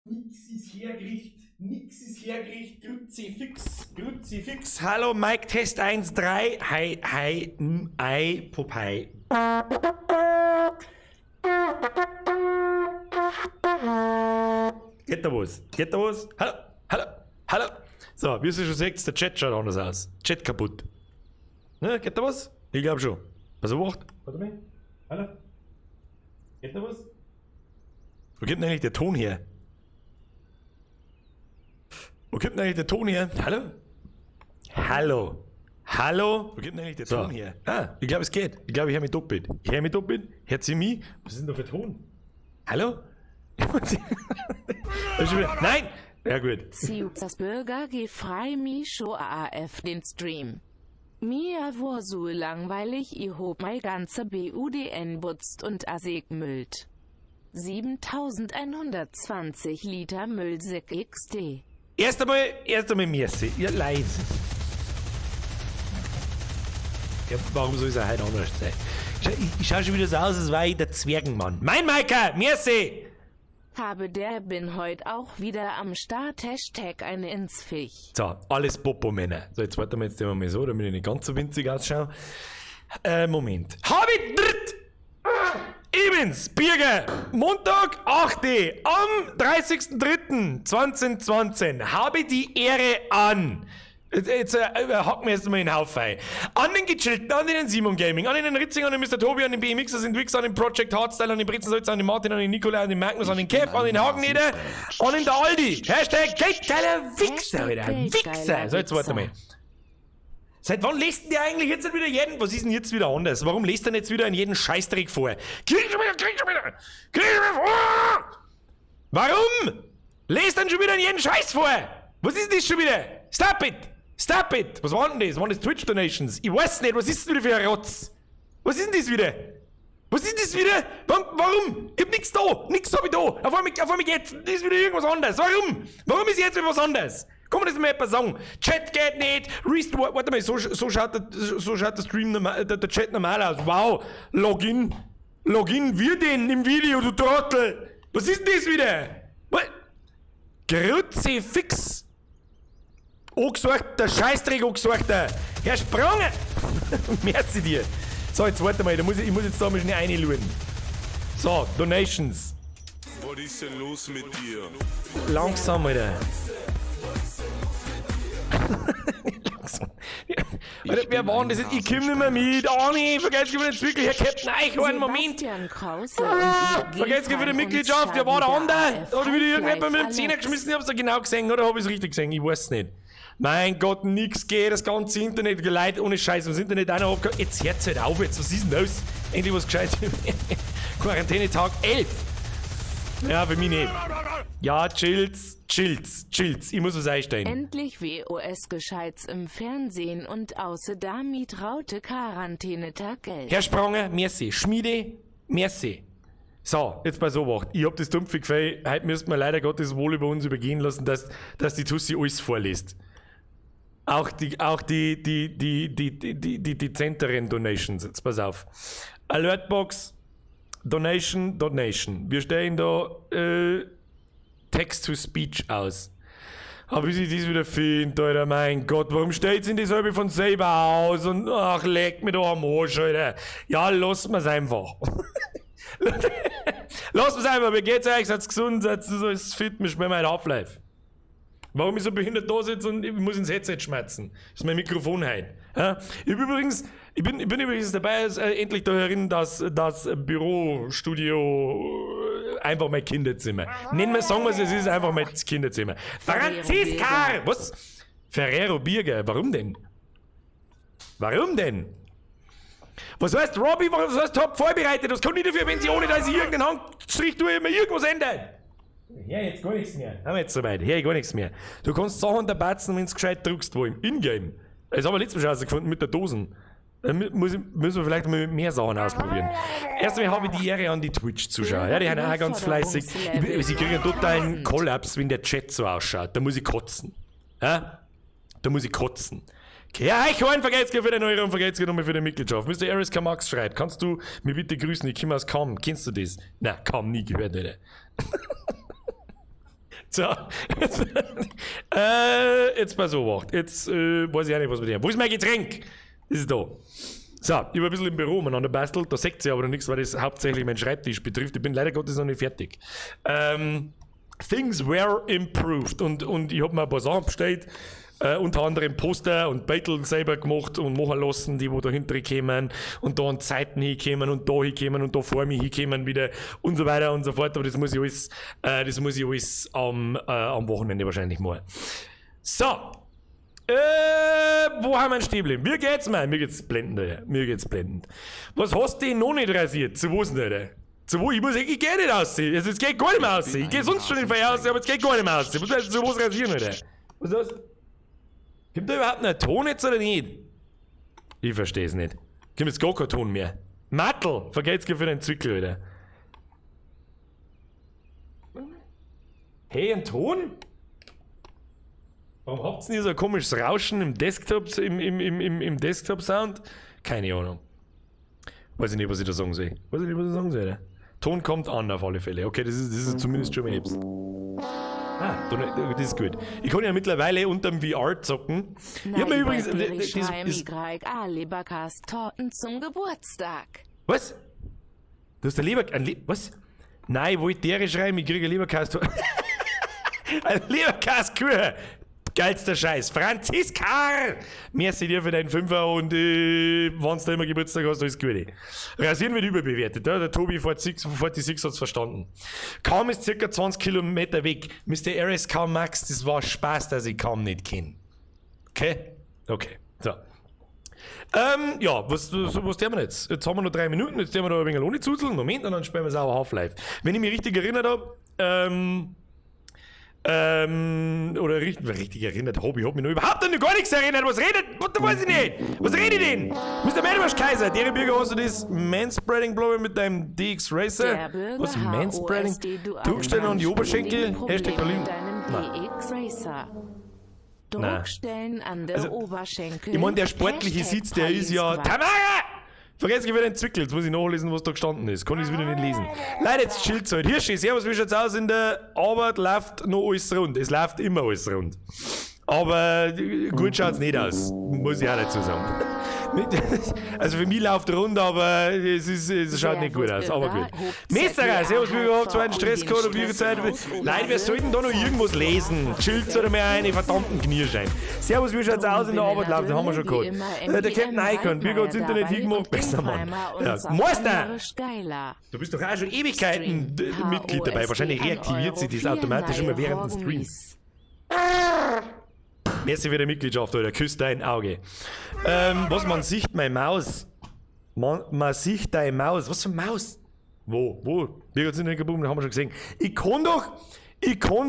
Nix ist hergericht, nix ist hergericht, Kruzifix, Kruzifix, hallo Mike, Test 1, 3, hi, hi, m, ei, Popeye. Geht da was? Geht da was? Hallo, hallo, hallo. So, wie ihr schon seht, der Chat schaut anders aus. Chat kaputt. Ne, geht da was? Ich glaube schon. Also, warte. Warte mal. Hallo? Geht da was? Wo kommt denn eigentlich der Ton her? Wo kommt denn eigentlich der Ton her? Hallo? Hallo? Hallo? Wo kommt denn eigentlich der Ton her? Ah, ich glaube, es geht. Ich glaube, ich höre mich doppelt. Ich höre mich doppelt. Hört sie mich? Was ist denn da für Ton? Hallo? Nein! Ja, gut. Siuxas Bürger geh frei mi scho AF den Stream. Mir wor so langweilig i hob mei ganze BUDN butzt und asegmüllt. 7120 Liter Müllsäck XD. Erst einmal merci. Ja, leid. Ja, warum soll es auch heute anders sein? Ich schau schon wieder so aus, als wäre ich der Zwergenmann. Mein Maika, merci! Habe der bin heut auch wieder am Start. Hashtag eine ins Fich. So, alles Popo-Männer. So, jetzt warten wir jetzt mal so, damit ich nicht ganz so winzig ausschaue. Moment. Hab ich dritt! Ich bin's, Birger. Montag, 8. Am 30.03.2020 habe die Ehre an. Jetzt hacken wir jetzt mal in den Haufen ein. An den Gechillten, an den Simon Gaming, an den Ritzing, an den Mr. Tobi, an den BMXer, an den Wix, an den Project Hardstyle, an den Britzensalz, an den Martin, an den Nikolai, an den Magnus, an den Kev, an den Hageneder, an den der Aldi. Hashtag geldgeiler Wichser, Alter. Wichser. So, jetzt warte mal. Seit wann lest denn der eigentlich jetzt wieder jeden? Was ist denn jetzt wieder anders? Warum lest er denn jetzt wieder in jeden Scheißdreck vor? Krieg schon wieder, krieg schon wieder, krieg schon wieder vor! Warum? Lest denn schon wieder in jeden Scheiß vor? Was ist denn das schon wieder? Stop it! Stop it! Was waren denn das? Waren das Twitch Donations? Ich weiß nicht, was ist denn wieder für ein Rotz? Was ist denn das wieder? Was ist denn das wieder? Warum? Ich hab nix da! Nix hab ich da! Auf einmal geht's, ist wieder irgendwas anders. Warum? Warum ist jetzt wieder was anders? Kann man das mal jemand sagen? Chat geht nicht! Restart, warte mal, so schaut der Stream normal, der Chat normal aus. Wow! Login! Login, wir denn im Video, du Trottel! Was ist denn das wieder? What? Kruzifix! Angesorgt, der Scheißdreck angesorgter! Herr Spranger! Merci dir! So, jetzt warte mal, ich muss jetzt da mal schnell reinschauen. So, Donations. Was ist denn los mit dir? Langsam, Alter. Langsam. Alter, wer war denn das? Ich komm nicht mehr mit. Oh nee, vergesst wieder den Zwickl. Herr Captain Eichhorn, Moment. Sebastian Krause und Vergesst wieder die Mitgliedschaft. Wer war der andere? Da hat wieder irgendjemand mit dem Zehner geschmissen. Ich hab's da genau gesehen, oder? Hab ich's richtig gesehen? Ich weiß nicht. Mein Gott, nix geht, das ganze Internet geleitet, ohne Scheiß. Das Internet auch noch abge-. Jetzt hört's halt auf, jetzt, was ist denn los? Endlich was Gescheites. Quarantänetag 11. Ja, für mich nicht. Ja, chills, chills, chills. Ich muss was einstellen. Endlich WOS Gescheites im Fernsehen und außer damit Raute Quarantänetag 11. Herr Spranger, merci. Schmiede, merci. So, jetzt bei so was. Ich hab das dumpfe Gefühl, heute müssten wir leider Gottes wohl über uns übergehen lassen, dass die Tussi alles vorliest. Auch die dezenteren Donations. Jetzt pass auf. Alertbox, Donation, Donation. Wir stellen da Text-to-Speech aus. Aber bis ich das wieder finde, Alter, mein Gott, warum stellt sich das halbe von selber aus? Und ach, leck mich doch am Arsch, Alter. Ja, lass mir's einfach. Lass mir's einfach, wie geht's euch? Seid's gesund, seid's so, ist fit, wir spielen mal Half-Life. Warum ich so behindert da sitze und ich muss ins Headset schmerzen. Das ist mein Mikrofon heute. Ja? Ich bin übrigens dabei, endlich da herin, dass das Bürostudio einfach mein Kinderzimmer. Nennen wir, sagen wir es, es ist einfach mein Kinderzimmer. Franziska! Was? Ferrero Birger, warum denn? Warum denn? Was heißt, Robbie, was heißt top vorbereitet? Was kann ich dafür, wenn sie ohne dass ich irgendeinen Handstrich tue, immer irgendwas ändert? Ja, jetzt gar nichts mehr. Haben wir jetzt soweit. Her, gar nichts mehr. Du kannst Sachen der Batzen, wenn du gescheit drückst, wo im Ingame. Das haben wir letztes Mal schon rausgefunden mit der Dosen. Da müssen wir vielleicht mal mit mehr Sachen ausprobieren. Erstmal habe ich die Ehre an die Twitch-Zuschauer. Ja, die sind auch ganz fleißig. Sie kriegen einen totalen Kollaps, wenn der Chat so ausschaut. Da muss ich kotzen. Ja? Da muss ich kotzen. Ja, Eichhorn, vergesst für den Euro und vergesst nochmal für die Mitgliedschaft. Mr. RSK Max schreibt, kannst du mir bitte grüßen? Ich komme aus Kamm. Kennst du das? Na, Kamm, nie gehört, Alter. So, jetzt, jetzt pass auf, jetzt weiß ich auch nicht, was mit dem. Wo ist mein Getränk? Das ist da. So, ich habe ein bisschen im Büro umeinander bastelt, da seht ihr aber noch nichts, weil das hauptsächlich meinen Schreibtisch betrifft. Ich bin leider Gottes noch nicht fertig. Things were improved und ich habe mir ein paar Sachen bestellt. Unter anderem Poster und Beutel selber gemacht und machen lassen, die wo dahinter kämen und da an Zeiten hinkämen und da hinkämen und da vor mir hinkämen wieder und so weiter und so fort. Aber das muss ich alles, am Wochenende wahrscheinlich mal. So. Wo haben wir ein stehen geblieben? Mir geht's mal. Mir geht's blendend, Alter. Mir geht's blendend. Was hast du denn noch nicht rasiert? Zu was denn, Alter? Zu wo? Ich muss, ich geh nicht aussehen. Also, es geht gar nicht mehr aussehen. Ich geh sonst schon in den aus, aber es geht gar nicht mehr aussehen. Was zu was rasieren, Alter? Was ist das? Kommt da überhaupt noch ein Ton jetzt oder nicht? Ich versteh's nicht. Kommt jetzt gar kein Ton mehr. Mattel, vergeht's für den Zwickel, Alter. Hey, ein Ton? Warum habt ihr denn so ein komisches Rauschen im Desktop, im Desktop-Sound? Keine Ahnung. Weiß ich nicht, was ich da sagen soll. Weiß ich nicht, was ich sagen soll, Alter. Ton kommt an auf alle Fälle. Okay, das ist zumindest schon mal etwas. Ah, das ist gut. Ich kann ja mittlerweile unterm VR zocken. Ich hab mir übrigens. Das, Leberkästorten zum Geburtstag. Was? Du hast ein Leber... Ein Le was? Nein, ich wollte dere schreiben, ich kriege Leberkästorten. Ein Leberkäskuchen! Geilster Scheiß. Franziska! Merci dir für deinen Fünfer und wenn du da immer Geburtstag hast, alles Gute. Rasieren wird überbewertet. Ja? Der Tobi 46, 46 hat's verstanden. Kaum ist circa 20 Kilometer weg. Mr. RSK Max, das war Spaß, dass ich kaum nicht kenne. Okay? Okay. So. Ja, was tun wir jetzt? Jetzt haben wir noch 3 Minuten, jetzt tun wir noch ein wenig ohne zuzeln. Moment, und dann spielen wir sauer Half-Life. Wenn ich mich richtig erinnert habe, oder richtig erinnert habe, ich hab mich noch überhaupt an gar nichts erinnert. Was redet? Was, weiß ich nicht. Was rede ich denn? Mr. Madwash Kaiser, deren Bürger, hast du das Manspreading Problem mit deinem DX Racer? Was Manspreading? Druckstellen an die Oberschenkel? Hashtag Berlin. Nein. Druckstellen an der Also, Oberschenkel. ich meine, der sportliche Hashtag Sitz, der ist ja. Tamara! Vergesst ich wieder den Zwickel. Jetzt muss ich nachlesen, was da gestanden ist. Kann ich es wieder nicht lesen. Leute, jetzt chillt's halt. Hirschi, servus, wie schaut's aus in der Arbeit? Läuft noch alles rund. Es läuft immer alles rund. Aber gut schaut's nicht aus. Muss ich auch dazu sagen. Also für mich läuft rund, aber es schaut nicht gut aus. Aber gut. Messerer, servus, wie gehabt, zweiten Stress gehabt und wie viel Zeit. Leute, wir sollten da noch irgendwas lesen. Chillt oder mehr eine verdammten Knirschein. Servus, wie schaut's aus in der Arbeit? Läuft, das haben wir schon gehabt. Der Captain Icon, wie geht's Internet hingemacht? Besser Mann. Ja. Meister! Du bist doch auch schon Ewigkeiten Mitglied dabei. Wahrscheinlich reaktiviert sich das automatisch immer während dem Stream. Merci für die Mitgliedschaft, Alter. Küss dein Auge. Was, man sieht meine Maus. Man sieht deine Maus. Was für eine Maus? Wo? Wo? Wir sind nicht kaputt, haben wir schon gesehen. Ich kann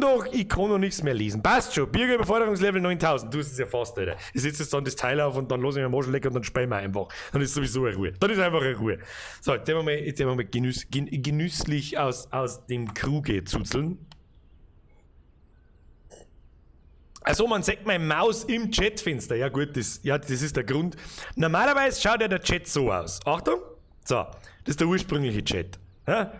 doch nichts mehr lesen. Passt schon. Bürger Überforderungslevel 9000. Du hast es ja fast, Alter. Ich setze jetzt dann das Teil auf und dann lasse ich mir den Marsch lecken und dann spielen wir einfach. Dann ist sowieso eine Ruhe. Dann ist einfach eine Ruhe. So, jetzt werden wir mal genüsslich aus dem Kruge zuzeln. Also man sieht meine Maus im Chatfenster. Ja gut, das ist der Grund. Normalerweise schaut ja der Chat so aus. Achtung. So, das ist der ursprüngliche Chat. Ja?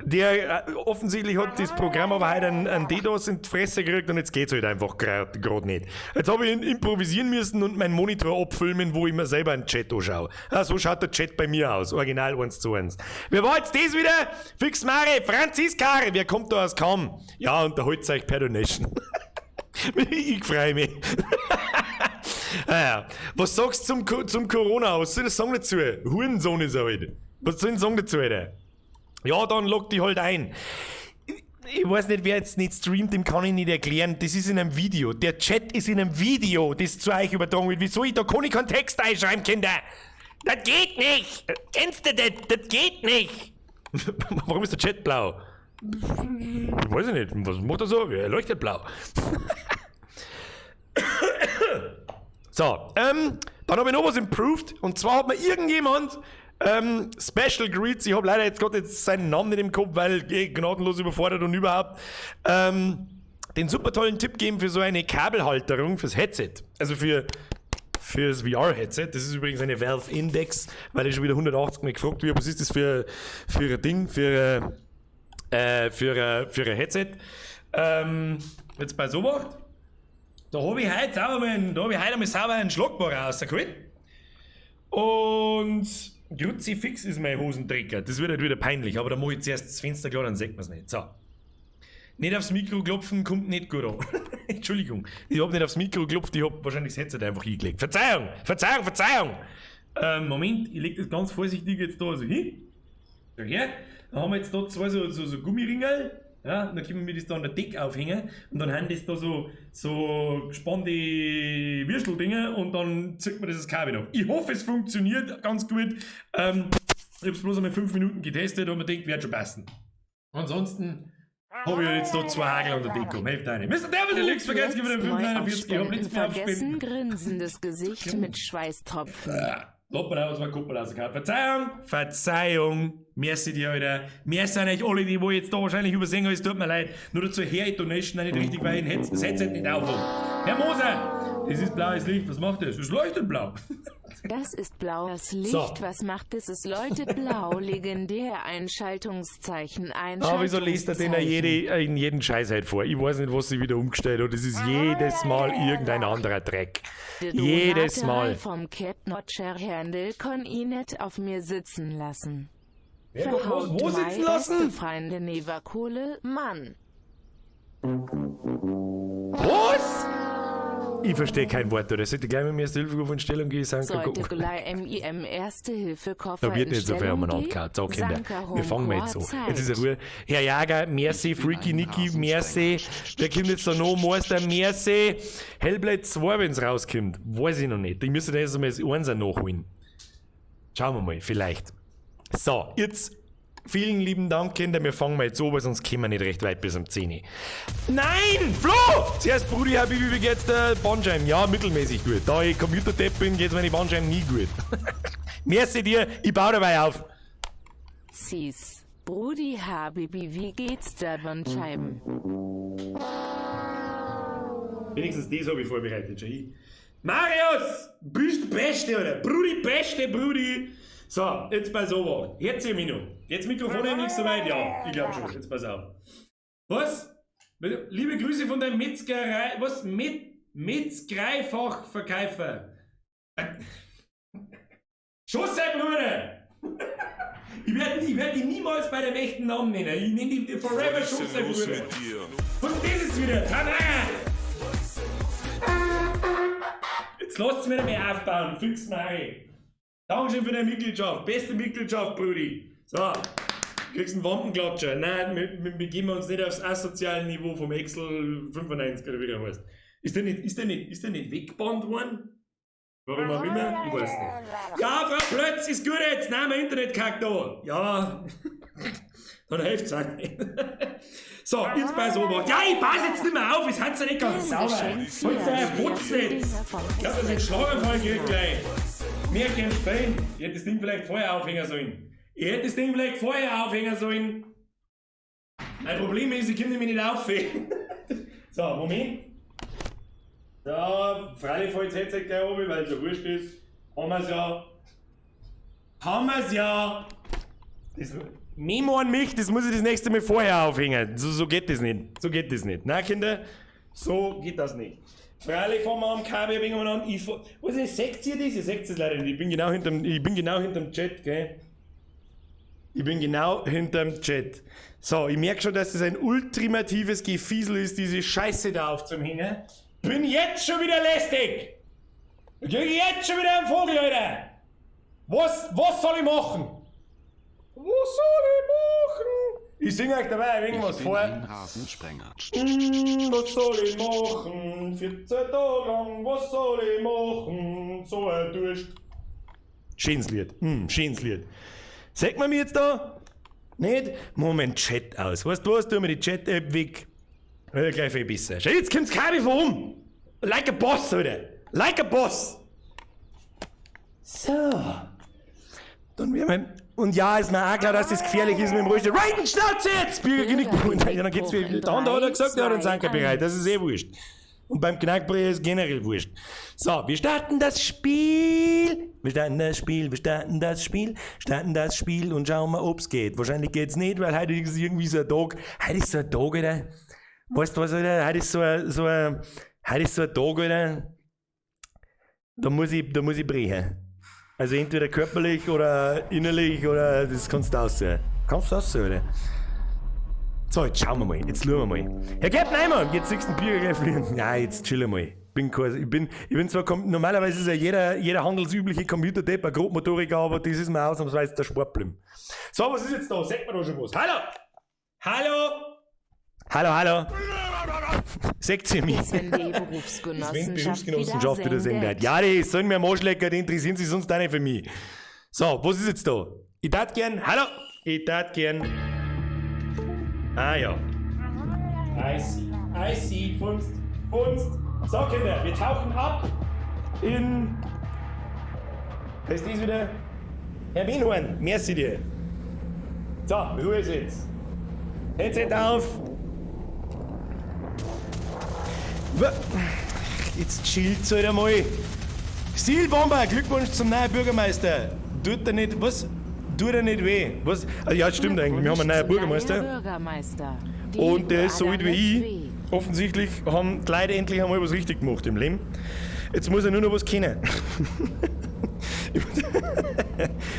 Der offensichtlich hat das Programm aber heute einen DDoS in die Fresse gekriegt und jetzt geht's halt einfach gerade nicht. Jetzt habe ich improvisieren müssen und meinen Monitor abfilmen, wo ich mir selber einen Chat anschaue. Ja, so schaut der Chat bei mir aus. Original 1:1. Wer war jetzt das wieder? Fix Mare, Franziska, wer kommt da aus Kamm? Ja, und da holt euch per Donation. Ich freue mich. Naja. Was sagst du zum Corona? Was soll ich sagen dazu? Hurensohn ist er halt. Was soll ich sagen dazu, Alter? Ja, dann lock die halt ein. Ich weiß nicht, wer jetzt nicht streamt, dem kann ich nicht erklären. Das ist in einem Video. Der Chat ist in einem Video, das zu euch übertragen wird. Wieso ich da kann ich keinen Text einschreiben, Kinder? Das geht nicht! Kennst du das? Das geht nicht! Warum ist der Chat blau? Weiß ich nicht. Was macht er so? Er leuchtet blau. So, dann habe ich noch was improved. Und zwar hat mir irgendjemand Special Greets, ich habe leider jetzt gerade jetzt seinen Namen nicht im Kopf, weil gnadenlos überfordert und überhaupt, den super tollen Tipp geben für so eine Kabelhalterung fürs Headset. Also fürs VR-Headset. Das ist übrigens eine Valve Index, weil ich schon wieder 180 Mal gefragt wird, was ist das für ein Ding, für ein Headset. Jetzt bei sowas. Da habe ich heute sauber mal, da hab ich heute einmal sauber einen Schlagbohrer rausgeholt. Und Kruzifix ist mein Hosenträger. Das wird halt wieder peinlich, aber da mache ich zuerst das Fenster klar, dann sieht man es nicht. So. Nicht aufs Mikro klopfen, kommt nicht gut an. Entschuldigung, ich hab nicht aufs Mikro geklopft, ich hab wahrscheinlich das Headset einfach hingelegt. Verzeihung, Verzeihung, Verzeihung! Moment, ich leg das ganz vorsichtig jetzt da so hin. So her. Dann haben wir jetzt da zwei so Gummiringel. Ja, dann können wir das da an der Decke aufhängen und dann haben das da so gespannte Würsteldinger und dann zieht man das Kabel noch. Ich hoffe, es funktioniert ganz gut. Ich hab's bloß einmal 5 Minuten getestet und mir denkt, wird schon passen. Ansonsten habe ich jetzt da 2 Hagel an der Decke. Hilft auch nicht. Mr. Devil Deluxe, vergesst ich wieder 5,49. Ich hab nichts mehr Vergessen, grinsendes Gesicht mit Schweißtropfen. Hoppala, was war Kuppel rausgehauen. Verzeihung, Verzeihung. Merci dir, Alter. Merci an euch alle, die wo jetzt da wahrscheinlich übersehen haben, es tut mir leid. Nur dazu her, ich Donation nicht richtig, weil ich das Headset nicht aufhab. Herr Moser, das ist blaues Licht. Was macht das? Es leuchtet blau. Das ist blaues Licht. So. Was macht es? Es leuchtet blau. Legendär Einschaltungszeichen. Einschaltungszeichen. Aber wieso liest er denn in jeden Scheiß halt vor? Ich weiß nicht, was sie wieder umgestellt hat. Das ist jedes Mal irgendein anderer Dreck. Jedes Mal. Vom Cap Notcher Handel kon ich nicht auf mir sitzen lassen. Wer wo sitzen lassen? Freunde Neva Kohle, Mann. Was? Ich verstehe kein Wort, oder? Sollte gleich mit mir Erste Hilfe in Stellung gehen, sagen, sollte gleich MIM Erste Hilfe Koffer Da wird nicht so viel in umeinander Stellung gehauen. So, Kinder, gehen? wir fangen mal jetzt so. Sanka Jetzt ist ja Ruhe. Herr Jager, merci, Freaky Nicky, merci. Wer kommt jetzt da noch? Meister, merci. Hellblade 2, wenn's rauskommt. Weiß ich noch nicht. Ich müsste da jetzt einmal das Einser nachholen. Schauen wir mal, vielleicht. So, jetzt vielen lieben Dank, Kinder. Wir fangen mal jetzt an, weil sonst kommen wir nicht recht weit bis um 10 Uhr. Nein! Flo! Zuerst Brudi, Habibi, wie geht's der Bandscheiben? Ja, mittelmäßig gut. Da ich Computerdepp bin, geht's meine Bandscheiben nie gut. Merci dir, ich baue dabei auf. Sis. Brudi, Habibi, wie geht's der Bandscheiben? Wenigstens das habe ich vorbereitet, schon. Marius! Bist Beste, oder? Brudi, Beste, Brudi! So, jetzt pass auf. Jetzt hier, Mino. Jetzt Mikrofon endlich soweit? Ja, ich glaub schon. Jetzt pass auf. Was? Liebe Grüße von der Metzgerei. Was? Metzgereifachverkäufer. Schuss, Bruder! Ich werd die niemals bei dem echten Namen nennen. Ich nenne die Forever Was ist Schuss, denn los Bruder. mit dir? Was ist das jetzt wieder? Tamara! Jetzt lasst's mir nicht mehr aufbauen. Fix Mari. Dankeschön für deine Mitgliedschaft. Beste Mitgliedschaft, Brudi. So, kriegst einen Wampenklatscher. Nein, wir begeben uns nicht aufs asoziale Niveau vom Excel 95 oder wie der heißt. Ist der nicht weggebannt worden? Warum auch immer? Ich weiß nicht. Ja, Frau Plötz, ist gut jetzt. Nein, mein Internet kackt da. Ja. Dann hilft's auch nicht. So, jetzt pass auf. Ja, ich pass jetzt nicht mehr auf. Es hat's ja nicht ganz sauber. Geschenk Holst du ein Fotznetz? Ich glaub, dass ich einen Schlaganfall krieg gleich. Mir gern spielen. Ich hätte das Ding vielleicht vorher aufhängen sollen. Mein Problem ist, ich kann nämlich nicht aufhängen. So, Moment. So, freilich fällt das Headset gleich oben, weil es ja wurscht ist. Haben wir's ja. Haben wir's ja. Das Memo an mich, das muss ich das nächste Mal vorher aufhängen. So geht das nicht. So geht das nicht. Na, Kinder, so geht das nicht. Freilich fahren wir am Kabel ein wenig umeinander. Was ist, seht ihr das? Ihr seht es leider nicht. Ich bin genau hinterm Chat, gell? Ich bin genau hinterm Chat. So, ich merke schon, dass das ein ultimatives Gefiesel ist, diese Scheiße da aufzuhängen. Bin jetzt schon wieder lästig! Ich kriege jetzt schon wieder einen Vogel, Alter! Was soll ich machen? Was soll ich machen? Ich singe euch dabei ein wenig was Ich bin vor. ein Rasensprenger. Was soll ich machen? 14 Tage lang, was soll ich machen? So ein Durst. Schönes Lied. Schönes Lied. Sagt man mir jetzt da? Nicht? Moment, Chat aus. Weißt du was? Tu mir die Chat-App weg. Ja, gleich viel besser. Schau, jetzt kommt's Kabel von um. Like a boss, Alter. Like a boss. So. Dann werden wir. Und ja, ist mir auch klar, dass das gefährlich ist mit dem Rollstuhl. Right, Schnauze jetzt! Bürger Genickbrot. Ja, dann geht's wieder. Der andere hat er gesagt, der hat einen Sanker bereit. Das ist eh wurscht. Und beim Knackbrett ist generell wurscht. So, wir starten das Spiel. Wir starten das Spiel, wir starten das Spiel, starten das Spiel und schauen mal, ob's geht. Wahrscheinlich geht's nicht, weil heute ist irgendwie so ein Tag. Heute ist so ein Tag, Alter, Weißt du was, Alter? Heute ist so ein, so ein, heute ist so ein Tag, Alter. Da muss ich brechen. Also entweder körperlich oder innerlich oder das kannst du aussehen. Kannst du aussehen, Alter. So, jetzt schauen wir mal, jetzt schauen wir mal. Herr Captain Eimer, jetzt siehst du den Bier gleich fliegen. Nein, jetzt chillen wir mal. Ich bin zwar, normalerweise ist ja jeder handelsübliche Computerdepp ein Grobmotoriker, aber das ist mir ausnahmsweise der Sport geblieben. So, was ist jetzt da? Sagt mir da schon was. Hallo! Hallo! Hallo, hallo! Seht ihr mich? Sven die Berufsgenossenschaft, Berufsgenossenschaft wieder sendet. Ja, die sollen mir am Arsch lecken, die interessieren sich sonst auch nicht für mich. So, was ist jetzt da? Ich tät gern, hallo! Ich tät gern. Ah ja. I see, I see, Funst, Funst. So, Kinder, wir tauchen ab in... Was ist das wieder? Herr Wienhorn, merci dir. So, Ruhe ist jetzt. Headset auf. Jetzt chillt's halt einmal. Stilbomber, Glückwunsch zum neuen Bürgermeister. Tut er nicht, was? Tut er nicht weh? Was? Ah, ja, stimmt eigentlich. Wir haben einen neuen Bürgermeister. Und der ist so alt wie ich. Offensichtlich haben die Leute endlich einmal was richtig gemacht im Leben. Jetzt muss er nur noch was kennen.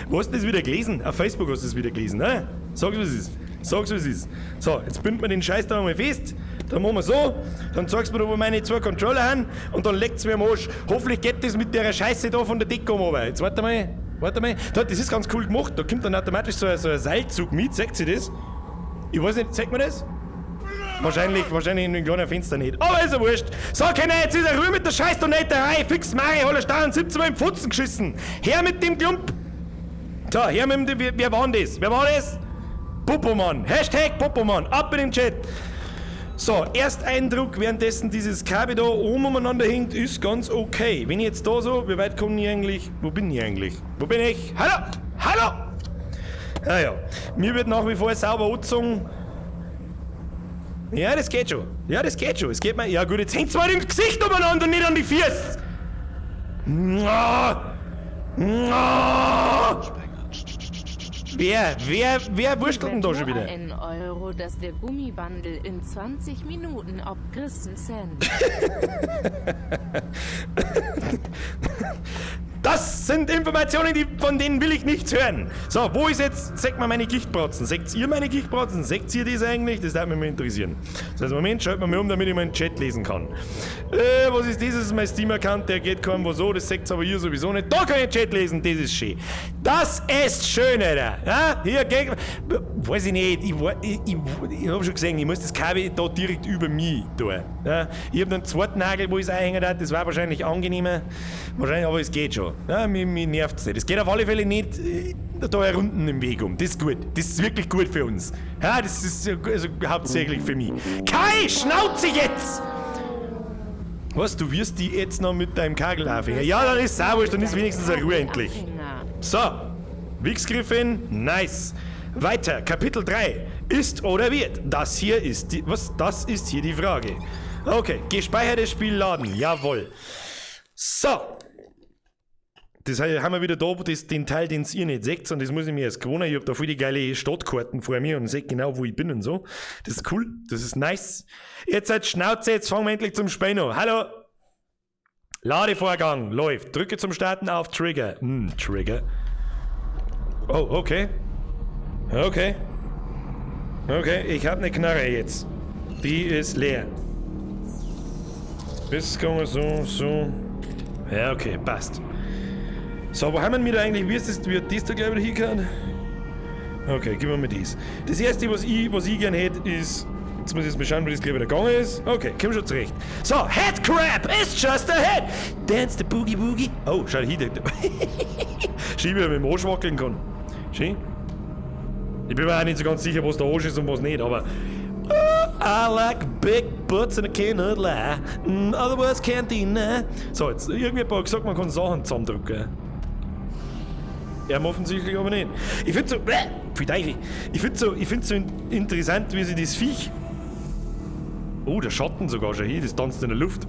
Wo hast du das wieder gelesen? Auf Facebook hast du das wieder gelesen, ne? Sag's, was es ist. Sag's, was es ist. So, jetzt binden wir den Scheiß da einmal fest. Dann machen wir so, dann zeigst du mir, wo meine zwei Controller haben und dann leckt's mir am Arsch. Hoffentlich geht das mit der Scheiße da von der Decke um. Aber jetzt warte mal, warte mal. Da, das ist ganz cool gemacht. Da kommt dann automatisch so ein Seilzug mit. Zeigt sie das? Ich weiß nicht, zeigt mir das? Wahrscheinlich in dem kleinen Fenster nicht. Aber ist ja wurscht. So, Kinder, jetzt ist er Ruhe mit der Scheiß-Donaterei. Fix Mari, holler Stein, 17 Mal im Pfotzen geschissen. Her mit dem Klump. So, her mit dem, wer war denn das? Wer war das? Popomann. Hashtag Popomann. Ab in den Chat. So, Ersteindruck, währenddessen dieses Kabel da oben umeinander hängt, ist ganz okay. Wenn ich jetzt da so, wie weit komme ich eigentlich? Wo bin ich eigentlich? Wo bin ich? Hallo! Hallo! Naja, mir wird nach wie vor sauber angezogen. Ja, das geht schon. Ja, das geht schon. Es geht mir. Ja gut, jetzt hängt's mal im Gesicht umeinander und nicht an die Füße. Wer wurschtelt denn da schon wieder? 1 Euro, dass der Gummibandel in 20 Minuten abgerissen sind. Das sind Informationen, von denen will ich nichts hören. So, wo ist jetzt, sagt mal meine Gichtbratzen. Seht ihr meine Gichtbratzen? Seht ihr das eigentlich? Das würde mich mal interessieren. Das heißt, Moment, schalten wir mal um, damit ich meinen Chat lesen kann. Was ist das? Das ist mein Steam-Account, der geht kaum wo so, das seht ihr aber hier sowieso nicht. Da kann ich den Chat lesen, das ist schön. Das ist schön, Alter. Ja, hier geht... Weiß ich nicht, ich hab schon gesehen, ich muss das Kabel da direkt über mich tun. Ja, ich hab einen zweiten Nagel, wo ich es einhängen habe, das war wahrscheinlich angenehmer. Wahrscheinlich, aber es geht schon. Ja, mich nervt's nicht. Es geht auf alle Fälle nicht da herunten im Weg um. Das ist gut. Das ist wirklich gut für uns. Ja, das ist also hauptsächlich für mich. Kai, Schnauze jetzt! Was, du wirst die jetzt noch mit deinem Kagel aufhängen? Ja, dann ist es auch wurscht, dann ist wenigstens eine Ruhe endlich. So, Wichsgriffin, nice. Weiter, Kapitel 3. Ist oder wird? Das hier ist die... Was? Das ist hier die Frage. Okay, gespeichertes Spiel laden. Jawohl. So. Das haben wir wieder da, das, den Teil, den ihr nicht seht, und das muss ich mir erst gewohnen. Ich hab da voll die geile Stadtkarten vor mir und sehe genau, wo ich bin und so. Das ist cool, das ist nice. Jetzt halt Schnauze, jetzt fangen wir endlich zum Spielen an. Hallo! Ladevorgang läuft. Drücke zum Starten auf Trigger. Trigger. Oh, okay. Okay. Okay, ich hab ne Knarre jetzt. Die ist leer. Bis kommen wir so, so. Ja, okay, passt. So, wo haben wir da eigentlich? Wie ist das, wie hat das da gleich wieder hingehört? Okay, gib mir mal dies. Das erste, was ich gern hätte, ist. Jetzt muss ich jetzt mal schauen, wie das gleich wieder gegangen ist. Okay, komm schon zurecht. So, Headcrab is just a head! Dance the boogie woogie. Oh, schau hier. Schön, wie ich mit dem Arsch wackeln kann. Schön. Ich bin mir auch nicht so ganz sicher, was der Arsch ist und was nicht, aber. I like big butts and I cannot lie. Other words can't deny. So, jetzt irgendwie hat gesagt, man kann Sachen zusammendrücken. Er offensichtlich aber nicht. Ich finde so. Ich finde so interessant, wie sie das Viech. Oh, der Schatten sogar schon hier, das tanzt in der Luft.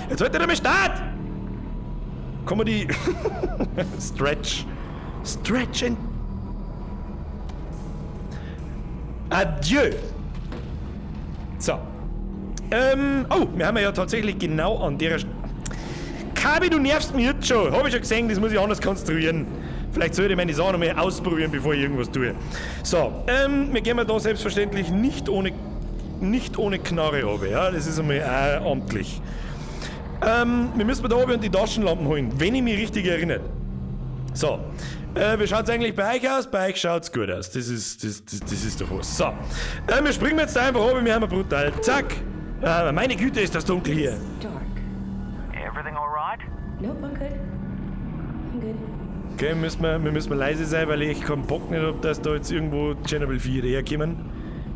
Jetzt sollte er mal starten! Kann man die. Stretch. Stretch and... Adieu! So. Oh, wir haben ja tatsächlich genau an der... Kabi, du nervst mich jetzt schon. Hab ich schon gesehen, das muss ich anders konstruieren. Vielleicht sollte ich meine Sache noch mal ausprobieren, bevor ich irgendwas tue. So, wir gehen da selbstverständlich nicht ohne Knarre runter, ja? Das ist einmal auch amtlich. Wir müssen da oben und die Taschenlampen holen, wenn ich mich richtig erinnere. So, wie schaut's eigentlich bei euch aus? Bei euch schaut's gut aus. Das ist doch was. So, wir springen jetzt da einfach runter, wir haben brutal. Zack! Meine Güte, ist das dunkel hier. Everything alright? Nope, I'm good. I'm good. Okay, wir müssen leise sein, weil ich keinen Bock nicht hab, dass da jetzt irgendwo Chernobyl 4 herkommen.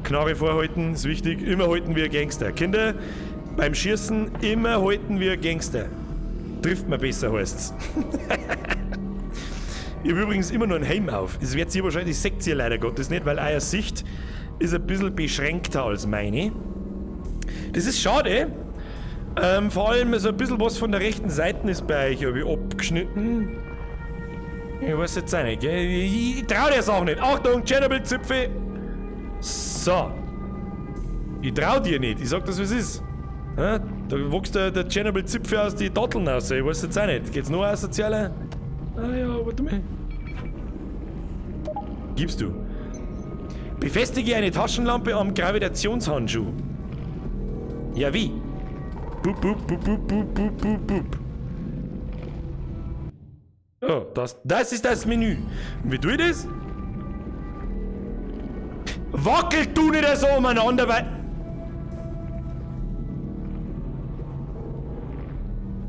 Knarre vorhalten, ist wichtig. Immer halten wir Gangster. Kinder, beim Schießen immer halten wir Gangster. Trifft man besser, heißt's. Ich hab übrigens immer nur einen Helm auf. Das werdet ihr wahrscheinlich, seht ihr leider Gottes nicht, weil euer Sicht ist ein bisschen beschränkter als meine. Das ist schade. Vor allem so ein bisschen was von der rechten Seite ist bei euch irgendwie abgeschnitten. Ich weiß jetzt auch nicht, gell? Ich trau dir auch nicht. Achtung, Tschernobyl-Zipfel! So. Ich trau dir nicht. Ich sag das, wie es ist. Ja, da wächst der Tschernobyl-Zipfel aus die Datteln raus. Ich weiß jetzt auch nicht. Geht's noch asozialer? Ah ja, warte mal. Gibst du. Befestige eine Taschenlampe am Gravitationshandschuh. Ja, wie? Bup, bup, bup, bup, bup, bup, bup, bup. Oh, das ist das Menü. Und wie tue ich das? Wackelt du nicht so umeinander, weil...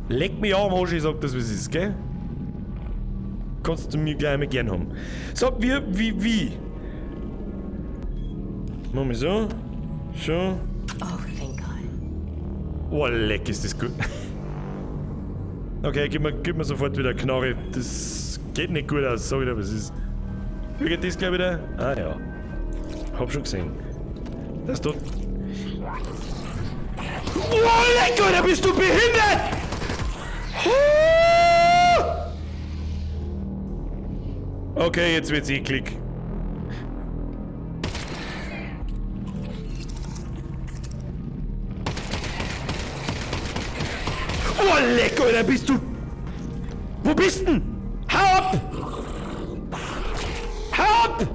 Leck mich am Arsch, ich sag das, wie es ist, gell? Kannst du mir gleich mal gern haben. So, wie? Machen wir so. So. Oh, thank God. Oh, leck, ist das gut. Okay, gib mir sofort wieder Knarre. Das geht nicht gut aus, sag ich dir, was ist. Wie geht das gleich wieder? Ah ja. Hab schon gesehen. Das tut. Oh, leck, Alter, bist du behindert! Okay, jetzt wird's eklig. Oh, leck, Alter, bist du... Wo bist denn? Hau ab! Hau ab!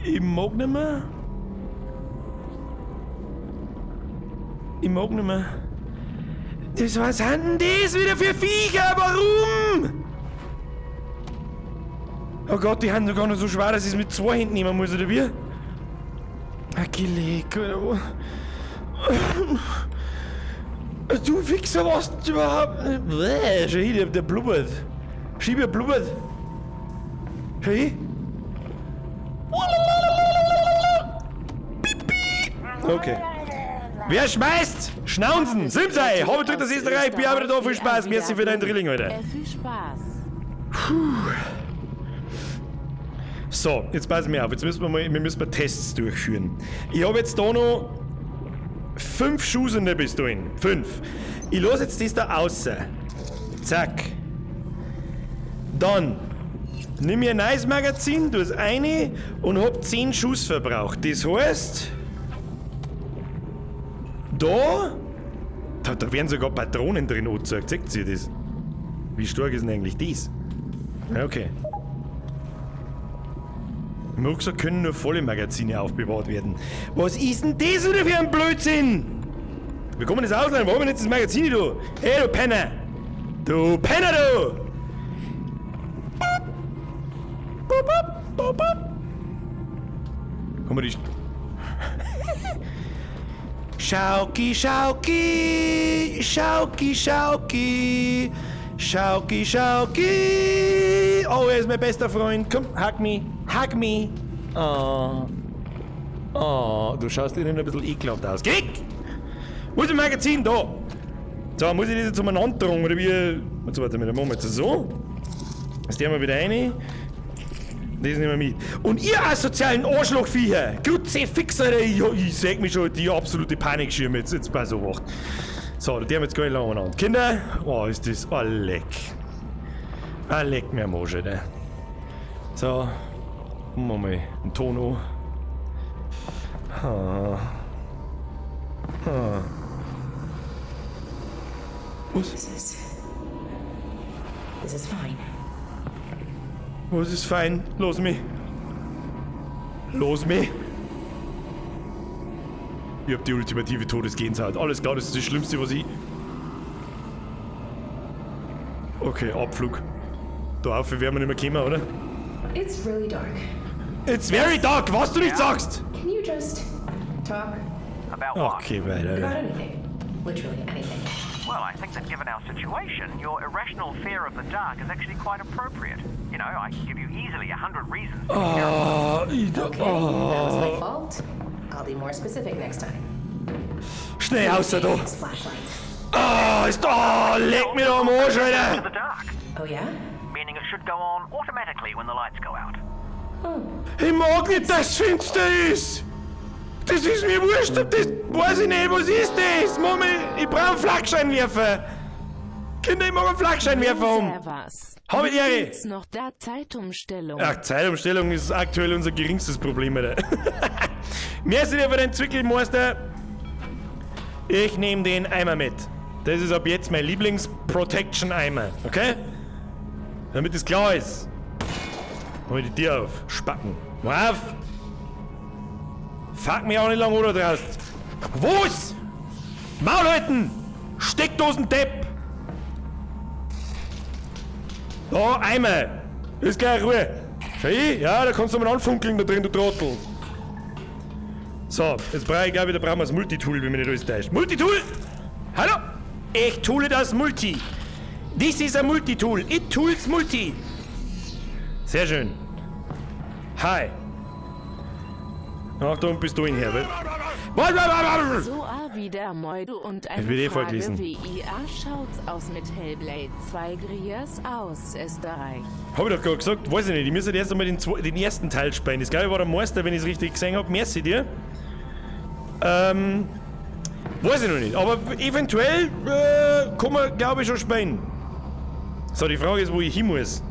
Ich mag nicht mehr. Ich mag nicht mehr. Das, was sind denn das wieder für Viecher? Warum? Oh Gott, die haben sogar noch so schwer, dass ich es mit zwei Händen nehmen muss, oder wie? Ach, leck, oder? Du Wichser, was überhaupt? Bäh, schau hin, der blubbert. Schau, der blubbert. Schau hin. Okay. Wer schmeißt? Schnaunzen! Simsei! Habe drückt das Österreich, bearbeitet da viel Spaß. Merci für deinen Drilling, Alter. Viel Spaß. Puh. So, jetzt passen wir auf. Jetzt müssen wir mal, wir müssen mal Tests durchführen. Ich habe jetzt da noch 5 Schuhe in der Pistolen. 5. Ich lasse jetzt das da außer. Zack. Dann nimm mir ein neues Magazin, tu es eine und hab 10 Schuss verbraucht. Das heißt, da werden sogar Patronen drin angezeigt. Seht ihr das? Wie stark ist denn eigentlich das? Okay. Im Rucksack können nur volle Magazine aufbewahrt werden. Was ist denn das wieder für ein Blödsinn? Wie kann man das ausleihen? Warum denn jetzt das Magazin, du? Hey, du Penner! Du Penner, du! Boop, boop, boop, boop. Kann man die... Schauki, Schauki, Schauki, Schauki, Schauki, Schauki. Oh, er ist mein bester Freund. Komm, hug me, hug me. Oh, oh, du schaust ihnen ein bisschen ekelhaft aus. Geh! Wo ist das Magazin? Da! So, muss ich das jetzt umeinander tragen, oder wie? Warte, warte, machen wir jetzt so. Jetzt nehmen wir wieder rein. Das nehmen wir mit. Und ihr asozialen Arschlochviecher! Kruzifix, Alter! Ich seh mich schon die absolute Panikschirme jetzt bei so wacht. So, die haben jetzt gar nicht lange aneinander. Kinder, oh, ist das oh, leck. Ah, leck mir am Arsch, Alter. So, machen wir mal den Ton an. Ha. Ha. Was? This is fine. Was ist fein? Los mich. Los mich. Ich hab die ultimative Todesgänsehaut. Alles klar, das ist das Schlimmste, was ich... Okay, Abflug. Da auf werden wir nicht mehr kommen, oder? It's really dark. It's very dark, was du nicht sagst! Can you just talk About what? Okay, weiter. about anything? Literally anything. Well, I think that given our situation, your irrational fear of the dark is actually quite appropriate. You know, I can give you easily 100 reasons to be Oh, ich, Okay, that was my fault. I'll be more specific next time. Schnell raus da! Thanks, flashlight. Ah, ist da! Leck mir doch am Arsch, to Alter! the dark, Oh yeah? meaning it should go on automatically when the lights go out. Ich mag nicht, dass es finster ist! Das ist mir wurscht, ob das. Weiß ich nicht, was ist das? Mama, ich brauche einen Flakscheinwerfer! Kinder, ich mag einen Flakscheinwerfer um! Servus. Hab ich die Ehre. Gibt's noch da Zeitumstellung? Ach, Zeitumstellung ist aktuell unser geringstes Problem, Alter. Merci dir für den Zwickelmeister. Ich nehme den Eimer mit. Das ist ab jetzt mein Lieblings-Protection-Eimer, okay? Damit es klar ist. Mach ich die Tür auf. Spacken. Mach auf! Fuck mich auch nicht lang oder draußen. Was? Maul halten! Steckdosendepp! Da, Eimer! Ist gleich Ruhe. Schau hin, ja, da kannst du mal anfunkeln da drin, du Trottel. So, jetzt brauche ich, glaube ich, da brauchen wir das Multitool, wenn mich nicht alles täuscht. Multitool! Hallo! Ich toole das Multi. This is a Multitool. It tools Multi. Sehr schön. Hi. Achtung, bist du in Herbert? Was? So a wieder Moido und eine Ich will eh Frage vorgelesen. wie IA schaut's aus mit Hellblade 2 Grias aus Österreich. Hab ich doch gerade gesagt, weiß ich nicht. Ich müsste erst einmal den ersten Teil spielen. Das glaube ich war der Meister, wenn ich es richtig gesehen habe. Merci dir. Weiß ich noch nicht. Aber eventuell kann man, glaube ich, schon spielen. So, die Frage ist, wo ich hin muss.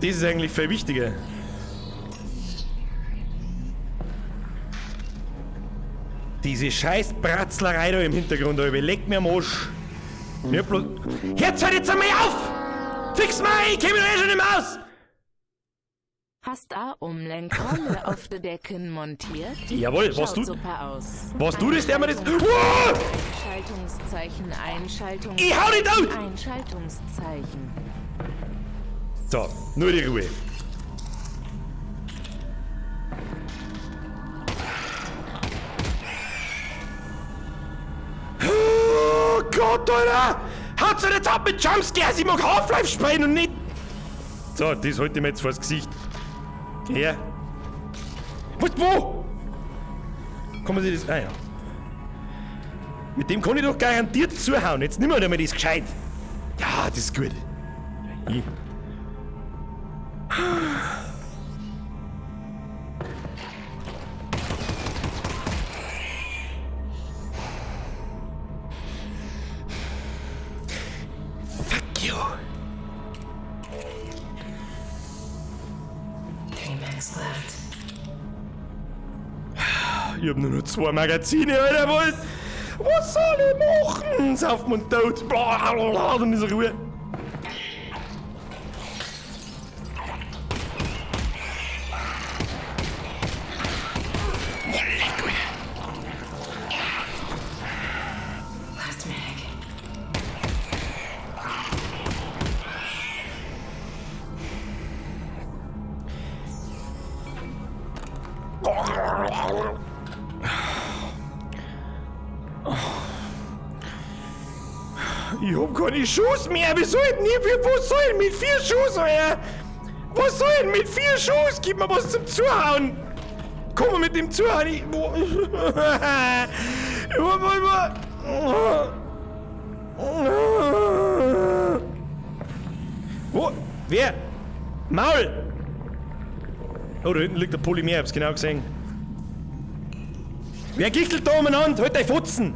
Das ist eigentlich viel wichtiger. Diese scheiß Bratzlerei da im Hintergrund, Alter, leck mir am Arsch. Mir bloß. Jetzt hört jetzt einmal auf! Fix mal, ich komm mir doch eh schon nicht mehr aus! Hast a Umlenkrolle auf de Decken montiert? Jawohl, was Schaut du- super aus. Was du das, der mir das. Wow! Einschaltungszeichen, Einschaltung. Ich hau dich tot! Einschaltungszeichen. So, nur die Ruhe. Oh Gott, Alter! Haut's doch jetzt ab mit Jumpscares! Ich mag Half-Life spielen und nicht. So, das halte ich mir jetzt vors Gesicht. Geh her. Was, wo? Kann man sich das. Ah ja. Mit dem kann ich doch garantiert zuhauen. Jetzt nimm mal das gescheit. Ja, das ist gut. Ich. Fuck you. 3 mags left. Ich hab nur noch 2 Magazine, Alter. Was soll ich machen? Saufen wir uns tot. Blablabla, und diese Ruhe. Last mag. Ich hab keine Schuss mehr. Wie soll ich denn hier? Was soll ich mit 4 Schuss, Alter? Was soll ich denn mit 4 Schuss? Gib mir was zum Zuhauen. Komm mal mit dem Zuhauen. Ich, wo, Wo? Wer? Maul! Oh, da hinten liegt der Polymer, hab's genau gesehen. Wer gichtelt da umeinander? Halt dein Fotzen!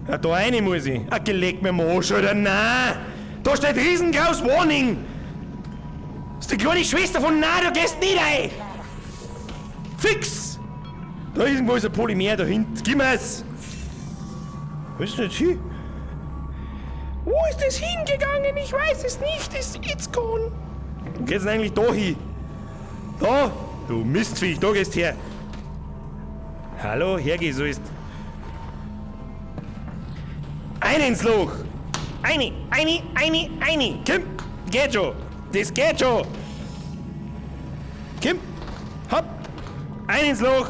Ja, da rein muss ich. Ah, geleg mir mal Arsch, Alter. Nein! Da steht riesengroß Warning! Das ist die kleine Schwester von Na, du gehst nicht rein! Fix! Da irgendwo ist ein Polymer da hinten. Gib mir's! Wo ist denn jetzt hin? Wo ist das hingegangen? Ich weiß es nicht. It's gone. Wo geht's denn eigentlich da hin? Da! Du Mistviech, da gehst her! Hallo, hergeh, so ist. Ein ins Loch! Eine, eine, eine, eine! Komm, geht schon! Das geht schon! Komm, hopp! Ein ins Loch!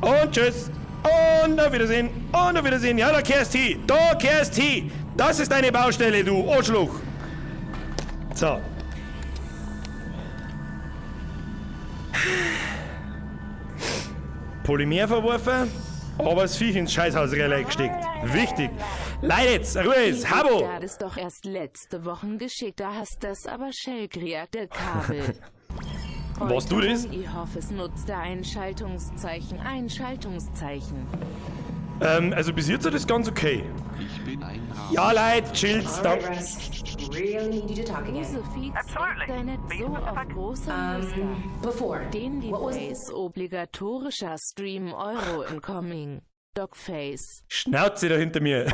Und tschüss! Und auf Wiedersehen! Und auf Wiedersehen! Ja, da kehrst hin! Da kehrst hin! Das ist deine Baustelle, du Arschloch! So. Polymer verworfen, aber das Viech ins Scheißhaus gesteckt. Wichtig. Leute, jetzt, Ruhe ist, Habo! Das ist doch erst letzte Woche geschickt, da hast das aber Shell-Kriagte Kabel. Was du das? Ich hoffe, es nutzt der Einschaltungszeichen, Einschaltungszeichen. Also bis jetzt ist das ganz okay. Ich bin ein Ja, Leute, chillt's, All right, danke. Russ. Really need you to talk again. Crucifix Absolutely. deine Be so auf specific. großer Muster. Before. Den die What was Face obligatorischer Stream Euro incoming. Dogface. Schnauze da hinter mir.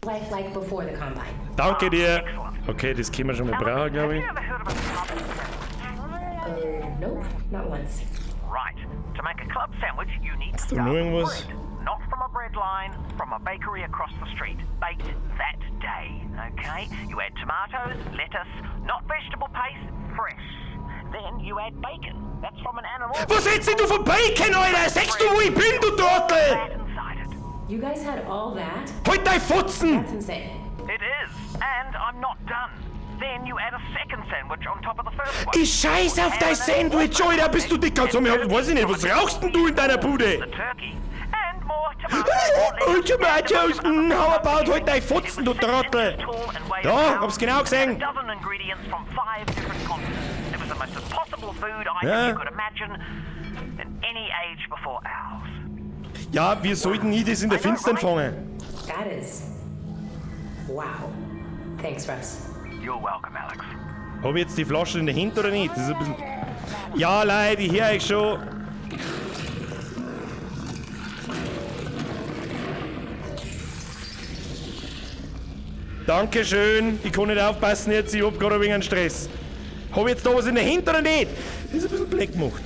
life like before the combine? Danke dir. Okay, das können wir schon mal brauchen, glaube ich. Have you ever heard of a club sandwich? Nope, not once. Right. To make a club sandwich, you need to da noch start with irgendwas? bread. Not from a bread line, from a bakery across the street. Baked that day, okay? You add tomatoes, lettuce, not vegetable paste, fresh. Then you add bacon. That's from an animal. Was hältst denn du von Bacon, Alter? Sagst du, wo ich bin, du Trottel? Fat inside it. You guys had all that? Halt dein Fotzen! That's insane. It is. And I'm not done. Then you add a second sandwich on top of the first one. Ich scheiß auf dein Sandwich, Alter! Bist du dick? Also, weiß ich nicht, was rauchst denn du in deiner Bude? The turkey and more tomatoes. Und Tomatoes, how about halt dein Fotzen, du Trottel! Da, hab's genau gesehen. A dozen ingredients from 5 different continents. It was the most impossible food item Ja. you could imagine in any age before ours. Ja, wir sollten nie das in der Finstern fangen. That is. Wow. Thanks, Russ. You're welcome, Alex. Hab ich jetzt die Flasche in der Hand oder nicht? Das ist ein bisschen. Ja, Leute, ich hör euch schon. Dankeschön. Ich kann nicht aufpassen jetzt, ich hab gerade ein wenig einen Stress. Hab ich jetzt da was in der Hand oder nicht? Das ist ein bisschen black gemacht.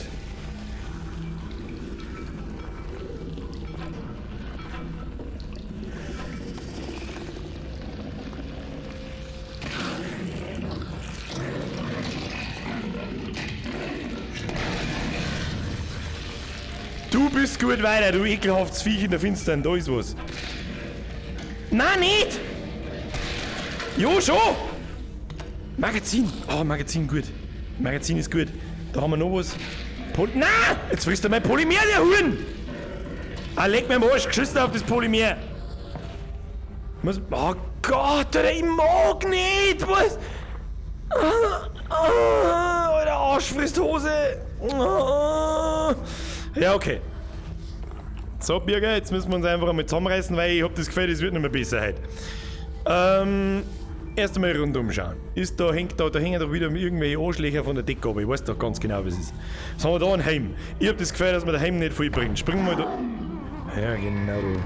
Du bist gut weiter, du ekelhaftes Viech in der Finstern, da ist was. Nein, nicht! Jo, schon! Magazin! Oh, Magazin, gut. Magazin ist gut. Da haben wir noch was. Pol Na! Jetzt frisst er mein Polymer, der Huren! Ah, leck mir am Arsch, geschissen auf das Polymer. Muss, oh Gott, Alter, ich mag nicht! Was? Ah, ah, Alter, Arsch frisst Hose! Ah. Ja, okay. So, Birger, jetzt müssen wir uns einfach einmal zusammenreißen, weil ich hab das Gefühl, das wird nicht mehr besser heute. Erst einmal rundum schauen. Ist da, hängt da, da hängen doch wieder irgendwelche Arschlöcher von der Decke ab. Ich weiß doch ganz genau, was es ist. Was haben wir da ein Heim? Ich hab das Gefühl, dass man daheim nicht viel bringt. Springen wir mal da. Ja, genau. Du.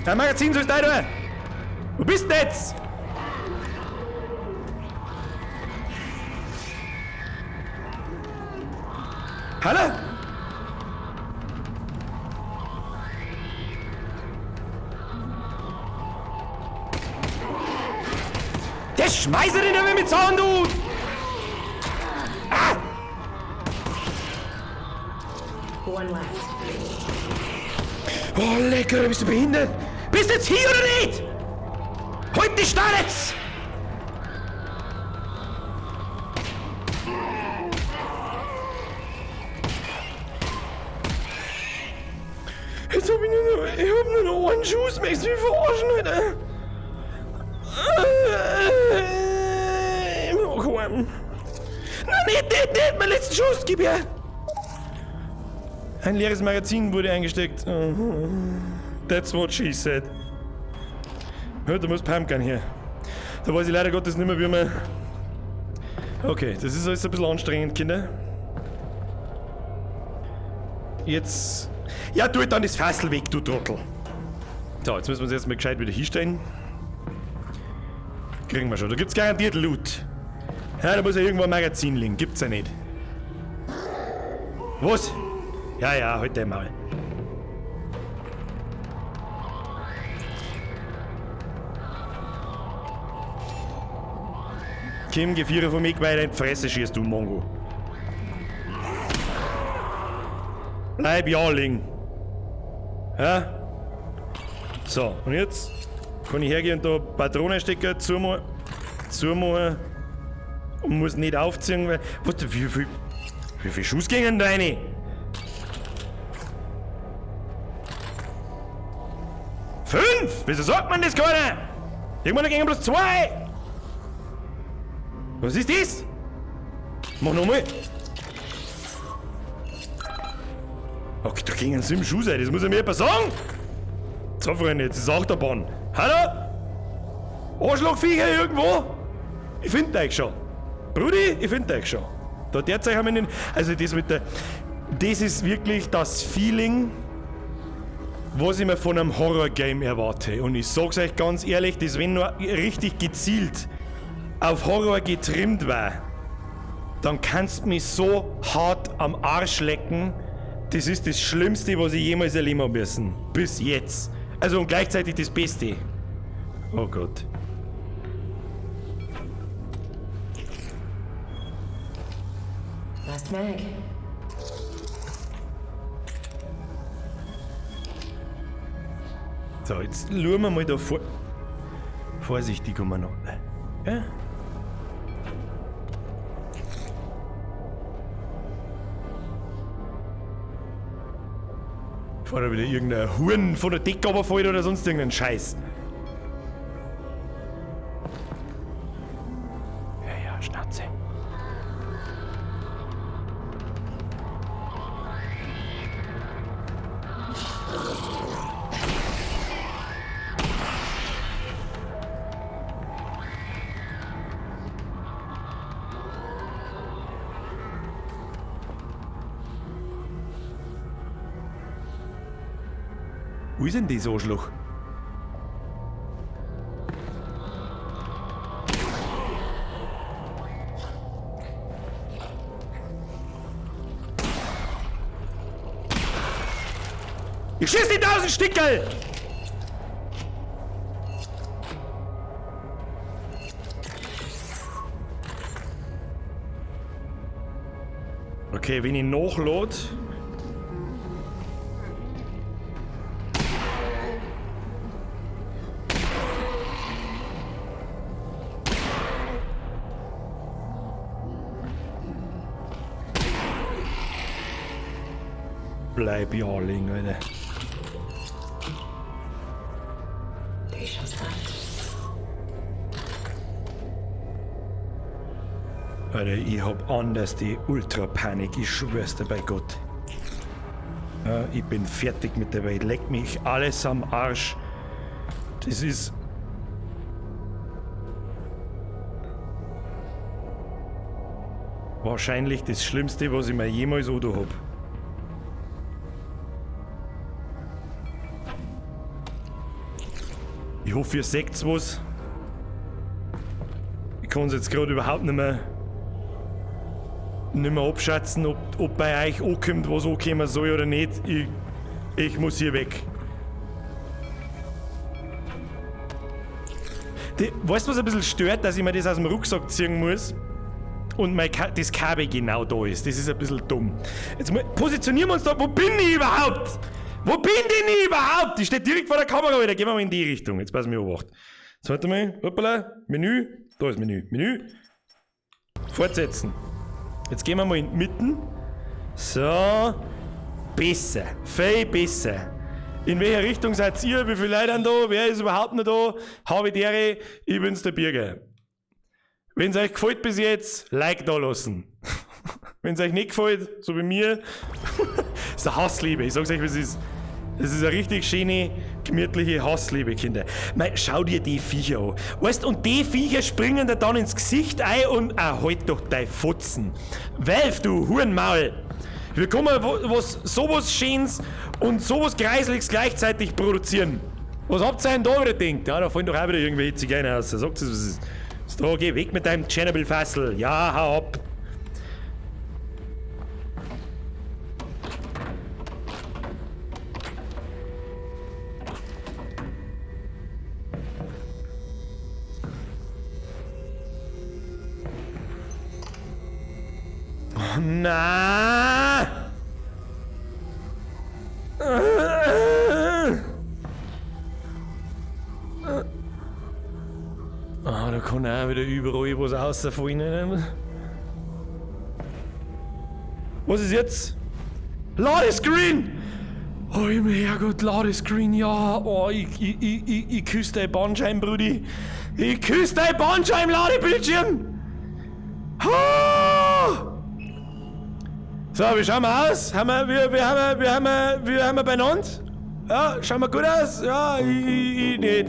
Dein Magazin soll da! Wo bist du denn jetzt? Hallo? Der schmeißt den aber mit Zaun, du! Ah! One left. Oh, lecker, bist du behindert? Bist du jetzt hier oder nicht? Halt die Starretz! Jetzt hab ich nur noch, ich hab nur noch einen Schuss, möchtest du mich verarschen, Alter? Ich mach heim. Nein, nicht, nicht, nicht, mein letzten Schuss, gib her! Ein leeres Magazin wurde eingesteckt. That's what she said. Ja, da muss Pumpgun her. Da weiß ich leider Gottes nicht mehr, wie man. Okay, das ist alles ein bisschen anstrengend, Kinder. Jetzt. Ja, tu dann das Fassel weg, du Trottel. So, jetzt müssen wir uns erstmal gescheit wieder hinstellen. Kriegen wir schon. Da gibt's garantiert Loot. Ja, da muss ja irgendwo ein Magazin liegen. Gibt's ja nicht. Was? Ja, ja, halt dein Maul. Kim, geh Vierer von mich weiter in die Fresse schießt, du Mongo. Bleib ja liegen. Ja? So, und jetzt kann ich hergehen und da Patronenstecker zumachen und muss nicht aufziehen, weil. Was, wie viel Schuss gingen da rein? 5? Wieso sagt man das keiner? Irgendwann gingen bloß 2! Was ist das? Mach nochmal. Okay, da gingen 7 Schuss rein, das muss ja mir jemand sagen! So, Freunde, jetzt ist Achterbahn. Hallo? Arschlochviecher irgendwo? Ich find euch schon. Brudi, ich find euch schon. Da derzeit haben wir den. Also, das mit der. Das ist wirklich das Feeling, was ich mir von einem Horror-Game erwarte. Und ich sag's euch ganz ehrlich, das, wenn nur richtig gezielt auf Horror getrimmt war, dann kannst du mich so hart am Arsch lecken. Das ist das Schlimmste, was ich jemals erleben habe müssen. Bis jetzt. Also und gleichzeitig das Beste. Oh Gott. Last mag. So, jetzt schauen wir mal da vor. Vorsichtig umeinander. Ja? Bevor da wieder irgendein Huren von der Decke runterfällt oder sonst irgendein Scheiß. Ja, ja, Schnauze. Wo ist denn das Arschloch? Ich schieß die 1000 Stickel! Okay, wenn ich nachlade. Bleib ja liegen, Alter. 3 shells left. Alter, ich hab anders die Ultra-Panik, ich schwör's dir bei Gott. Ja, ich bin fertig mit der Welt, leck mich alles am Arsch. Das ist. Wahrscheinlich das Schlimmste, was ich mir jemals oder hab. Ich hoffe, ihr seht's was. Ich kann's jetzt gerade überhaupt nicht mehr abschätzen, ob bei euch ankommt, was ankommen soll oder nicht. Ich muss hier weg. Weißt du, was ein bisschen stört, dass ich mir das aus dem Rucksack ziehen muss und das Kabel genau da ist. Das ist ein bisschen dumm. Jetzt positionieren wir uns da. Wo bin ich überhaupt? Wo bin denn ich überhaupt? Ich stehe direkt vor der Kamera, Alter. Gehen wir mal in die Richtung. Jetzt pass mir Obacht. Jetzt warte mal. Hoppala. Menü. Da ist Menü. Menü. Fortsetzen. Jetzt gehen wir mal in die Mitte. So. Besser. Viel besser. In welcher Richtung seid ihr? Wie viele Leute sind da? Wer ist überhaupt noch da? Habe die Ehre, ich bin's der Birger. Wenn's euch gefällt bis jetzt, Like da lassen. Wenn's euch nicht gefällt, so wie mir, ist eine Hassliebe. Ich sag's euch, wie es ist. Das ist eine richtig schöne, gemütliche Hassliebe, Kinder. Mei, schau dir die Viecher an. Weißt, und die Viecher springen dir dann ins Gesicht ein und halt doch dein Fotzen. Valve, du Hurenmaul. Wir können was, sowas Schönes und sowas Greiseliges gleichzeitig produzieren. Was habt ihr denn da wieder gedacht? Ja, da fallen doch auch wieder irgendwelche Zigeuner raus. Sagt es, was ist. So, geh weg mit deinem Tschernobyl-Fassel. Ja, hau ab. Oh, na! Ah, da kann auch wieder überall was rausfallen. Was ist jetzt? Ladescreen! Oh, im Herrgott, Ladescreen, ja. Oh, ich küsse dein Bandscheiben, Brudi. Ich küsse dein Bandscheiben, Ladebildschirm! Ah! So, wie schauen wir aus? Haben wir, wie, wie haben wir, wie haben wir, wie haben wir beieinander? Ja, schauen wir gut aus? Ja, ich nicht.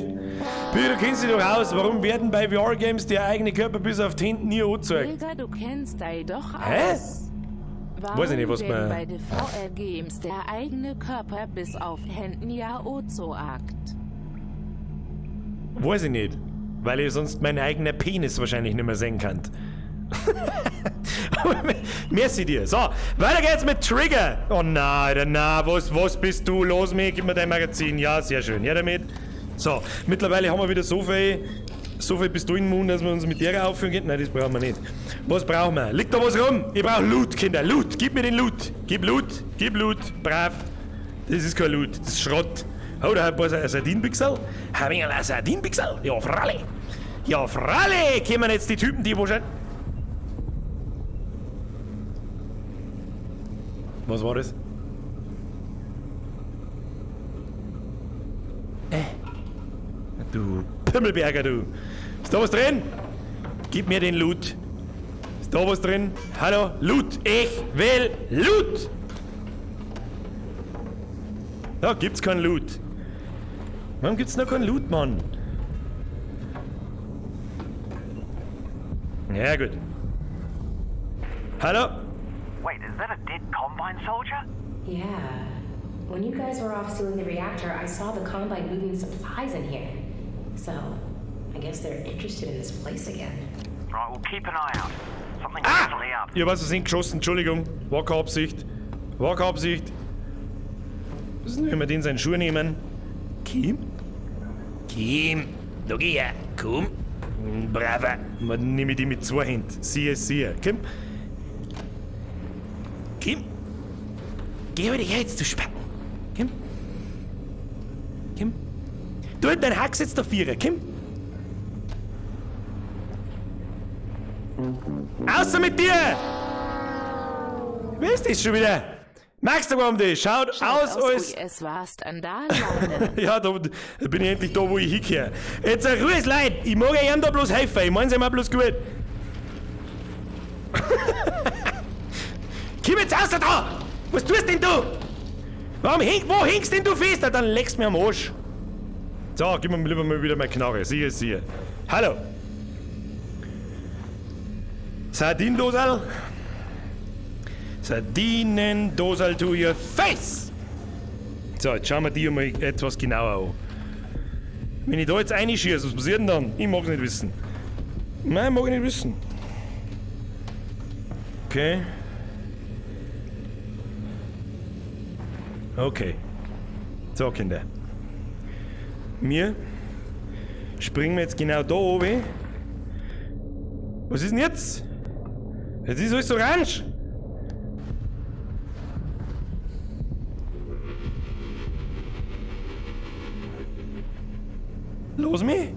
Bitte, du kennst dich doch aus. Warum werden bei VR-Games der eigene Körper bis auf die Hände nie angezeigt? Helga, du kennst dich doch Hä? aus. Warum Weiß ich nicht, was denn man- bei den VR-Games der eigene Körper bis auf Händen ja anzeigt? Weiß ich nicht. Weil ich sonst meinen eigenen Penis wahrscheinlich nicht mehr sehen kann. Merci dir. So, weiter geht's mit Trigger. Oh nein, Alter, na, was bist du? Los mich, gib mir dein Magazin. Ja, sehr schön. Ja, damit. So, mittlerweile haben wir wieder so viel Pistolenmund, dass wir uns mit der aufführen können. Nein, das brauchen wir nicht. Was brauchen wir? Liegt da was rum? Ich brauche Loot, Kinder. Loot. Gib mir den Loot. Gib Loot. Gib Loot. Brav. Das ist kein Loot. Das ist Schrott. Oh, da hat ein Sardinenpixel. Hab ich ein Sardinenpixel? Ja, freilich. Ja, freilich. Kommen jetzt die Typen, die wahrscheinlich... Was war das? Du Pimmelberger, du. Ist da was drin? Gib mir den Loot. Ist da was drin? Hallo? Loot. Ich will Loot. Da gibt's keinen Loot. Warum gibt's noch keinen Loot, Mann? Ja, gut. Hallo? Wait, is that a dead Combine soldier? Yeah. When you guys were off stealing the reactor, I saw the Combine moving supplies in here. So, I guess they're interested in this place again. Right, we'll keep an eye out. Something's Ah! definitely up. Ich hab aus Versehen geschossen, Entschuldigung. War keine Absicht. War keine Absicht. Müssen wir den seinen Schuh nehmen? Kim? Kim, da geh her. Komm. Braver. Man nehme ich die mit zwei Händen. Siehe, siehe. Komm. Kim. Geh wieder her jetzt, du Spacken. Kim. Kim. Du halt dein Hax jetzt da Vierer. Kim. Außer mit dir! Wer ist das schon wieder? Magst du um das? Schaut aus, als... wie es warst an der Leine. Ja, da bin ich endlich da, wo ich hingehöre. Jetzt Ruhe, Leute! Ich mag euch da bloß helfen. Ich mein's immer bloß gut. Komm jetzt raus da! Was tust denn du? Warum häng, wo hängst denn du fest? Dann leckst du mir am Arsch. So, gib mir lieber mal wieder meine Knarre. Siehe, siehe. Hallo. Sardinendosal. Sardinendosal to your face! So, jetzt schauen wir die mal etwas genauer an. Wenn ich da jetzt reinschieße, was passiert denn dann? Ich mag's nicht wissen. Nein, mag ich nicht wissen. Okay. Okay. So, Kinder. Wir springen wir jetzt genau da oben. Was ist denn jetzt? Jetzt ist alles orange. Los mich!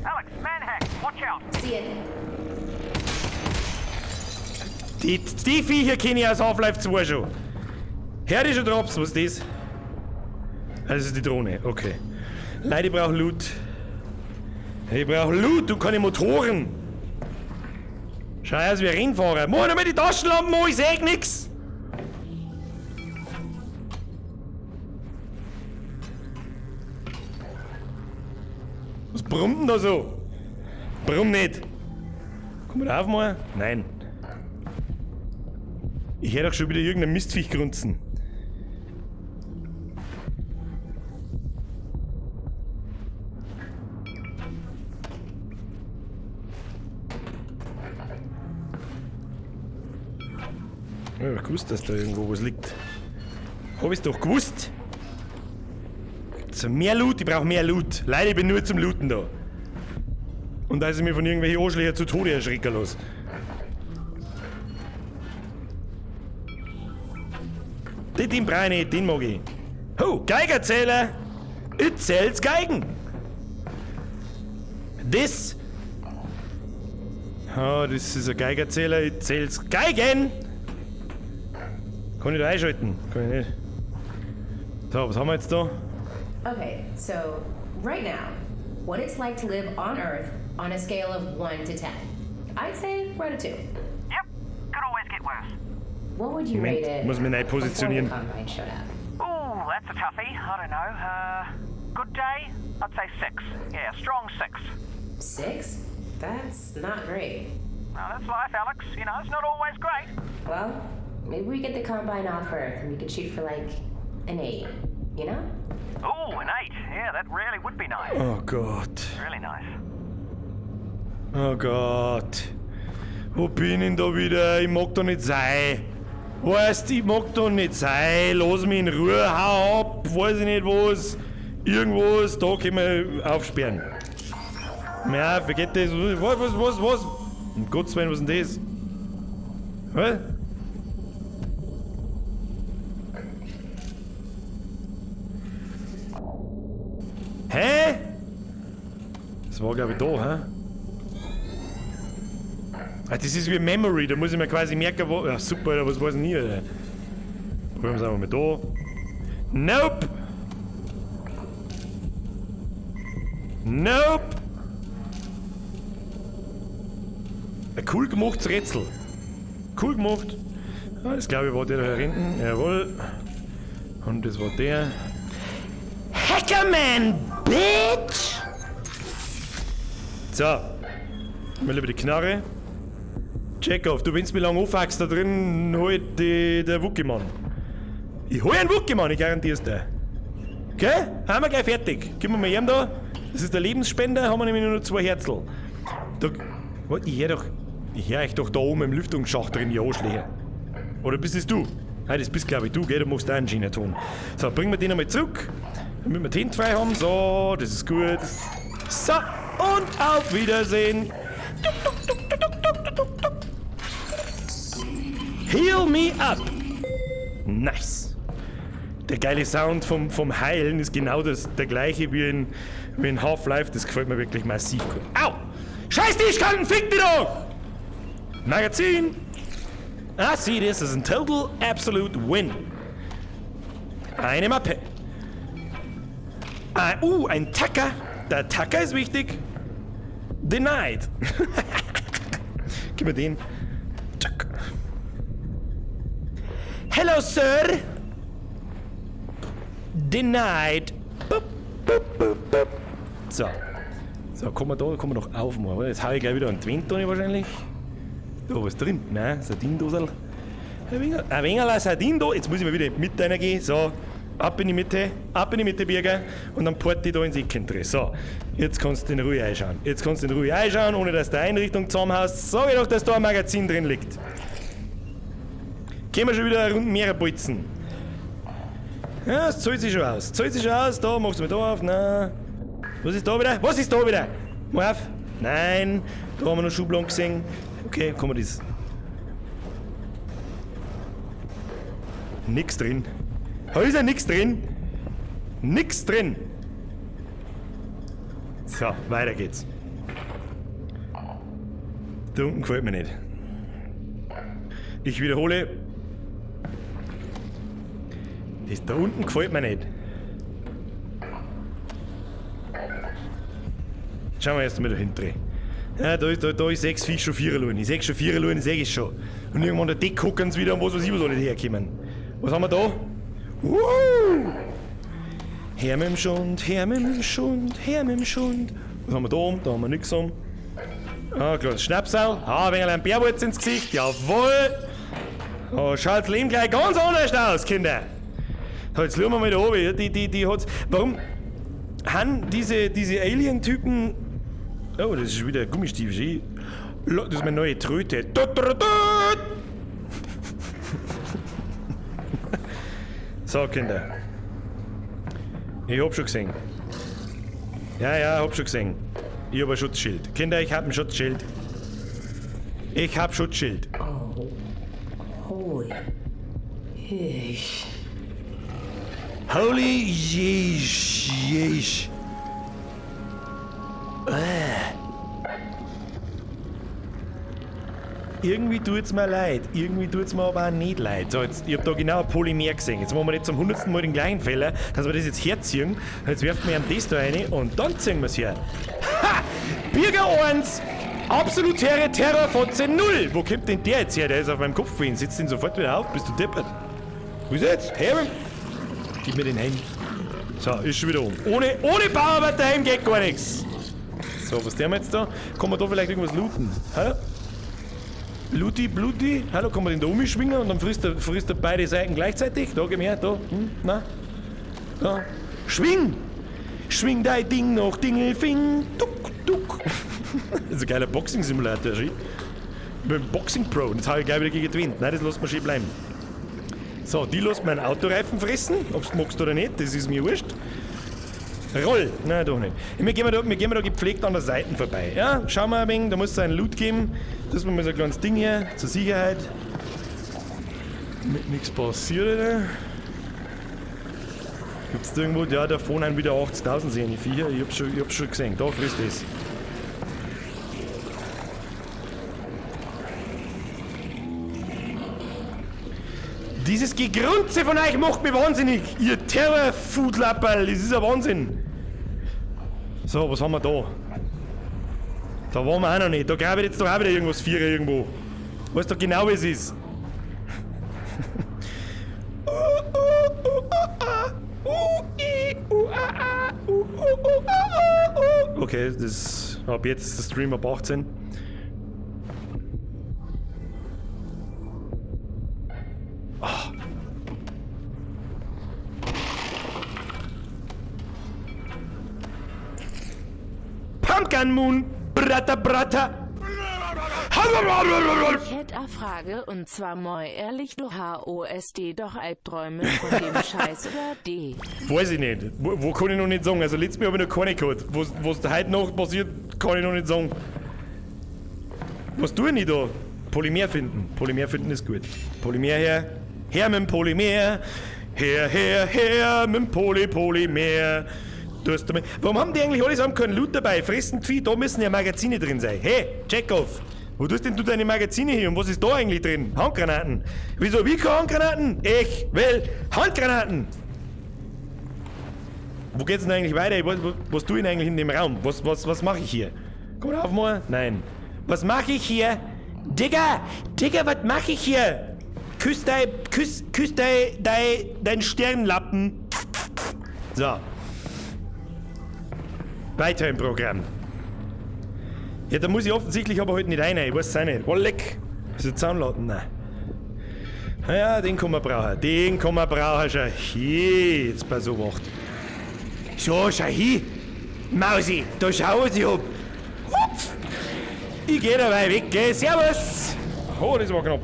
Alex, manhack, watch out. See it. Die Viecher kenne ich aus Half-Life 2 schon. Hör dich schon Drops, was ist das? Ah, das ist die Drohne, okay. Leute, ich brauche Loot. Ich brauche Loot und keine Motoren. Schau aus wie ein Rennfahrer. Mach noch mal die Taschenlampen an, ich seh nix. Was brummt denn da so? Brumm nicht. Komm mal auf mal? Nein. Ich hör doch schon wieder irgendein Mistviech grunzen. Ich hab gewusst, dass da irgendwo was liegt. Hab ich's doch gewusst. Gibt's mehr Loot? Ich brauch mehr Loot. Leider, ich bin nur zum Looten da. Und da ist ich mir von irgendwelchen Arschlöchern zu Tode erschrecken lassen. Den brauch ich nicht, den mag ich. Ho, Geigerzähler! Ich zähl's Geigen! Das! Oh, das ist ein Geigerzähler, ich zähl's Geigen! Kann ich da einschalten? Kann ich nicht. So, was haben wir jetzt da? Okay, so right now, what it's like to live on Earth on a scale of 1 to 10. I'd say we're at a 2. Yep, could always get worse. What would you Moment, rate it muss mich neu before the positionieren. Combine showed up? Ooh, that's a toughie. I don't know. Good day? I'd say 6. Yeah, strong 6. 6? That's not great. Well, that's life, Alex. You know, it's not always great. Well, maybe we get the Combine off Earth and we could shoot for like an 8, you know? Ooh, an 8. Yeah, that really would be nice. Oh Gott. Really nice. Oh Gott. Wo bin ich denn da wieder? Ich mag da nicht sein. Weißt, ich mag da nicht sein. Lass mich in Ruhe, hau ab, weiß ich nicht was. Irgendwas, da können wir aufsperren. Ja, vergiss das. Was? Um Gottes Willen, was ist denn das? Was? Hä? Das war, glaub ich, da, hä? Ah, das ist wie Memory, da muss ich mir quasi merken, wo. Ja, super, Alter, was weiß ich nie, Alter. Probieren wir es einfach mal da. Nope! Nope! Ein cool gemachtes Rätsel. Cool gemacht. Ah, das glaube ich war der da hinten. Jawohl. Und das war der. Hackerman, Bitch! So. Mal lieber die Knarre. Chekhov, du, wenn's mir lang aufwachst, da drin holt der Wookie-Mann. Ich hol einen Wookie-Mann, ich garantier's dir. Okay? Haben wir gleich fertig. Gib mir mal ihm da. Das ist der Lebensspender, haben wir nämlich nur noch 2 Herzl. Da, warte, ich hör doch, ich hör euch doch da oben im Lüftungsschacht drin, ihr Arschlöcher. Oder bist das du? Nein, das bist glaub ich du, gell? Du machst auch einen schönen Ton. So, bringen wir den einmal zurück, damit wir die Hände frei haben. So, das ist gut. So, und auf Wiedersehen. Tuk, tuk, tuk, tuk, tuk, tuk, tuk, tuk. Heal me up. Nice. Der geile Sound vom Heilen ist genau der gleiche wie in Half-Life. Das gefällt mir wirklich massiv gut. Au! Scheiß Tischkanten, fick dich doch! Magazin! I see this as a total absolute win. Eine Mappe. Ein Tacker. Der Tacker ist wichtig. Denied. Gib mir den. Zack. Hello, Sir. Denied. Bup, bup, bup, bup. So. So, kommen wir da, kommen wir noch auf, mal, oder? Jetzt hau ich gleich wieder einen Twin-Toni wahrscheinlich. Da was drin? Nein, Sardinendosel. Ein wenig Sardinendosel. Jetzt muss ich mal wieder in die Mitte reingehen. So, ab in die Mitte, ab in die Mitte, Birger. Und dann port ich da ins Ecken drin. So, jetzt kannst du in Ruhe einschauen. Jetzt kannst du in Ruhe einschauen, ohne dass du Einrichtung zusammenhaust. Sag ich doch, dass da ein Magazin drin liegt. Gehen wir schon wieder eine Runde mehr bolzen. Ja, das zahlt sich schon aus. Zahlt sich schon aus. Da, machst du mir da auf. Nein. Was ist da wieder? Was ist da wieder? Mach auf. Nein. Da haben wir noch Schubladen gesehen. Okay, kann man das. Nix drin. Da ist ja nix drin. Nix drin. So, weiter geht's. Da unten gefällt mir nicht. Ich wiederhole. Das da unten gefällt mir nicht. Schauen wir erst mal dahinter. Ja, da ist 6 Fisch schon 4 allein. Ich seh schon 4 allein, seh ich schon. Und irgendwann der Deck gucken sie wieder und was weiß ich, was alle herkommen. Was haben wir da? Her mit dem Schund, her mit dem Schund, her mit dem Schund. Was haben wir da? Da haben wir nichts um. Ah, kleines Schnapsal. Ah, ein wenig ein Bärwurz ins Gesicht. Jawohl! Oh, schaut das Leben gleich ganz anders aus, Kinder. So, jetzt schauen wir mal da oben. Die hat's. Warum haben diese Alien-Typen. Oh, das ist wieder Gummistiefel. Das ist meine neue Tröte. So, Kinder. Ich hab schon gesehen. Ja, hab schon gesehen. Ich hab ein Schutzschild. Kinder, ich hab ein Schutzschild. Ich hab Schutzschild. Oh, holy. Ish. Holy yeesh, yeesh. Irgendwie tut's mir leid. Irgendwie tut's mir aber auch nicht leid. So, jetzt, ich hab da genau ein Polymer gesehen. Jetzt machen wir nicht zum 100. Mal den gleichen Fehler, dass wir das jetzt herziehen. Jetzt werfen wir ihm das da rein und dann ziehen wir's her. Ha! Birger 1! Absolutäre Terrorfotze 0! Wo kommt denn der jetzt her? Der ist auf meinem Kopf gewesen. Setz den sofort wieder auf. Bist du deppert? Wo ist er jetzt? Her! Gib mir den Helm. So, ist schon wieder um. Ohne Bauarbeiter daheim geht gar nichts. So, was tun wir jetzt da? Kann man da vielleicht irgendwas looten? Hä? Looty, Bluty? Hallo, kann man den da umschwingen und dann frisst er beide Seiten gleichzeitig? Da, geh her, da. Hm, na? Da. Schwing! Schwing dein Ding noch, Dingelfing! Duck, duck! Das ist ein geiler Boxing-Simulator, schön. Mit dem Boxing Pro. Das habe ich gleich wieder gegen die Wind. Nein, das lässt man schön bleiben. So, die lässt meinen Autoreifen fressen, ob's du magst oder nicht, das ist mir wurscht. Roll! Nein, doch nicht. Wir gehen da gepflegt an der Seite vorbei. Ja, schauen wir ein wenig, da muss es einen Loot geben. Das ist mal so ein kleines Ding hier, zur Sicherheit. Damit nichts passiert, oder? Gibt's da irgendwo? Ja, da vorne wieder 80.000 sehen die Viecher. Ich hab's schon gesehen. Da frisst es. Dieses Gegrunze von euch macht mich wahnsinnig! Ihr Terror-Food-Lapperl, das ist ein Wahnsinn! So, was haben wir da? Da waren wir auch noch nicht. Da grabe ich jetzt doch auch wieder irgendwas Vierer irgendwo. Weißt doch genau, wie es ist. Okay, das ab jetzt ist der Stream ab 18. Pumpkin Moon, Bratta Bratta. Ich hätte eine Frage und zwar moi ehrlich, du HOSD doch Albträume von dem Scheiß oder D? Weiß ich nicht. Wo kann ich noch nicht sagen? Also letztes Mal habe ich noch keine gehabt. Was heute noch passiert, kann ich noch nicht sagen. Was tue ich da? Polymer finden. Polymer finden ist gut. Polymer her. Her mit dem Polymer. Her, her, her mit dem Polymer. Warum haben die eigentlich alle zusammen keinen Loot dabei? Fressen Vieh, da müssen ja Magazine drin sein. Hey, Chekhov, wo tust denn du deine Magazine hin und was ist da eigentlich drin? Handgranaten. Wieso, wie keine Handgranaten? Ich will Handgranaten! Wo geht's denn eigentlich weiter? Was tue ich denn eigentlich in dem Raum? Was mache ich hier? Komm auf mal. Nein. Was mache ich hier? Digga! Digga, was mache ich hier? Küss dein Stirnlappen. So. Weiter im Programm. Ja, da muss ich offensichtlich aber heute nicht rein. Ich weiß es auch nicht. Oh, leck. Ist der Zaunladen? Nein. Naja, den kann man brauchen. Den kann man brauchen. Schau hier. Jetzt bei so wacht. So, schau hier. Mausi, da schau ich ab. Hupf. Ich geh dabei weg, gell? Servus. Oh, das war knapp.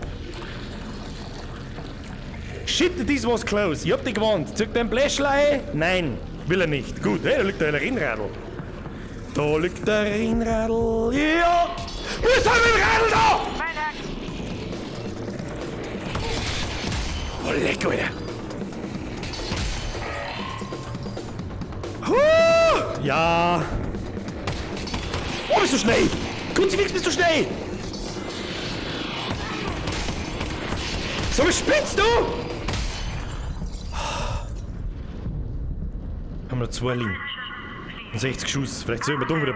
Shit, this was close. Ich hab dich gewarnt. Zück dein Bläschlei? Nein, will er nicht. Gut, hey, da liegt ein Rennradl. Da liegt der Rennradl. Ja! Wir sind mit dem Radl da! Oh, leck, Alter. Huh! Ja! Oh, bist du schnell! Kruzifix, bist du schnell! So, spinnst du? Haben wir noch 2 liegen. 60 Schuss. Vielleicht soll ich mir dumm wieder.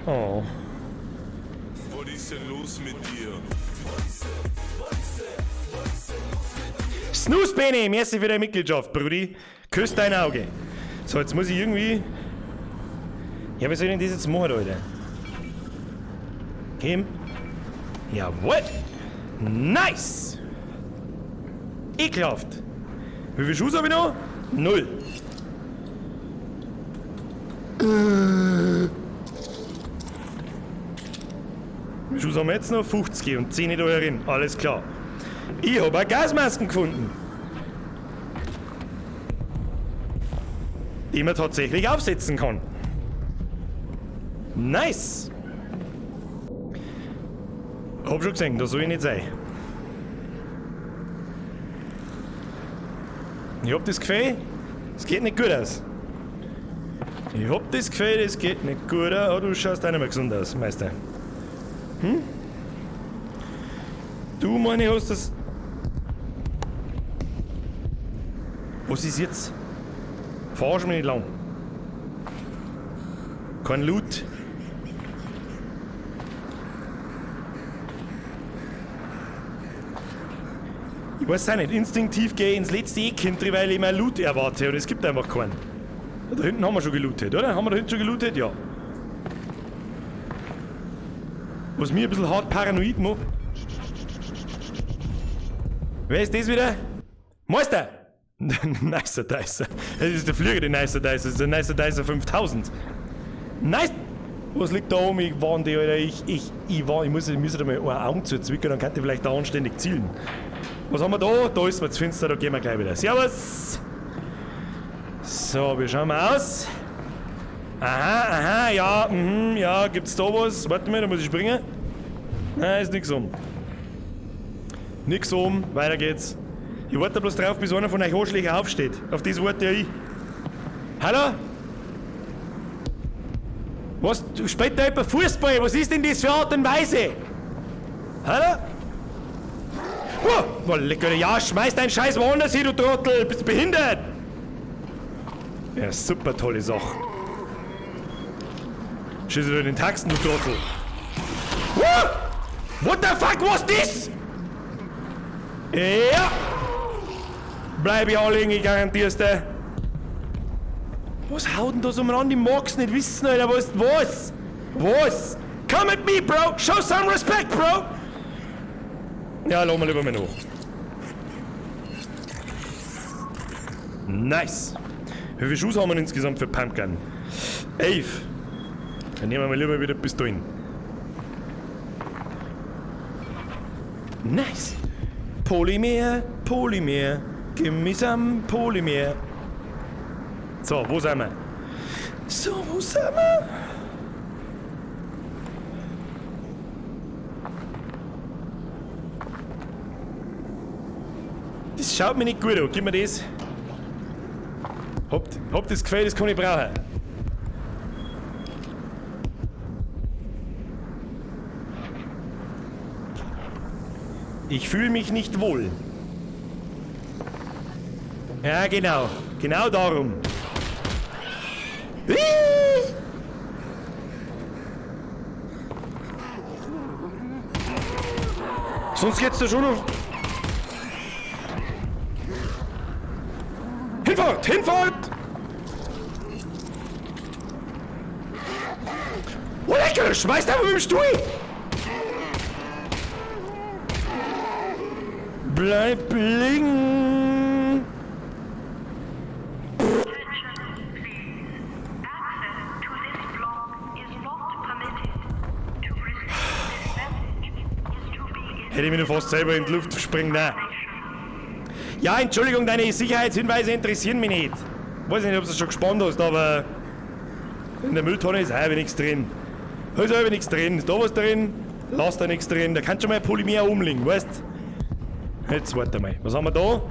Oh. Was ist denn los mit dir? Snooze, Benny, merci für deine Mitgliedschaft, Brudi. Küss dein Auge. So, jetzt muss ich irgendwie. Ja, wie soll ich denn das jetzt machen, Alter? Kim? Jawohl! Nice! Ekelhaft! Wie viel Schuss hab ich noch? 0. Wie viel Schuss haben wir jetzt noch? 50 und 10 da herin. Alles klar. Ich hab auch Gasmasken gefunden. Die man tatsächlich aufsetzen kann. Nice! Hab schon gesehen, da soll ich nicht sein. Ich hab das Gefühl, es geht nicht gut aus. Ich hab das Gefühl, es geht nicht gut aus. Oh, du schaust auch nicht mehr gesund aus, Meister. Hm? Du, meine, hast das... Was ist jetzt? Verarsch mich nicht lang. Kein Loot. Ich weiß auch nicht, instinktiv gehe ich ins letzte Eck hinter, weil ich mein Loot erwarte und es gibt einfach keinen. Da hinten haben wir schon gelootet, oder? Haben wir da hinten schon gelootet? Ja. Was mir ein bisschen hart paranoid macht. Wer ist das wieder? Meister! Nicer Dicer. Das ist der Flüger, der Nicer Dicer. Das ist der Nicer Dicer 5000. Nice! Was liegt da oben? Ich warne dich, Alter. Ich muss da mal ein Auge zuzwicken, dann kann ich vielleicht da anständig zielen. Was haben wir da? Da ist mir zu finster, da gehen wir gleich wieder. Servus! So, wie schauen wir aus? Aha, aha, ja, ja, gibt's da was? Warte mal, da muss ich springen. Nein, ist nix um. Nix um, weiter geht's. Ich warte bloß drauf, bis einer von euch Arschlöcher aufsteht. Auf das warte ja ich. Hallo? Was? Du spielst da etwa Fußball? Was ist denn das für Art und Weise? Hallo? Oh, lecker, ja, schmeiß deinen Scheiß woanders hin, du Trottel! Bist behindert! Ja, super tolle Sache. Schieß du den Taxen, du Trottel! Oh! What the fuck was this? Ja! Bleib ich anlegen, ich garantier's dir. Was haut denn da so an? Die mag's nicht wissen, Alter. Was? Was? Was? Come at me, bro! Show some respect, bro! Ja, lass mal lieber mal noch. Nice. Wie viele Schuss haben wir insgesamt für Pumpgun? 11. Dann nehmen wir mal lieber wieder Pistolen. Nice. Polymer, Polymer. Gib mir some Polymer. So, wo sind wir? So, wo sind wir? Das schaut mir nicht gut an. Gib mir das. Hab das Gefühl, das kann ich brauchen. Ich fühle mich nicht wohl. Ja, genau. Genau darum. Sonst geht's da schon noch. Hinfahrt! Hinfahrt! Oh, lecker! Schmeißt einfach mit dem Stuhl! Bleib liegen! Hätte ich mir nur fast selber in die Luft springen. Nein. Ja, Entschuldigung, deine Sicherheitshinweise interessieren mich nicht. Weiß nicht, ob du es schon gespannt hast, aber in der Mülltonne ist halb nichts drin. Da ist halb nichts drin. Ist da was drin? Lass da nichts drin. Da kannst du schon mal ein Polymer umlegen, weißt? Jetzt warte mal. Was haben wir da?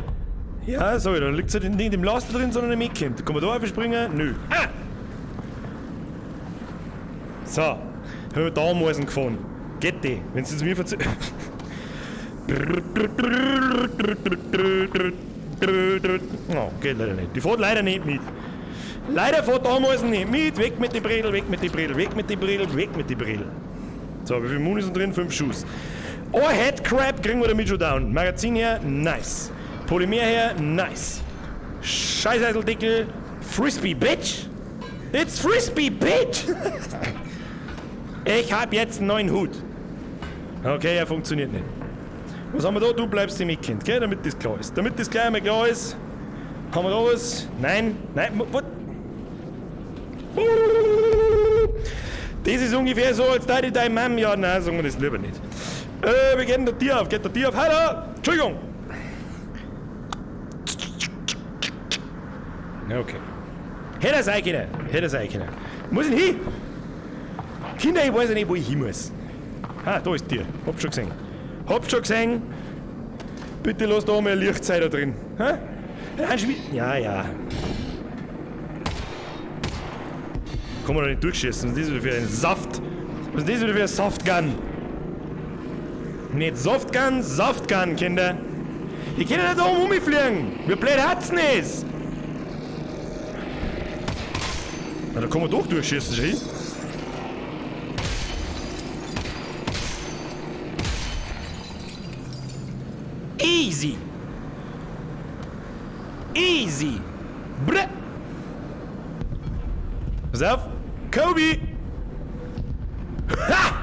Ja, sorry, dann liegt es halt nicht im Laster drin, sondern im Eckkind. Kann man da einfach springen? Nö. Ah! So, hab ich da Ameisen gefahren. Geht die, wenn sie zu mir verzeihen. Oh, geht leider nicht. Die fährt leider nicht mit. Leider fährt die Ameisen nicht mit. Weg mit den Bredel, weg mit den Bredel, weg mit den Bredel, weg mit den Bredel. So, wie viel Muni sind drin? 5 Schuss. Oh, Headcrab kriegen wir damit schon down. Magazin her, nice. Polymer her, nice. Scheißeiseldeckel. Frisbee, Bitch! It's Frisbee, Bitch! Ich hab jetzt einen neuen Hut. Okay, er funktioniert nicht. Was haben wir da? Du bleibst im Kind, gell? Damit das klar ist. Damit das gleich einmal klar ist. Haben wir da was? Nein, nein, what? Das ist ungefähr so, als da die deine Mom. Ja, nein, sagen wir das lieber nicht. Wir gehen der Tür auf, geht der Tür auf. Hallo! Entschuldigung! Okay. Hätte sein können. Hätte sein können. Muss ich hin? Kinder, ich weiß ja nicht, wo ich hin muss. Ah, da ist die Tür. Hab schon gesehen. Hab schon gesehen. Bitte lass da mal eine Lichtzeit da drin. Hä? Ja, ja. Kann man da nicht durchschießen. Was ist das wieder für ein Saft? Was ist das wieder für ein Softgun? Nicht Softgun, Softgun, Kinder. Die können nicht da oben rumfliegen. Wie blöd hat's denn das? Na, da kann man doch durchschießen, schön. Easy. Easy. Brä. Pass auf. Kobe. Ha!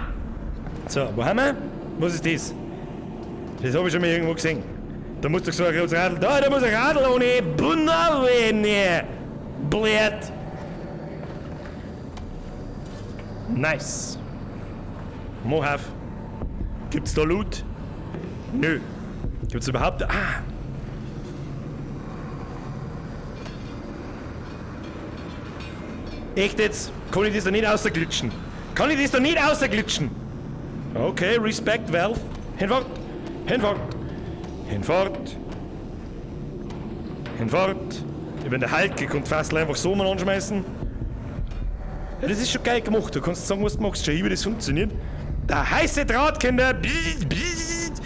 So, wo haben wir? Was ist das? Das hab ich schon mal irgendwo gesehen. Da muss doch so ein großes Radl. Da muss ein Radl ohne Bunnerwene. Blöd. Nice. Mohave. Gibt's da Loot? Nö. Gibt's überhaupt... Ah! Echt jetzt? Kann ich das da nicht außerglitschen? Kann ich das da nicht außerglitschen? Okay, Respect, Valve. Hinfort! Hinfort! Hinfort! Hinfort! Ich bin der Hulk, ich konnte fast einfach so mal anschmeißen. Ja, das ist schon geil gemacht. Du kannst sagen, was du magst. Schau, wie das funktioniert. Der heiße Draht, Kinder! Bzzzt, bzzzt,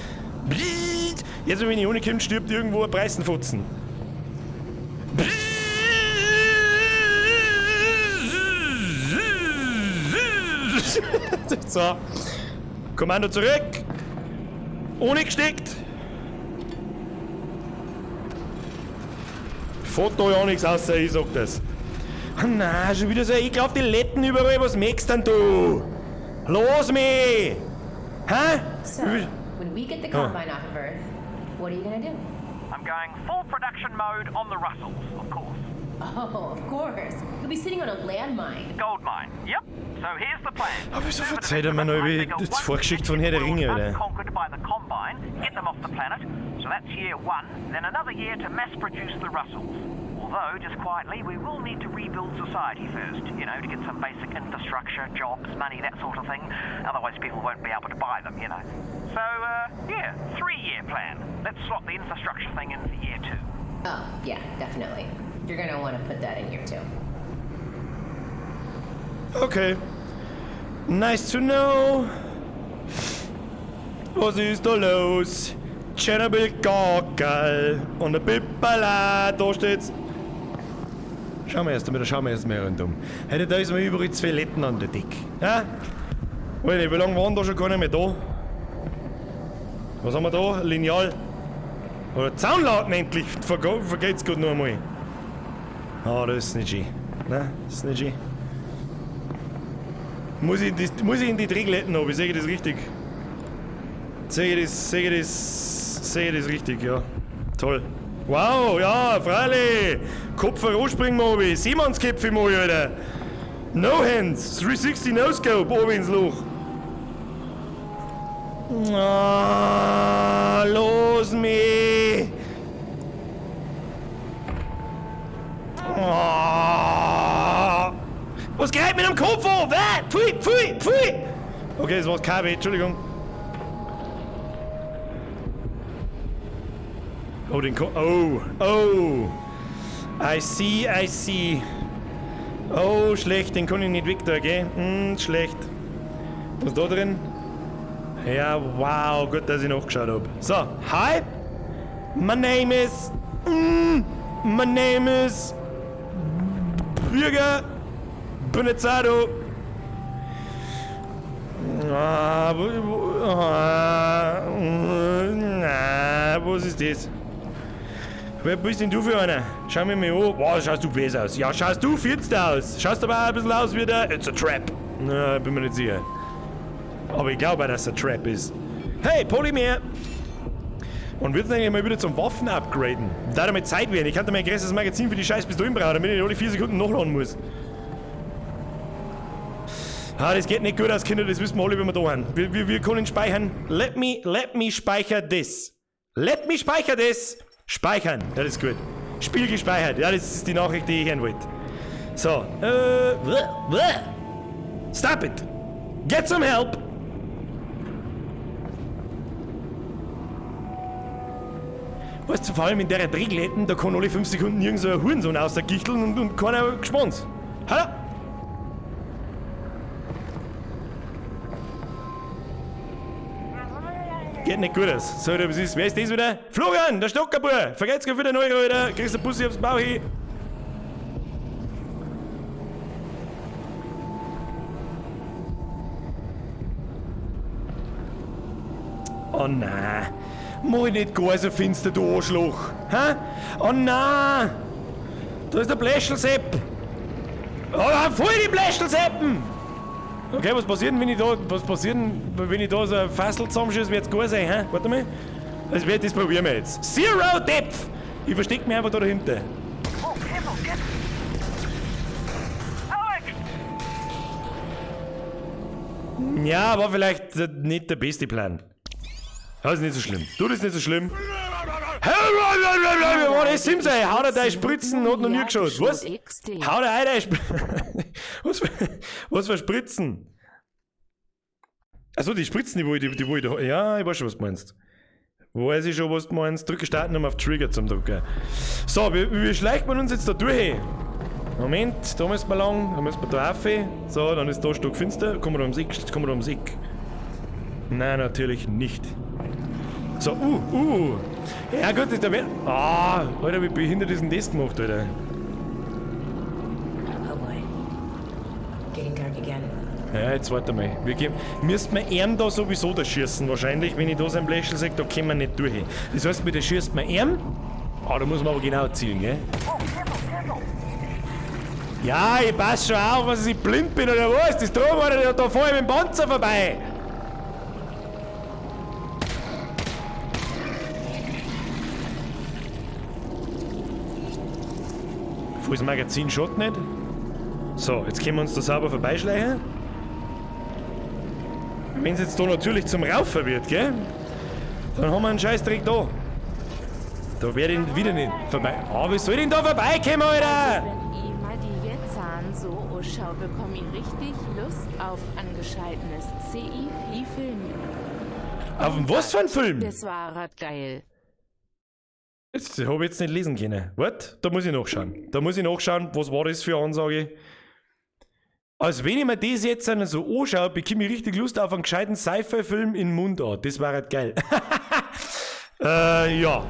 bzzzt. Jetzt, wenn ich ohne komme, stirbt irgendwo ein Preisenfutzen. So. Kommando zurück. Ohne gesteckt. Foto ja nichts außer ich sag das. Oh nein, schon wieder so ein ekelhafte Letten überall. Was möchtest denn du? Los mich! Hä? So, when we get the Combine off of Earth, what are you gonna do? I'm going full production mode on the Russells, of course. Oh, of course. You'll be sitting on a landmine. Gold mine. Yep. So here's the plan. Aber wieso verzeiht er mir noch das Vorgeschichte von Herr der Ringe, oder? Conquered by the Combine, get them off the planet. So that's year one. Then another year to mass produce the Russells. Although, just quietly, we will need to rebuild society first, you know, to get some basic infrastructure, jobs, money, that sort of thing. Otherwise, people won't be able to buy them, you know. So, yeah, 3-year plan. Let's slot the infrastructure thing in for year 2. Oh, yeah, definitely. You're gonna want to put that in year 2. Okay. Nice to know. Was ist da los? Tschernobyl Gockerl und der Pippala, da steht's. Schauen wir erst einmal, da schauen wir erst mal rundum. Heute da ist mir überall 2 Letten an der Deck. Ja? Alter, wie lange waren da schon gar nicht mehr da? Was haben wir da? Lineal. Oder Zaunlauten endlich! Vergeht's gut noch einmal. Ah, das ist nicht schön. Nein, das ist nicht schön. Muss ich in die Drehglätten haben? Sehe ich das richtig? Sehe ich das richtig, ja. Toll. Wow, ja, freilich! Kopf voranspringen, Mobi. Seemannsköpfe, Mobi, Alter. No Hands. 360 No Scope, oben ins Loch. Ah, los mich! Ah, was geht mit dem Kopf an? Wer? Pfui, pfui, pfui! Okay, das war's KB, Entschuldigung. Oh, den Ko Oh, oh. I see, I see. Oh, schlecht, den kann ich nicht weg da, gell? Hm, schlecht. Was ist da drin? Ja, wow, gut, dass ich nachgeschaut hab. So, hi. My name is. My name is. Bürger. Benezado. Ah, na, was ist das? Wer bist denn du für einer? Schau mir mal an. Wow, schaust du böse aus. Ja, schaust du finster aus. Schaust aber auch ein bisschen aus wie der. It's a trap. Na, bin mir nicht sicher. Aber ich glaube auch, dass es ein Trap ist. Hey, Polymer! Und wird's eigentlich mal wieder zum Waffen upgraden? Da damit Zeit werden. Ich kann da mein größtes Magazin für die scheiß Pistolen brauchen, damit ich nicht alle 4 Sekunden nachladen muss. Ah, das geht nicht gut aus, Kinder, das wissen wir alle, wenn wir da sind. Wir können speichern. Let me speicher this. Let me speicher this. Speichern, das ist gut. Spiel gespeichert, ja, das ist die Nachricht, die ich hören wollte. So, Stop it! Get some help! Weißt du, vor allem in der Drehglätten, da kann alle 5 Sekunden irgend so ein Hurensohn ausgichteln und keiner gespannt. Hallo? Geht nicht gut aus. So, was ist? Wer ist das wieder? Florian, der Stockerbub! Vergeht's grad wieder neu, Alter! Kriegst du Bussi aufs Bauch hin! Oh nein! Mach ich nicht gar so finster, du Arschloch! Hä? Oh nein! Da ist der Bläschelsepp! Oh, voll die Bläschelseppen! Okay, was passiert denn, wenn ich da, was passiert denn, wenn ich da so ein Fassel zusammenschieße, wird's gar sein, hä? Warte mal. Das probieren wir jetzt. Zero Depth! Ich versteck mich einfach da dahinter. Oh, careful, get... Alex! Ja, war vielleicht nicht der beste Plan. Das ist nicht so schlimm. Du, das ist nicht so schlimm. Hey, das Simsei? Hau dir deine Spritzen, hat noch nie geschaut. Was? Hau dir deine Spritzen. Was für Spritzen? Achso, die Spritzen, die wo ich da. Ja, ich weiß schon, was du meinst. Weiß ich schon, was du meinst. Drücke starten, um auf Trigger zum Drücken. So, wie schleicht man uns jetzt da durch? Moment, da müssen wir lang, da müssen wir da rauf. So, dann ist da ein Stück finster. Kommen wir da ums Eck? Kommen wir da ums Eck? Nein, natürlich nicht. So, Ja gut, da wird. Ah, Alter, wie behindert ist denn das gemacht, Alter? Oh boy. Getting dark again. Ja, jetzt warte mal. Wir gehen, müssten wir ihn da sowieso da schießen, wahrscheinlich. Wenn ich da sein Bläschel sehe, da kommen wir nicht durch. Das heißt, mit der schießt man ihn. Ah, da muss man aber genau zielen, gell? Ja, ich pass schon auf, was ich blind bin oder was. Das Drum war ja da vorher mit dem Panzer vorbei. Volles Magazin schaut nicht. So, jetzt können wir uns da sauber vorbeischleichen. Wenn es jetzt da natürlich zum Raufen wird, gell? Dann haben wir einen Scheißdreck da. Da werde ich wieder nicht vorbei. Ah, wie soll ich denn da vorbeikommen, Alter? Wenn ich mal die Jetzahn so anschaue, bekomme ich richtig Lust auf angeschaltenes CI-Film. Auf was für ein Film? Das war grad geil. Das hab ich jetzt nicht lesen können. Warte, da muss ich nachschauen. Da muss ich nachschauen, was war das für eine Ansage? Also wenn ich mir das jetzt so anschaue, bekomme ich richtig Lust auf einen gescheiten Sci-Fi-Film in Mundart. Das war halt geil. Ja.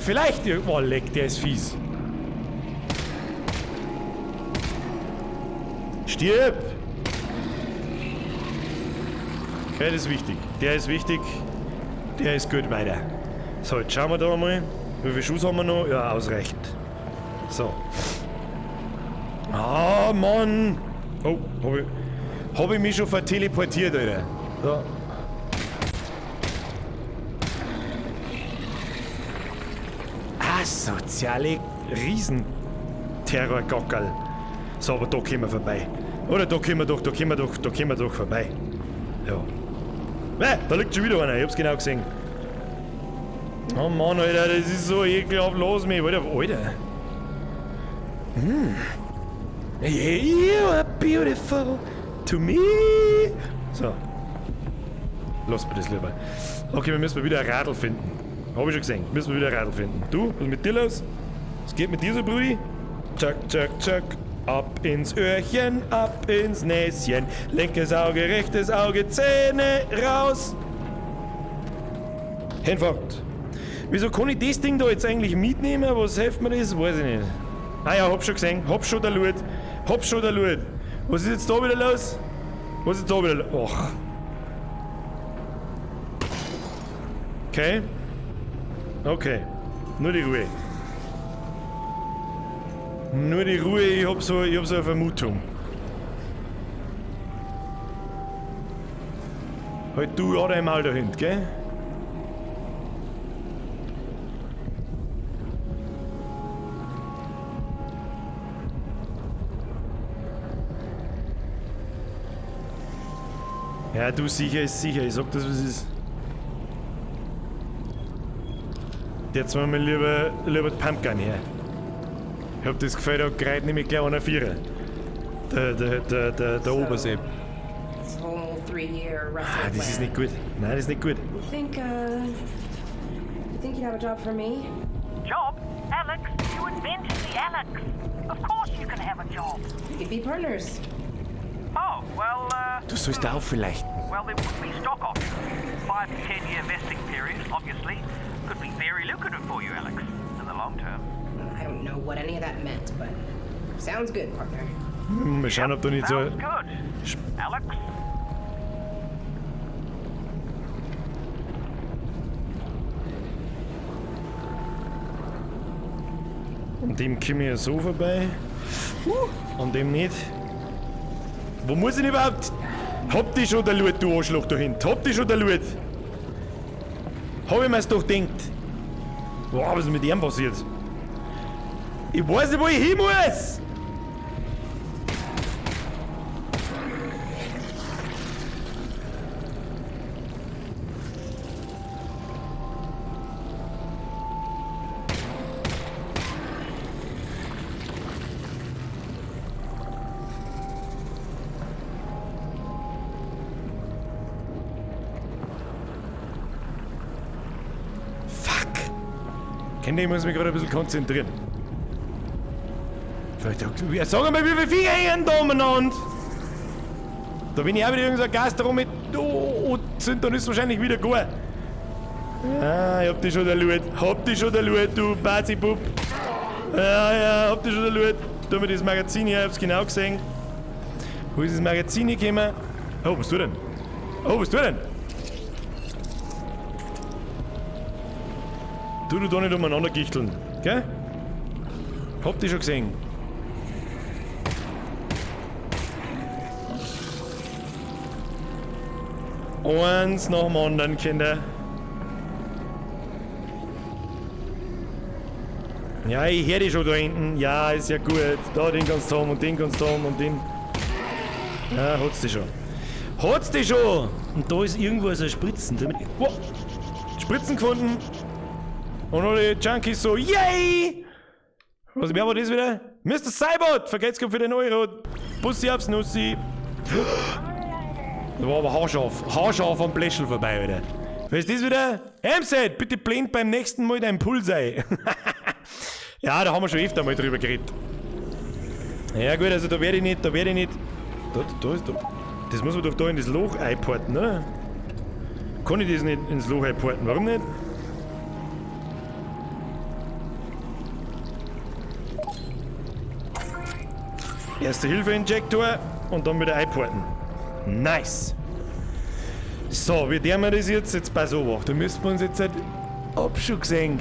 Vielleicht. Oh, leck, der ist fies. Stirb! Okay, das ist wichtig. Der ist wichtig. Der ist gut weiter. So, jetzt schauen wir da mal. Wie viel Schuss haben wir noch? Ja, ausreichend. So. Ah, Mann! Oh, hab ich mich schon verteleportiert, Alter. So. Asoziale Riesenterrorgockerl. So, aber da kommen wir vorbei. Oder da kommen wir doch, da kommen wir doch, da kommen wir doch vorbei. Ja. Da liegt schon wieder einer, ich hab's genau gesehen. Oh Mann, Alter, das ist so ekelhaft. Los mich, Alter. Alter. Hm. Yeah, you are beautiful to me. So. Lass mir das lieber. Okay, wir müssen mal wieder ein Radl finden. Hab ich schon gesehen. Müssen wir wieder Radl finden. Du, was ist mit dir los? Was geht mit dir so, Brudi? Zack, zack, zack. Ab ins Öhrchen, ab ins Näschen. Linkes Auge, rechtes Auge, Zähne raus. Hinfort. Wieso kann ich das Ding da jetzt eigentlich mitnehmen? Was hilft mir das? Weiß ich nicht. Ah ja, hab schon gesehen. Hab schon der Loot. Hab schon der Loot. Was ist jetzt da wieder los? Was ist da wieder los? Och. Okay. Okay. Nur die Ruhe. Nur die Ruhe, ich hab so eine Vermutung. Halt du auch einmal dahinter, gell? Ja, du sicher ist sicher. Ich sag das, was ist. Jetzt mal lieber die Pumpgun her. Ich hab das Gefühl, da gerät nämlich gleich einer Vierer. Der Obersepp. Ah, das ist nicht gut. Nein, das ist nicht gut. You think you'd have a job for me? Job? Alex, you invented the Alex. Of course you can have a job. We could be partners. Oh, well, Du sollst da auch vielleicht. Well, there would be stock options. 5 to 10 year vesting period, obviously. Could be very lucrative for you, Alex, in the long term. I don't know what any of that meant, but sounds good, partner. Mal schauen, ob du nicht so. Sounds good. Alex? An dem komme ich ja so vorbei. An dem nicht. Wo muss ich denn überhaupt? Hab dich schon der Loot, du Arschloch da hinten. Hab dich schon der Loot. Hab ich mir's doch gedacht. Boah, was ist mit ihm passiert? Ich weiß nicht, wo ich hin muss! Kinder, ich muss mich gerade ein bisschen konzentrieren. Vielleicht, sag mal, wie viele Finger hängen da umeinander? Da bin ich auch wieder irgend so ein Gast rum mit. Oh, sind, dann ist es wahrscheinlich wieder gar. Ah, ich hab dich schon der Loot. Hab dich schon der Loot, du Bazibub. Ja, ja, hab dich schon der Loot. Tu mir das Magazin her, ich hab's genau gesehen. Wo ist das Magazin gekommen? Oh, was tut denn? Oh, was tut denn? Du da nicht umeinander gichteln, gell? Hab dich schon gesehen. Eins nach dem anderen, Kinder. Ja, ich hör dich schon da hinten. Ja, ist ja gut. Da, den kannst du haben und den kannst du haben und den. Ja, hat's dich schon. Hat's dich schon! Und da ist irgendwo so ein Spritzen. Oh, Spritzen gefunden. Und alle Junkies so, yay! Was, wer war das wieder? Mr. Cybot! Vergeht's für den Euro. Bussi aufs Nussi. Da war aber haarscharf. Haarscharf am Bläschel vorbei, wieder. Wer ist das wieder? MZ, bitte blend beim nächsten Mal deinen Puls ein. Ja, da haben wir schon öfter mal drüber geredet. Ja gut, also da werde ich nicht, da werde ich nicht. Da ist da. Das muss man doch da in das Loch einporten, ne? Kann ich das nicht ins Loch einporten? Warum nicht? Erste-Hilfe-Injektor und dann wieder einporten. Nice! So, wie tun wir das jetzt? Jetzt pass auf, da müssen wir uns jetzt halt Abschuh gesehen.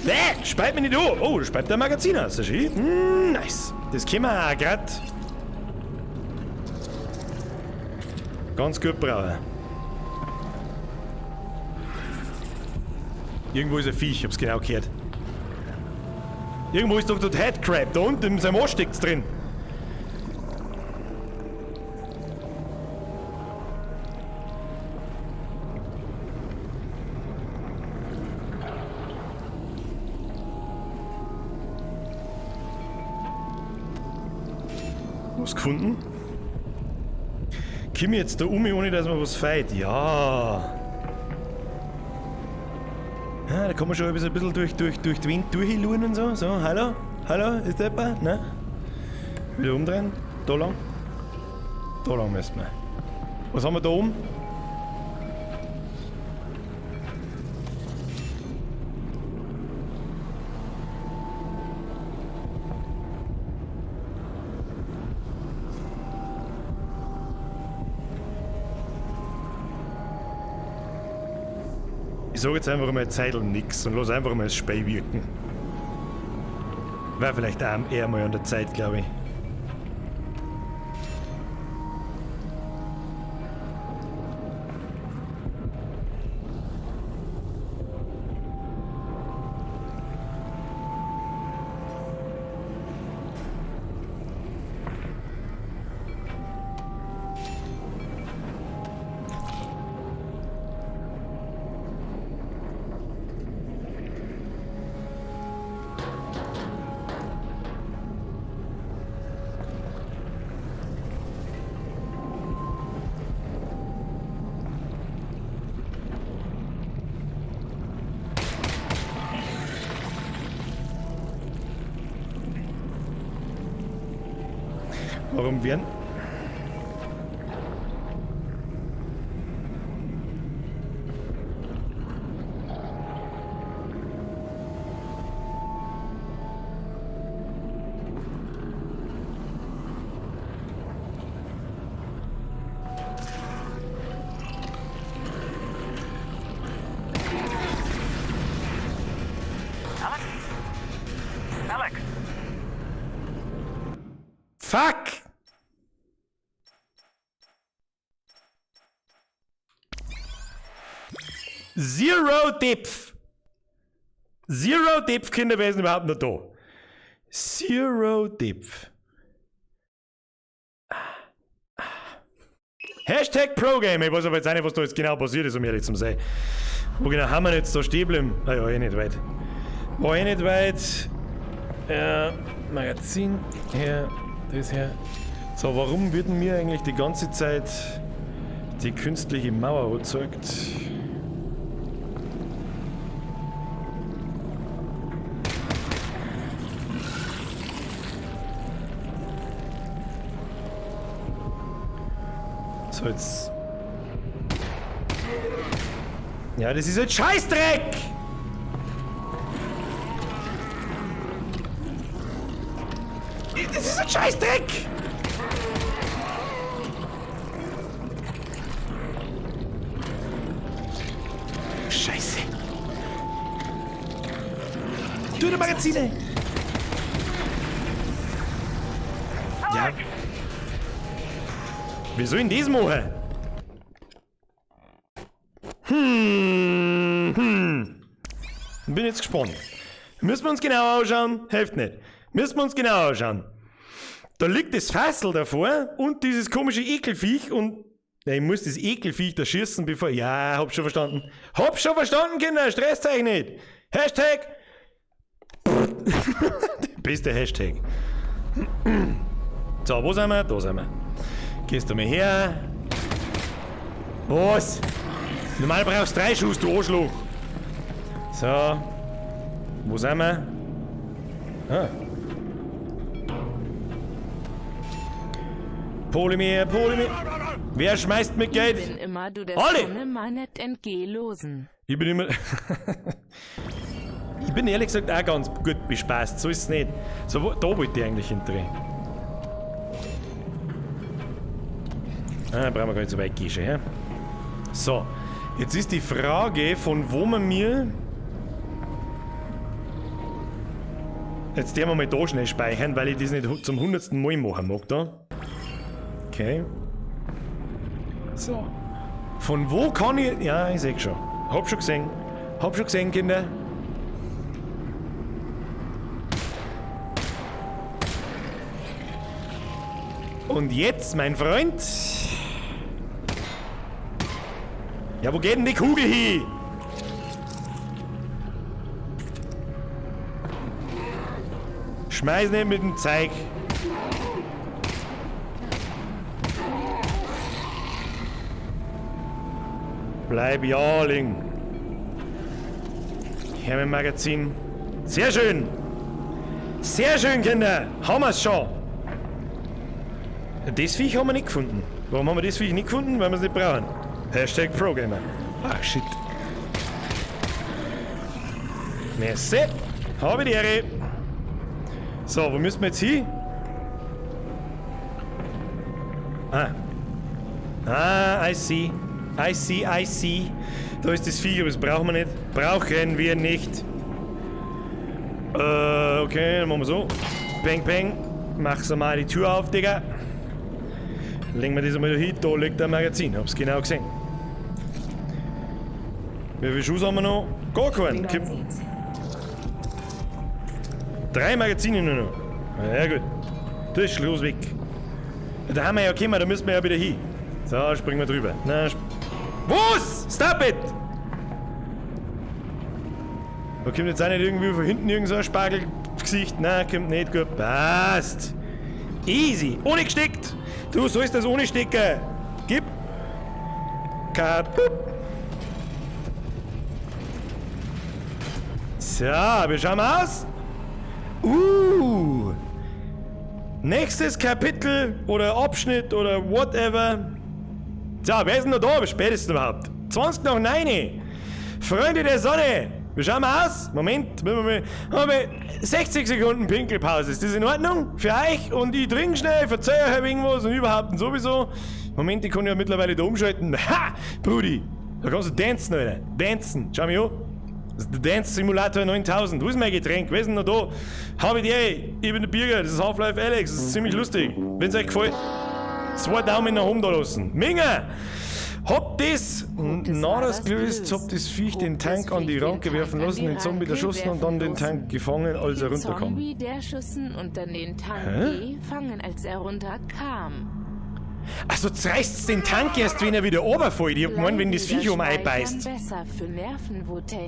Nee, speit mich nicht an! Oh, da speit der Magazin aus, das ist schön. Nice! Das können wir auch grad ganz gut brauchen. Irgendwo ist ein Viech, ich hab's genau gehört. Irgendwo ist doch dort Headcrab, da unten in seinem Arsch steckt's drin. Was gefunden? Komm ich jetzt da um, ohne dass mir was fehlt? Ja. Ja, da kann man schon ein bisschen durch die Wind durchluren und so. So, hallo? Hallo, ist der jemand? Ne? Wieder umdrehen. Da lang. Da lang müssen wir. Was haben wir da oben? Ich sag jetzt einfach mal Zeitl nix und lass einfach mal das Spiel wirken. War vielleicht auch eher mal an der Zeit, glaube ich. Warum werden... Alex? Alex? Fuck! Zero Depth! Zero Depth, Kinder, wer ist denn überhaupt noch da? Zero Depth. Hashtag ProGame. Ich weiß aber jetzt auch nicht, was da jetzt genau passiert ist, um ehrlich zu sein. Wo genau haben wir jetzt da stehen geblieben? Ah ja, eh nicht weit. War eh nicht weit. Ja, Magazin her, das her. So, warum wird mir eigentlich die ganze Zeit die künstliche Mauer angezeigt? So, jetzt... Ja, das ist ein Scheißdreck! Das ist ein Scheißdreck! Scheiße! Du, die Magazine! Ja. Wie soll ich denn das machen? Bin jetzt gespannt. Müssen wir uns genau anschauen? Hilft nicht. Müssen wir uns genau anschauen. Da liegt das Fassel davor und dieses komische Ekelviech und... Ja, ich muss das Ekelviech da schießen, bevor... Ja, hab schon verstanden. Hab schon verstanden, Kinder! Stresst euch nicht! Hashtag... Beste Hashtag. So, wo sind wir? Da sind wir. Gehst du mal her. Was? Normal brauchst du 3 Schuss, du Arschloch. So. Wo sind wir? Ah. Polymer, Polymer. Wer schmeißt mit Geld? Ich bin immer du, der Alle! Sonne. Ich bin immer... Ich bin ehrlich gesagt auch ganz gut bespaßt, so ist es nicht. So, wo, da wollte ich eigentlich hindrehen. Ah, brauchen wir gar nicht so weit gehen, hä? So, jetzt ist die Frage, von wo man mir... Jetzt werden wir mal da schnell speichern, weil ich das nicht zum 100. Mal machen mag da. Okay. So. Von wo kann ich... Ja, ich seh schon. Hab schon gesehen. Hab schon gesehen, Kinder. Und jetzt, mein Freund... Ja, wo geht denn die Kugel hin? Schmeiß nicht mit dem Zeig. Bleib ja liegen. Her mit dem Magazin. Sehr schön. Sehr schön, Kinder. Haben wir's schon. Das Viech haben wir nicht gefunden. Warum haben wir das Viech nicht gefunden? Weil wir es nicht brauchen. Hashtag ProGamer. Ah, shit. Merci. Habe die Ehre. So, wo müssen wir jetzt hin? Ah. Ah, I see. I see, I see. Da ist das Viech, aber das brauchen wir nicht. Brauchen wir nicht. Okay, dann machen wir so. Bang, bang. Mach's mal die Tür auf, Digga. Legen wir das einmal da hin. Da liegt ein Magazin. Hab's genau gesehen. Wie viele Schuss haben wir noch? Gar keinen. 3 Magazine nur noch. Ja gut. Das ist los weg. Da haben wir ja gekommen, da müssen wir ja wieder hin. So, springen wir drüber. Na, was? Stop it! Da kommt jetzt auch nicht irgendwie von hinten irgend so ein Spargelgesicht. Nein, kommt nicht. Gut, passt. Easy. Ohne gesteckt. Du sollst das ohne stecken. Gib. Kaputt. So, wir schauen mal aus. Nächstes Kapitel oder Abschnitt oder whatever. So, wer ist denn noch da? Wie spät ist es überhaupt? 8:20. Freunde der Sonne. Wir schauen mal aus. Moment, haben wir 60 Sekunden Pinkelpause. Ist das in Ordnung für euch? Und ich trinke schnell, verzeihe euch irgendwas und überhaupt und sowieso. Moment, ich kann ja mittlerweile da umschalten. Ha! Brudi, da kannst du dancen, Alter. Dancen. Schau mich an. Das ist der Dance Simulator 9000. Wo ist mein Getränk? Wer ist denn noch da? Hab ich die, ey. Ich bin der Birger. Das ist Half-Life Alyx. Das ist ziemlich lustig. Wenn's euch gefällt, 2 Daumen nach oben da lassen. Minga! Hab das Naras gelöst, hab das Viech den Tank an die Ranke werfen lassen, den Zombie erschossen und dann den Tank gefangen, als er runterkam. Zombie der und dann den Tank gefangen, als er runterkam. Also zerreißt's den Tank erst, wenn er wieder runterfällt. Ich hab gemeint, wenn das Viech um einbeißt. Besser für Nerven, wo der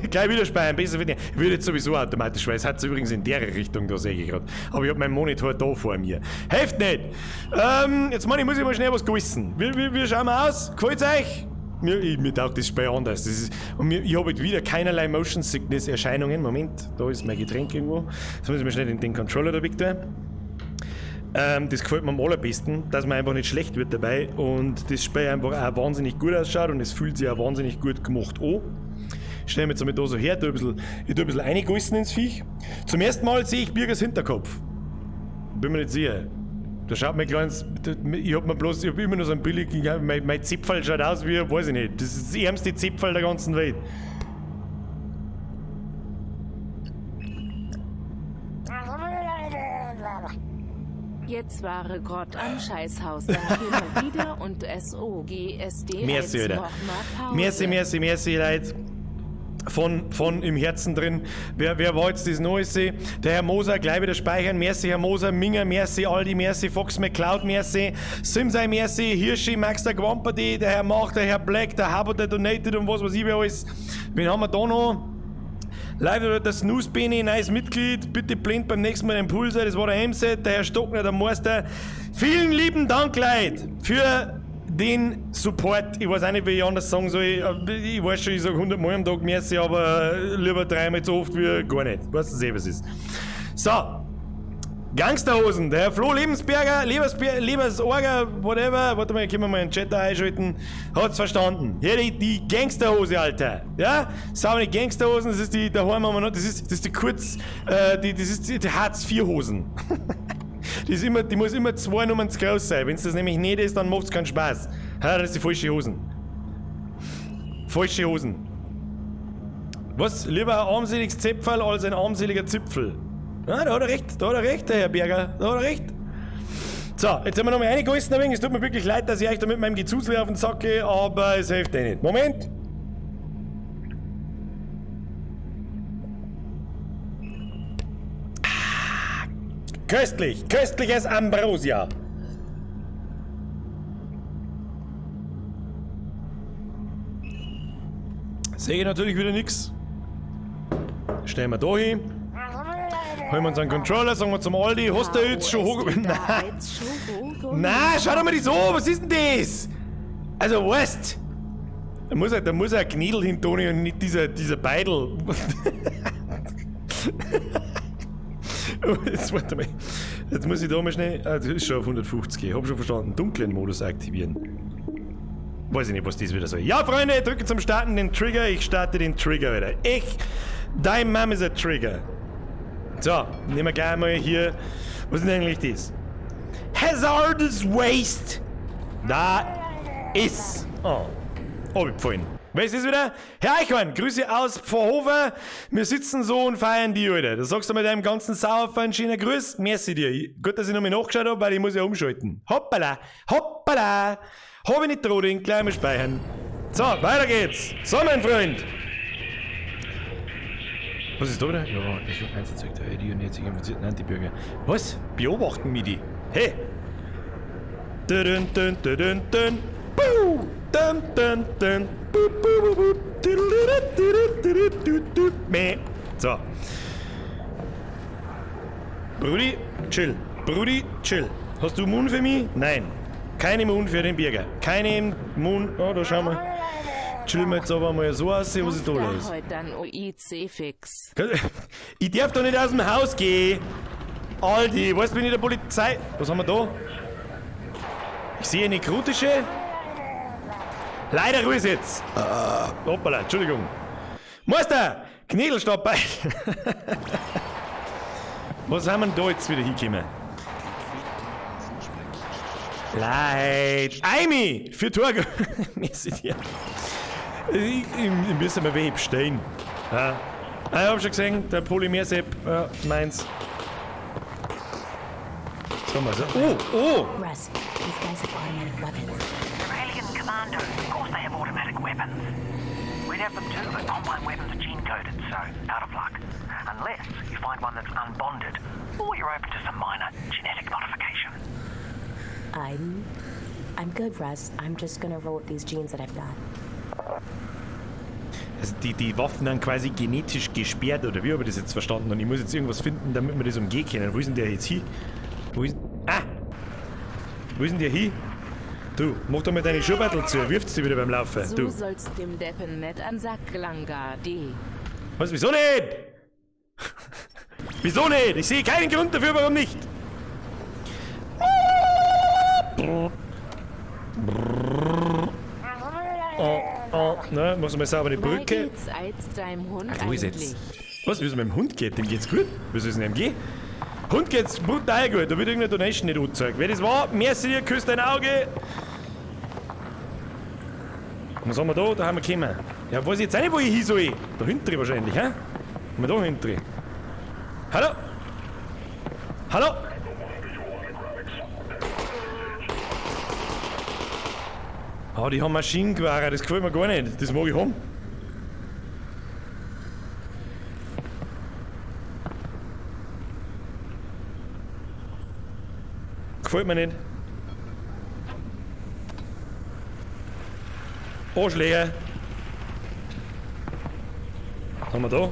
Gleich wieder speichern, besser für Nerven. Wird jetzt sowieso automatisch, weil es hat's übrigens in der Richtung, da sehe ich gerade. Aber ich hab meinen Monitor da vor mir. Hilft nicht! Jetzt meine ich, muss ich mal schnell was gewissen. Wie schauen wir aus? Gefällt's euch? Mir taugt das Spiel anders. Das ist, und mir, ich hab halt wieder keinerlei Motion Sickness Erscheinungen. Moment, da ist mein Getränk irgendwo. Jetzt muss ich mal schnell den Controller da weg tun. Das gefällt mir am allerbesten, dass man einfach nicht schlecht wird dabei und das Spiel einfach auch wahnsinnig gut ausschaut und es fühlt sich auch wahnsinnig gut gemacht an. Ich stelle mir jetzt einmal da so her, ich tue ein bisschen reingegossen ins Viech. Zum ersten Mal sehe ich Birgers Hinterkopf. Bin mir nicht sicher. Da schaut mein kleines, ich hab mir bloß, ich hab immer nur so einen billigen, mein Zipfel schaut aus wie, weiß ich nicht, das ist das ärmste Zipfel der ganzen Welt. Jetzt war Gott am Scheißhaus, dann immer wieder und SOGSD. Merci, Alter. Merci, merci, merci, Leute. Von im Herzen drin. Wer war jetzt das Neueste? Der Herr Moser, gleich wieder speichern. Merci, Herr Moser, Minger, merci, Aldi, merci, Fox McCloud, merci, Simsei, merci, Hirschi, Max, der Gwamperdi, der Herr Mach, der Herr Black, der Haber, der Donated und was weiß ich wer alles. Wen haben wir da noch? Live der Snooze Benny, neues Mitglied. Bitte blind beim nächsten Mal den Pulser. Das war der MZ, der Herr Stockner, der Meister. Vielen lieben Dank, Leute, für den Support. Ich weiß auch nicht, wie ich anders sagen soll. Ich weiß schon, ich sage 100 Mal am Tag merci, aber lieber dreimal so oft wie gar nicht. Weißt du, was es ist. So. Gangsterhosen, der Herr Flo Lebensberger, Lebersorger, whatever. Warte mal, können wir mal einen Chat da einschalten. Hat's verstanden. Hier die Gangsterhose, Alter. Ja? Saubere Gangsterhosen, das ist die, daheim haben wir noch, das ist die kurz, das ist die Hartz-IV-Hosen. Die ist immer, die muss immer 2 Nummern zu groß sein. Wenn's das nämlich nicht ist, dann macht's keinen Spaß. Ja, das ist die falsche Hosen. Falsche Hosen. Was? Lieber ein armseliges Zipfel als ein armseliger Zipfel. Ja, da hat er recht, da hat er recht, der Herr Berger, da hat er recht. So, jetzt haben wir noch mal reingegossen ein wenig. Es tut mir wirklich leid, dass ich euch da mit meinem Gezusel auf den Sack gehe, aber es hilft eh nicht. Moment! Ah, köstlich, köstliches Ambrosia. Sehe ich natürlich wieder nix. Stellen wir da hin. Holen wir uns einen Controller, sagen wir zum Aldi, hast du jetzt schon hoch... Nein. Nein, schau doch mal das an, was ist denn das? Also, weißt... Da muss ein Knädel hin, Toni, und nicht dieser Beidel. Jetzt warte mal. Jetzt muss ich da mal schnell. Ah, das ist schon auf 150. Ich hab schon verstanden. Dunklen Modus aktivieren. Weiß ich nicht, was das wieder soll. Ja, Freunde, drücke zum Starten den Trigger. Ich starte den Trigger wieder. Dein Mom ist ein Trigger. So, nehmen wir gleich mal hier. Was ist denn eigentlich das? Hazardous Waste. Da ist. Oh. Abgefallen. Was ist wieder? Herr Eichhorn, Grüße aus Pfarrhofer. Wir sitzen so und feiern die, Alter. Da sagst du mit deinem ganzen Sauerfall einen schönen Gruß. Merci dir. Gut, dass ich nochmal nachgeschaut hab, weil ich muss ja umschalten. Hoppala, hoppala. Hab ich nicht droht, gleich mal speichern. So, weiter geht's. So, mein Freund. Was ist da wieder? Ja, ich hab eins erzeugt, der ID und jetzt infizierten Antibürger. Was? Beobachten mich die? Hey! Dun, dun, dun, dun, dun. Buh! Dun, dun, dun. Buh, buh, buh, buh. Meh. So. Brudi, chill. Brudi, chill. Hast du Moon für mich? Nein. Keine Moon für den Birger. Keine Moon. Oh, da schauen wir. Chillen wir jetzt aber mal so aus, was ist da los? Ich darf doch nicht aus dem Haus gehen. Aldi, weißt du, bin ich der Polizei? Was haben wir da? Ich sehe eine nekrotische. Leider Ruhe jetzt. Hoppala, Entschuldigung. Meister! Knädelstab bei. Was haben wir denn da jetzt wieder hingekommen? Leid. Aimi! Für Torgo. Merci dir. Ich muss mal welche bestellen. Ja. Ich hab schon gesehen, der Polymersepp, ja, meins. So, mal so. Oh, oh! Russ, these guys have automatic weapons. They're alien commandos. Of course they have automatic weapons. We'd have them too, but Combine weapons are gene-coded, so out of luck. Unless you find one that's unbonded, or you're open to some minor genetic modification. I'm good, Russ. I'm just gonna roll with these genes that I've got. Also die Waffen dann quasi genetisch gesperrt, oder wie habe ich das jetzt verstanden? Und ich muss jetzt irgendwas finden, damit wir das umgehen können. Wo ist denn der jetzt hin? Wo ist... Ah! Wo ist denn der hin? Du, mach doch mal deine Schuhbeutel zu, wirft's dir wieder beim Laufen. So du sollst dem Deppen nicht an Sack langa, D. Was, wieso nicht? Wieso nicht? Ich sehe keinen Grund dafür, warum nicht. Oh, oh, ne, muss mal sauber die Brücke. Geht's als deinem Hund Ach, wo ist jetzt? eigentlich? Was, wie es mit dem Hund geht? Dem geht's gut? Wie soll es denn ihm gehen? Hund geht's brutal gut, da wird irgendeine Donation nicht angezeigt. Wer das war, merci dir, küsst dein Auge. Was haben wir da? Da haben wir gekommen. Ja, weiß ich jetzt auch nicht, wo ich hin soll. Da hinten wahrscheinlich, hä? Haben wir da hinten? Hallo? Hallo? Oh, die haben Maschinengewehre, das gefällt mir gar nicht. Das mag ich haben. Gefällt mir nicht. Anschläge. Was haben wir da?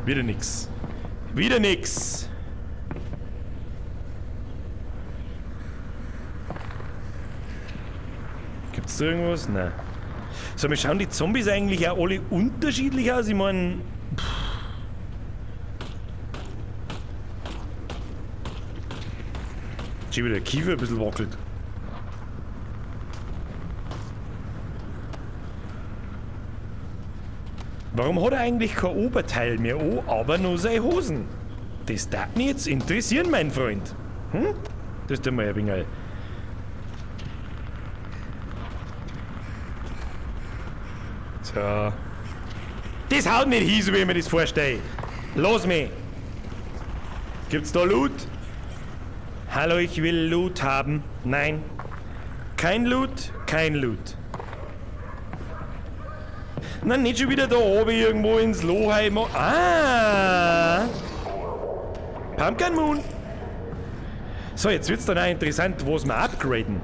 Wieder nix. Wieder nix. Gibt's da irgendwas? Nein. So, wir schauen die Zombies eigentlich auch alle unterschiedlich aus? Ich mein, schon wieder der Kiefer ein bisschen wackelt. Warum hat er eigentlich kein Oberteil mehr an, aber nur seine Hosen? Das darf mich jetzt interessieren, mein Freund. Hm? Das ist mal ein wenig. So. Das haut nicht hin, so wie ich mir das vorstelle. Los mich! Gibt's da Loot? Hallo, ich will Loot haben. Nein. Kein Loot, kein Loot. Na, nicht schon wieder da oben irgendwo ins Loheim. Ah! Pumpkin Moon! So, jetzt wird's dann auch interessant, was wir upgraden.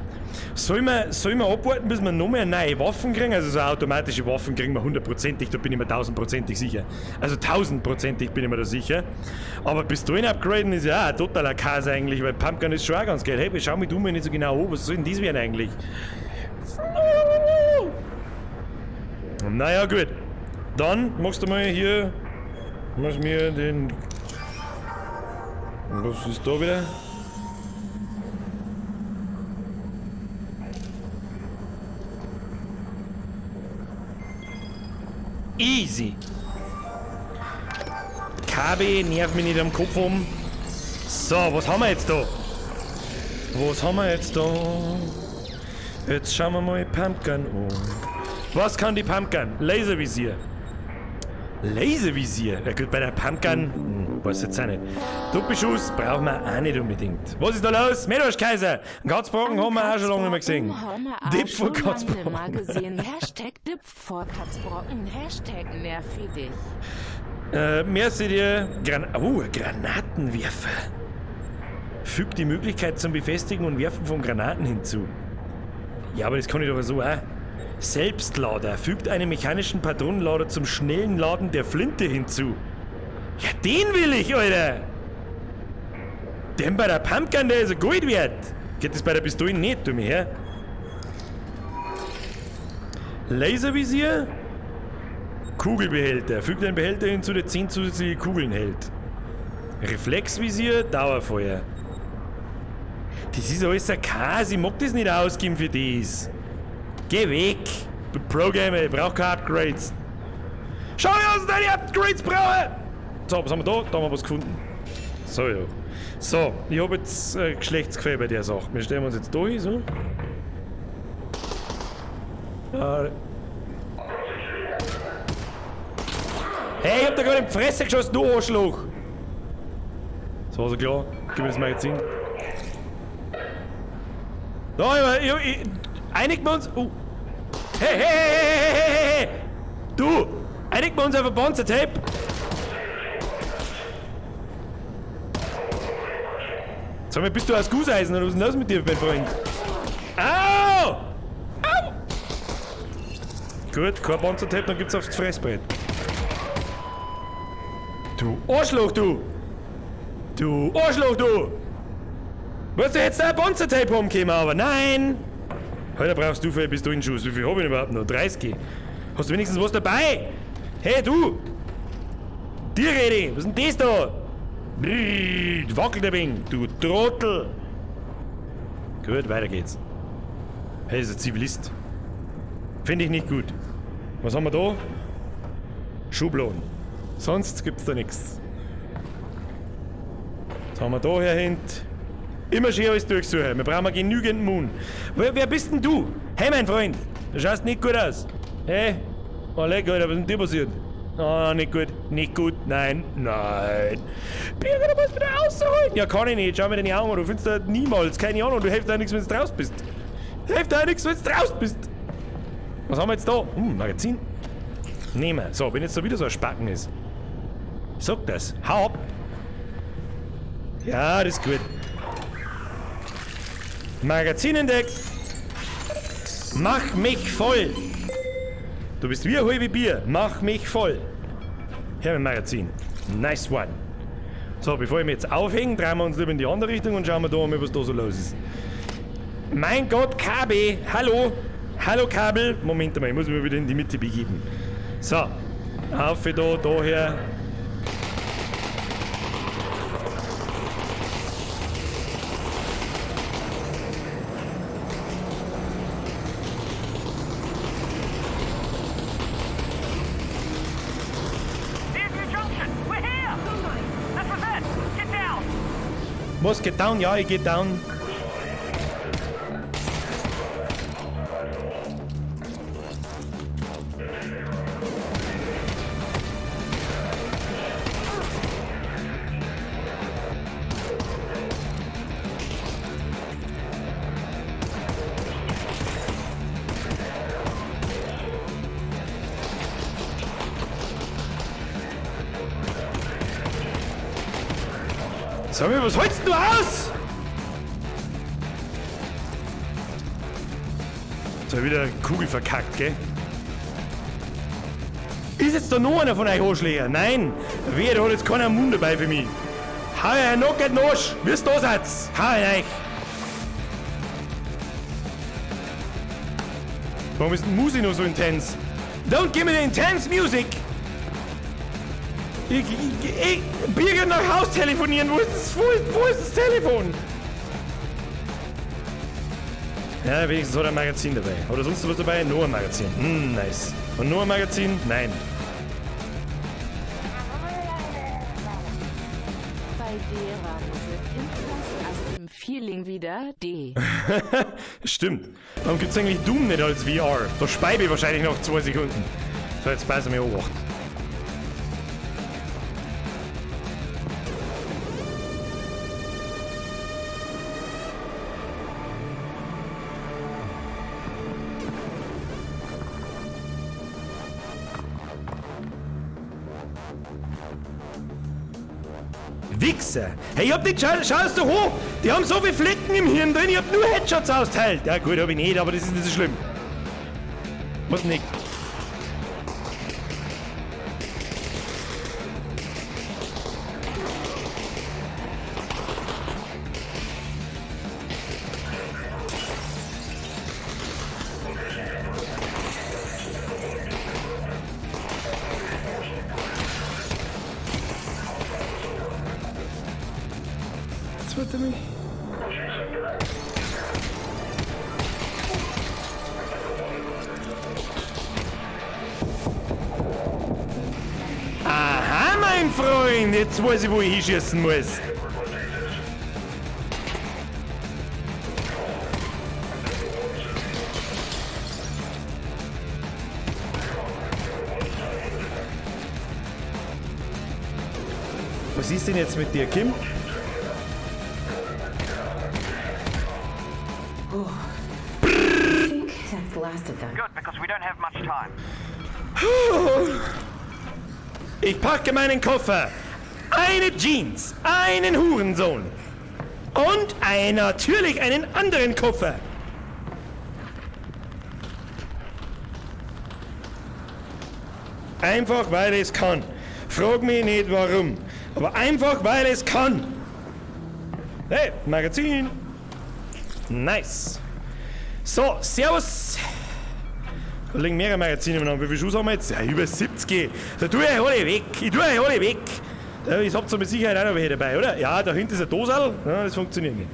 Sollen wir abwarten, bis wir noch mehr neue Waffen kriegen? Also so automatische Waffen kriegen wir hundertprozentig, da bin ich mir tausendprozentig sicher. Also tausendprozentig bin ich mir da sicher. Aber Pistolen upgraden ist ja auch ein totaler Kass eigentlich, weil Pumpgun ist schon auch ganz geil. Hey, schau mich du mir nicht so genau an, was soll denn das werden eigentlich? Naja, gut. Dann machst du mal hier. Mach mir den. Was ist da wieder? Easy. KB nervt mich nicht am Kopf um. So, was haben wir jetzt da? Was haben wir jetzt da? Jetzt schauen wir mal Pumpgun an. Was kann die Pumpgun? Laservisier. Laservisier? Ja gut, bei der Pumpgun, weiß jetzt auch nicht. Doppelschuss brauchen wir auch nicht unbedingt. Was ist da los? Meerwurst-Kaiser! Einen Katzbrocken haben wir auch schon lange nicht mehr gesehen. Dip Dip vor Katzbrocken. Katzbrocken. gesehen. Hashtag Dip vor Katzbrocken. Hashtag nerv dich. Merci dir. Granatenwerfer. Fügt die Möglichkeit zum Befestigen und Werfen von Granaten hinzu. Ja, aber das kann ich doch so auch. Selbstlader. Fügt einen mechanischen Patronenlader zum schnellen Laden der Flinte hinzu. Ja, den will ich, Alter! Den bei der Pumpgun, der ist ja Gold wert. Geht das bei der Pistole nicht, du mir her. Laservisier? Kugelbehälter. Fügt einen Behälter hinzu, der 10 zusätzliche Kugeln hält. Reflexvisier, Dauerfeuer. Das ist alles ein Käse. Ich mag das nicht ausgeben für das. Geh weg! Du Pro-Gamer, ich brauch keine Upgrades. Schau mir aus, deine Upgrades brauche! So, was haben wir da? Da haben wir was gefunden. So, ja. So, ich hab jetzt Geschlechtsgefühl bei der Sache. Wir stellen uns jetzt da hin, so. Hey, ich hab da gerade in die Fresse geschossen, du Arschloch! Das war so klar. Gib mir das Magazin. Da, einigen wir uns. Oh. Hey, hey, hey, hey, hey, hey, hey! Du! Einigen wir uns auf ein Panzertape! Sag mal, bist du aus Gusseisen oder was ist denn los mit dir, mein Freund? Au! Au! Gut, kein Panzertape, dann gibt's aufs Fressbrett. Du Arschloch, du! Du Arschloch, du! Wolltest du jetzt da ein Panzertape haben können, aber nein! Heute brauchst du für Pistolenschuss. Wie viel hab ich denn überhaupt noch? 30. Hast du wenigstens was dabei? Hey, du! Dir rede ich! Was ist denn das da? Brrr, wackelt ein wenig, du Trottel! Gut, weiter geht's. Hey, das ist ein Zivilist. Finde ich nicht gut. Was haben wir da? Schubladen. Sonst gibt's da nix. Was haben wir da hier hinten? Immer schön alles durchsuchen. Wir brauchen genügend Moon. Wer bist denn du? Hey, mein Freund. Du schaust nicht gut aus. Hey? Oh, leck, Alter, was ist denn dir passiert? Ah, nicht gut. Nicht gut. Nein. Nein. Birger, du musst wieder rausholen. Ja, kann ich nicht. Schau mir deine Augen an. Du findest da niemals. Keine Ahnung. Du hilfst da nichts, wenn du draußen bist. Hilft da nichts, wenn du draußen bist. Was haben wir jetzt da? Magazin. Nehmen wir. So, wenn jetzt da wieder so ein Spacken ist. Sag das. Hau ab. Ja, das ist gut. Magazin entdeckt. Mach mich voll. Du bist wie ein halbe Bier. Mach mich voll. Her mit dem Magazin. Nice one. So, bevor ich mich jetzt aufhänge, drehen wir uns lieber in die andere Richtung und schauen wir da mal, was da so los ist. Mein Gott, KB. Hallo. Hallo, Kabel. Moment mal, ich muss mich wieder in die Mitte begeben. So. Auf da, daher. Was geht down? Ja, ich geh down. Sag mir, was holst denn du aus? Jetzt hab ich wieder eine Kugel verkackt, gell? Ist jetzt da noch einer von euch Arschlöchern? Nein! Wer, der hat jetzt keinen Mund dabei für mich. Hau euch noch den Arsch! Wie's da seid! Hau euch! Warum ist die Musik nur so intens? Don't give me the intense music! Ich Birgit nach Haus telefonieren. Wo ist das Telefon? Ja, wenigstens hat er ein Magazin dabei. Oder sonst was dabei? Nur ein Magazin. Nice. Und nur ein Magazin? Nein. Bei derer Musik kommt aus dem Feeling wieder D. Stimmt. Warum gibt's eigentlich Doom nicht als VR? Da speibe ich wahrscheinlich noch 2 Sekunden. So, jetzt passen wir Obacht. Wichser! Hey, ich hab die, schau, schau's doch hoch! Die haben so viele Flecken im Hirn drin, ich hab nur Headshots austeilt. Ja gut, hab ich nicht, aber das ist nicht so schlimm. Was nicht? Jetzt warte mich. Aha, mein Freund, jetzt weiß ich, wo ich hinschießen muss. Was ist denn jetzt mit dir, Kim? I think that's the last of them. Good, because we don't have much time. Ich packe meinen Koffer. Eine Jeans, einen Hurensohn. Und natürlich einen anderen Koffer. Einfach weil es kann. Frag mich nicht, warum. Aber einfach, weil es kann. Hey, Magazin. Nice. So, servus. Da liegen mehrere Magazine umeinander. Wie viel Schuss haben wir jetzt? Ja, über 70. Da tue ich euch alle weg. Ich tue euch alle weg. Ja, ich habt mit Sicherheit auch noch welche dabei, oder? Ja, da hinten ist ein Dosal. Ja, das funktioniert nicht.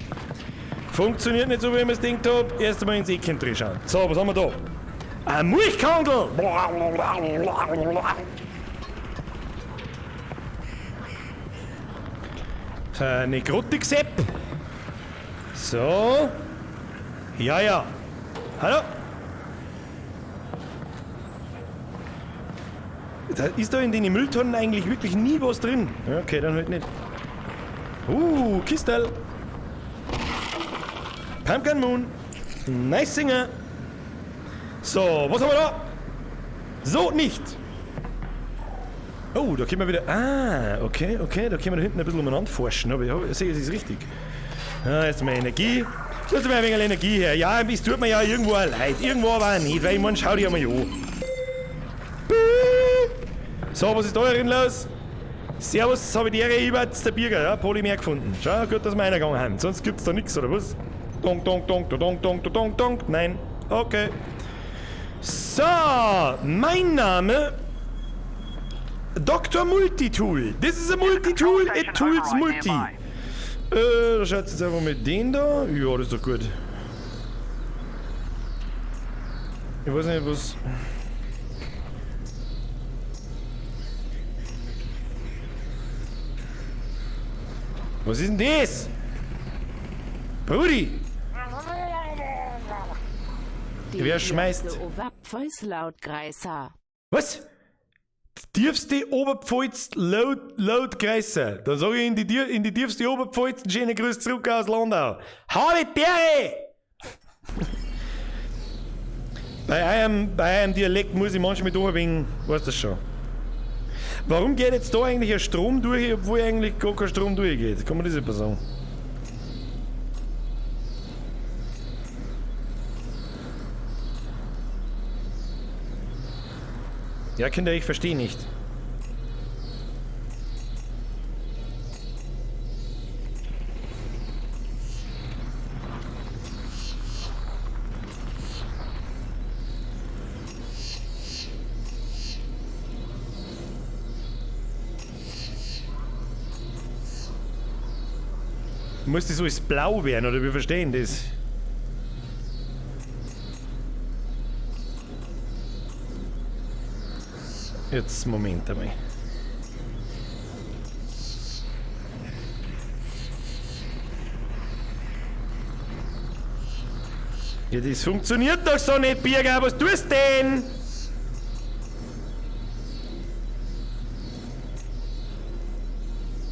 Funktioniert nicht so, wie ich mir das gedacht hab. Erst einmal ins Ecken schauen. So, was haben wir da? Ein Milchkandel! So, ein Necrotic-Sepp. So. Ja. Hallo? Da ist da in den Mülltonnen eigentlich wirklich nie was drin? Ja, okay, dann halt nicht. Kistel. Pumpkin Moon. Nice Singer. So, was haben wir da? So nicht. Oh, da können wir wieder. Ah, okay, da können wir da hinten ein bisschen umeinander forschen. Aber ich sehe, es ist richtig. Ah, jetzt mal Energie. Jetzt mal ein wenig Energie her. Ja, es tut mir ja irgendwo auch leid. Irgendwo aber auch nicht, weil ich meine, schau dich einmal an. So, was ist da drin los? Servus, habe ich die Ehre, ich war jetzt der Birger, ja, Polymer gefunden. Schau, gut, dass wir reingegangen haben. Sonst gibt's da nichts, oder was? Donk, donk, donk, donk, donk, donk, donk. Nein. Okay. So, mein Name: Dr. Multitool. This is a Multitool, it tools multi. Da schaut jetzt einfach mit den da. Ja, das ist doch gut. Ich weiß nicht, was. Was ist denn das? Brudi! Wer schmeißt? Oberpfalz laut Greiser. Was? Die tiefste Oberpfalz laut Greiser. Dann sag ich in die tiefste Oberpfalz einen schönen Gruß zurück aus Landau. Habe Dere! Bei einem Dialekt muss ich manchmal doch ein wenig, weißt du schon. Warum geht jetzt da eigentlich ein Strom durch, obwohl eigentlich gar kein Strom durchgeht? Kann man das etwa sagen? Ja, Kinder, ich verstehe nicht. Muss das alles blau werden, oder wir verstehen das? Jetzt, Moment einmal. Ja, das funktioniert doch so nicht, Birger. Was tust denn?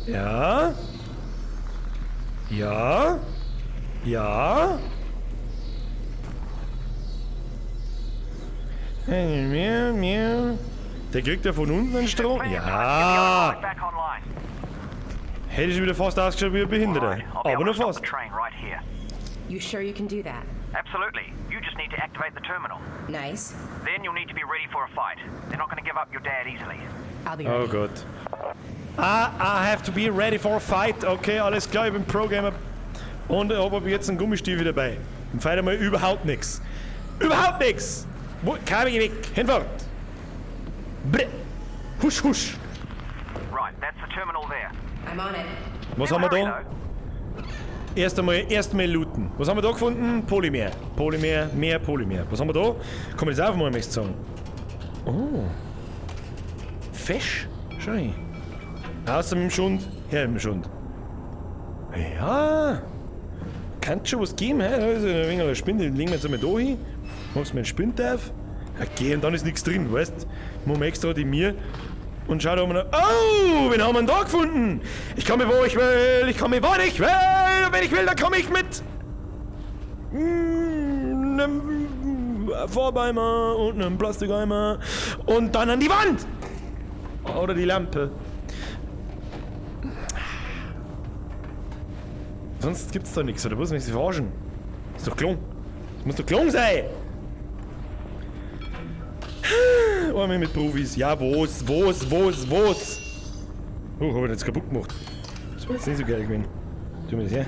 Ja. Ja. Ja. Der kriegt ja von unten einen Strom. Ja. Hätte ich schon wieder fast ausgeschaut wie ein Behinderter. Aber nur fast. You sure you can do that? Absolutely. You just need to activate the terminal. Nice. Then you'll need to be ready for a fight. They're not going to give up your dad easily. I'll be ready. Oh Gott. I have to be ready for a fight. Okay, alles klar, ich bin Pro-Gamer. Und ich habe jetzt einen Gummistiefel dabei. Und feiert mal überhaupt nichts. Überhaupt nichts! Kabel weg. Hinfort. Brr. Husch, husch. Right, that's the terminal there. I'm on it. Was haben wir da? Erst einmal looten. Was haben wir da gefunden? Polymer. Polymer, mehr Polymer. Was haben wir da? Kann man das aufmachen, möchte ich sagen. Oh. Fesch. Schau hin. Außer mit dem Schund, her mit dem Schund. Ja. Kann schon was geben, hä? Da ist ein wenig eine Spinde, den legen wir jetzt einmal da hin. Machst du mir einen Spind auf? Okay, und dann ist nichts drin, weißt du? Machen wir extra die mir. Und schau da mal. Oh, wen haben wir denn da gefunden? Ich komme, wo ich will, ich komme, wann ich will. Und wenn ich will, dann komme ich mit einem Farbeimer und einem Plastikeimer. Und dann an die Wand. Oder die Lampe. Sonst gibt's da nichts, oder was? Mich verarschen. Ist doch klong. Das muss doch klong sein! Einmal mit Profis. Ja, was? Oh, hab ich jetzt kaputt gemacht. Das war jetzt nicht so geil gewesen. Tun wir das her.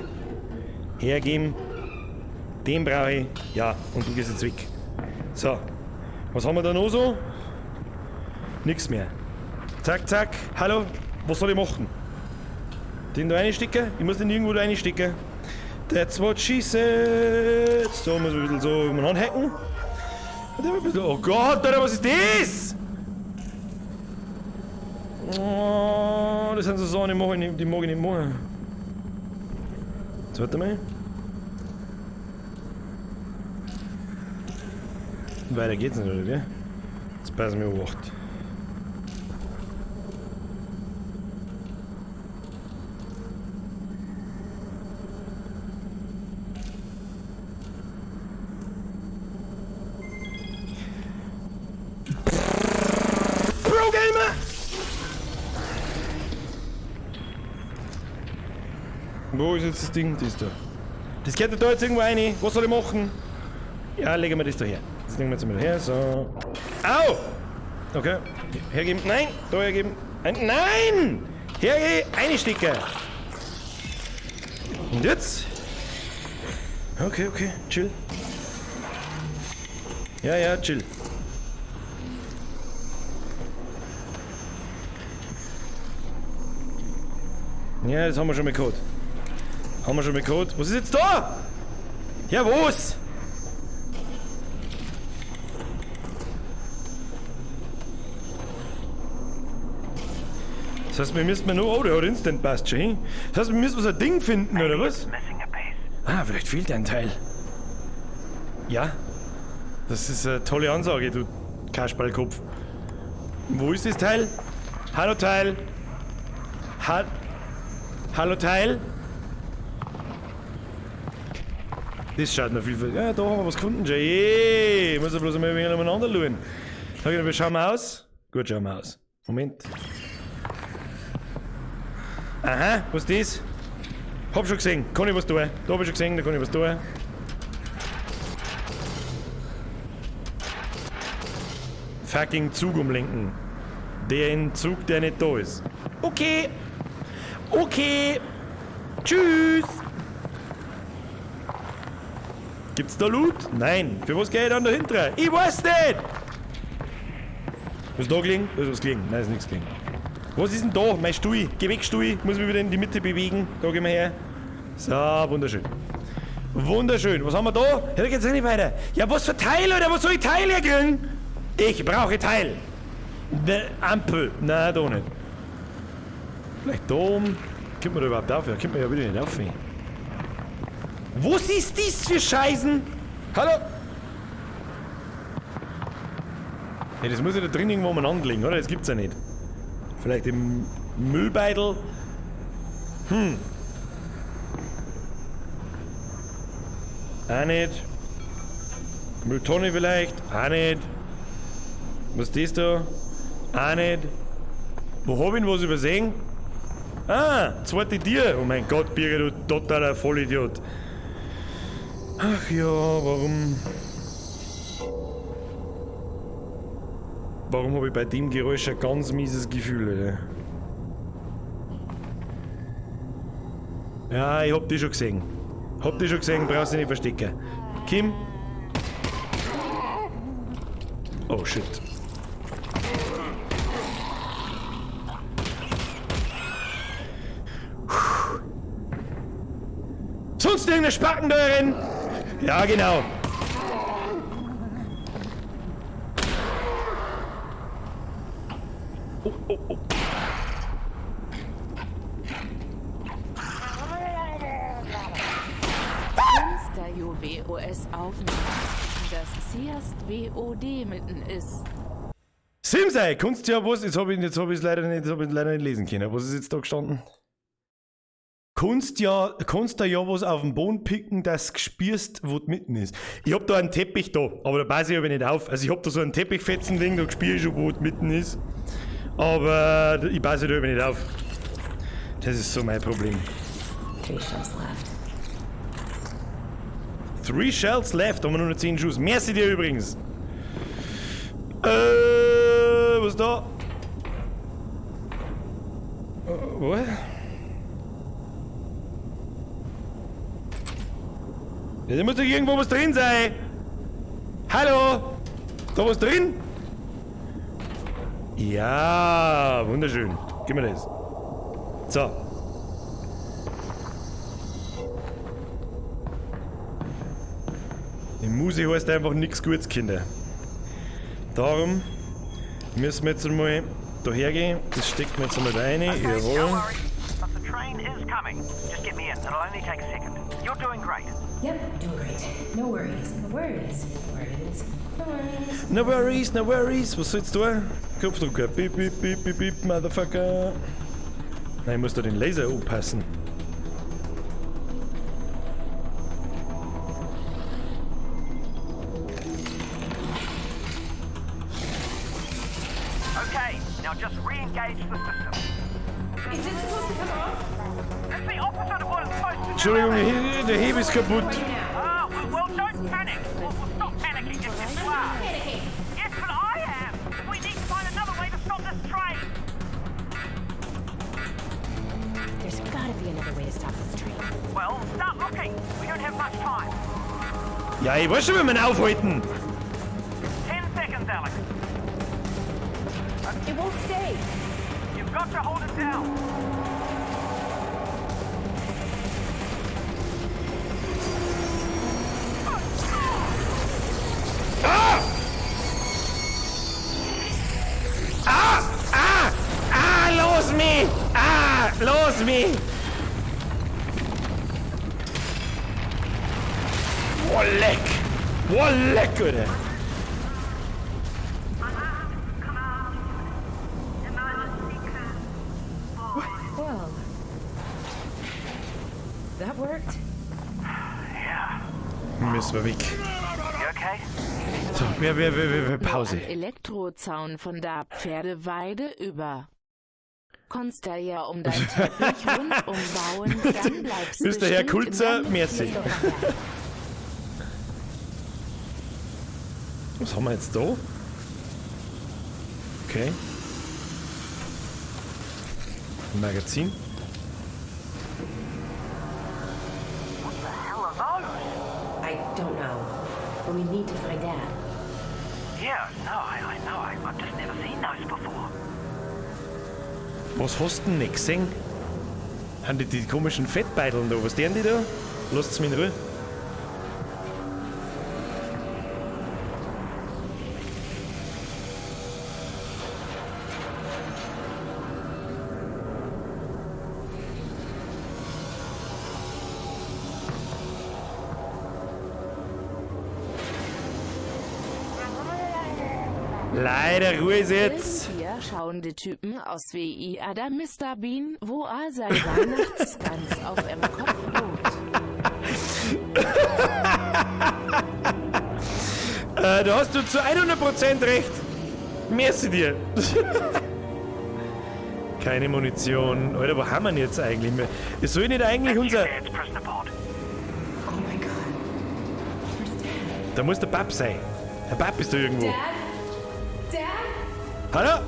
Hergeben. Den brauche ich. Ja, und du gehst jetzt weg. So. Was haben wir da noch so? Nix mehr. Zack, zack. Hallo. Was soll ich machen? Den da reinstecken? Ich muss den irgendwo da reinstecken. That's what she said. So, muss ich ein bisschen so umeinander hacken. Oh Gott, Alter, was ist das? Oh, das sind so Sachen, die mag ich nicht machen. Jetzt warte mal. Weiter geht's nicht, oder wie? Jetzt passen wir auf. Wo ist jetzt das Ding? Das da. Das geht da jetzt irgendwo rein. Was soll ich machen? Ja, legen wir das da her. Das legen wir jetzt mal her. So. Au! Okay. Hergeben. Nein! Da hergeben. Nein! Hergeben! Einstecken! Und jetzt? Okay, okay. Chill. Ja, ja, chill. Ja, das haben wir schon mal gehabt. Haben wir schon mal gehabt. Was ist jetzt da? Ja, was? Das heißt, wir müssen nur... Oh, der hat Instant passt schon hin. Das heißt, wir müssen so ein Ding finden, oder was? Ah, vielleicht fehlt ein Teil. Ja. Das ist eine tolle Ansage, du Kasperlkopf. Wo ist das Teil? Hallo, Teil. Hallo, Teil. Das schaut noch viel. Ja, da haben wir was gefunden. Jay. Ich muss ja bloß einmal ein wenig umeinander schauen. Okay, schauen wir aus. Gut, schauen wir aus. Moment. Aha, was ist das? Hab schon gesehen, kann ich was tun. Da hab ich schon gesehen, da kann ich was tun. Fucking Zug umlenken. Den Zug, der nicht da ist. Okay. Okay. Tschüss. Gibt's da Loot? Nein. Für was gehe ich dann dahinter? Ich weiß nicht! Was ist da gelegen? Da ist was gelegen. Nein, ist nichts gelegen. Was ist denn da? Mein Stuhl. Geh weg, Stuhl. Ich muss mich wieder in die Mitte bewegen. Da gehen wir her. So, wunderschön. Wunderschön. Was haben wir da? Ja, da geht's ja nicht weiter. Ja, was für Teile oder was soll ich Teile herkriegen? Ich brauche Teil. Ne Ampel. Nein, da nicht. Vielleicht da oben. Kommt man da überhaupt auf? Ja, kommt man ja wieder nicht auf. Was ist das für Scheißen? Hallo? Ja, das muss ja da drin irgendwo umeinander liegen, oder? Das gibt's ja nicht. Vielleicht im Müllbeutel? Hm. Auch nicht. Mülltonne vielleicht? Auch nicht. Was ist das da? Auch nicht. Wo hab ich denn was übersehen? Ah, zweite Tier. Oh mein Gott, Birger, du totaler Vollidiot. Ach ja, warum... Warum habe ich bei dem Geräusch ein ganz mieses Gefühl, Alter? Ja, ich hab die schon gesehen. Hab die schon gesehen, brauchst du nicht verstecken. Kim? Oh shit. Puh. Sonst irgendeine Spacken da drin? Ja, genau. Oh, oh, oh. WOS aufnehmen, dass zuerst WOD mitten ist. Simsei, kannst ja was, jetzt habe ich es leider nicht lesen können. Was ist jetzt da gestanden? Kannst da ja was auf den Boden picken, dass du spürst, wo du mitten ist. Ich hab da einen Teppich da, aber da passe ich aber nicht auf. Also ich hab da so einen Teppichfetzen-Ding, da spür ich schon, wo du mitten ist. Aber ich passe da nicht auf. Das ist so mein Problem. 3 shells left. 3 shells left, haben wir nur noch 10 Schuss. Merci dir übrigens. Was ist da? Was? Ja, da muss doch irgendwo was drin sein. Hallo? Da was drin? Ja, wunderschön. Gib mir das. So. Die Musik heißt einfach nichts Gutes, Kinder. Darum müssen wir jetzt einmal da hergehen. Das steckt mir jetzt einmal da rein. Okay, Jawohl. don't worry. But the train is coming. Just get me in. It'll only take a second. You're doing great. Yep, doing great. No worries. No worries. No worries. No worries. No worries, no worries. Was sollst du? Knopfdrucker. Beep, beep, beep, beep, beep, Motherfucker. Nein, ich muss da den Laser anpassen. Okay, now just re-engage the system. Is this supposed to come off? It's the opposite of what it's supposed to do. Entschuldigung, der Hebel ist kaputt. Oh, well, don't panic. We'll stop panicking if you are. Panicking. Yes, but I am. We need to find another way to stop this train. There's gotta be another way to stop this train. Well, start looking. We don't have much time. Ja, ich weiß schon, wie wir ihn aufhalten. 10 seconds, Alex. It won't stay. You've got to hold it down. Ah! Ah! Ah! Ah! Los mich! Ah! Los mich! Boah, leck! Boah, leck, Alter! Well, that worked. Yeah. Müssen wir weg. You okay? So, wir, Pause. Ein Elektrozaun von der Pferdeweide über. Konntest da ja um dein Teppich rundum bauen, dann bleibst du Mr. Herr Kulzer, merci. Was haben wir jetzt da? Okay. Magazin. What the hell are those? I don't know, but we need to find Dad. Yeah, no, I know. I've just never seen those before. Was hast du denn nicht gesehen? Haben die die komischen Fettbeideln da? Was deren die da? Lasst's mich in Ruhe. Leider, Ruhe ist jetzt. Hier schauen die Typen aus wie Adam Mr. Bean, wo er sein Weihnachtsgans auf em Kopf ruht. Da hast du zu 100% recht. Merci dir. Keine Munition. Alter, wo haben wir denn jetzt eigentlich? Es soll nicht eigentlich unser... Oh my god. Where's Dad? Da muss der Bab sein. Der Bab ist da irgendwo. Dad? Dad? Hallo?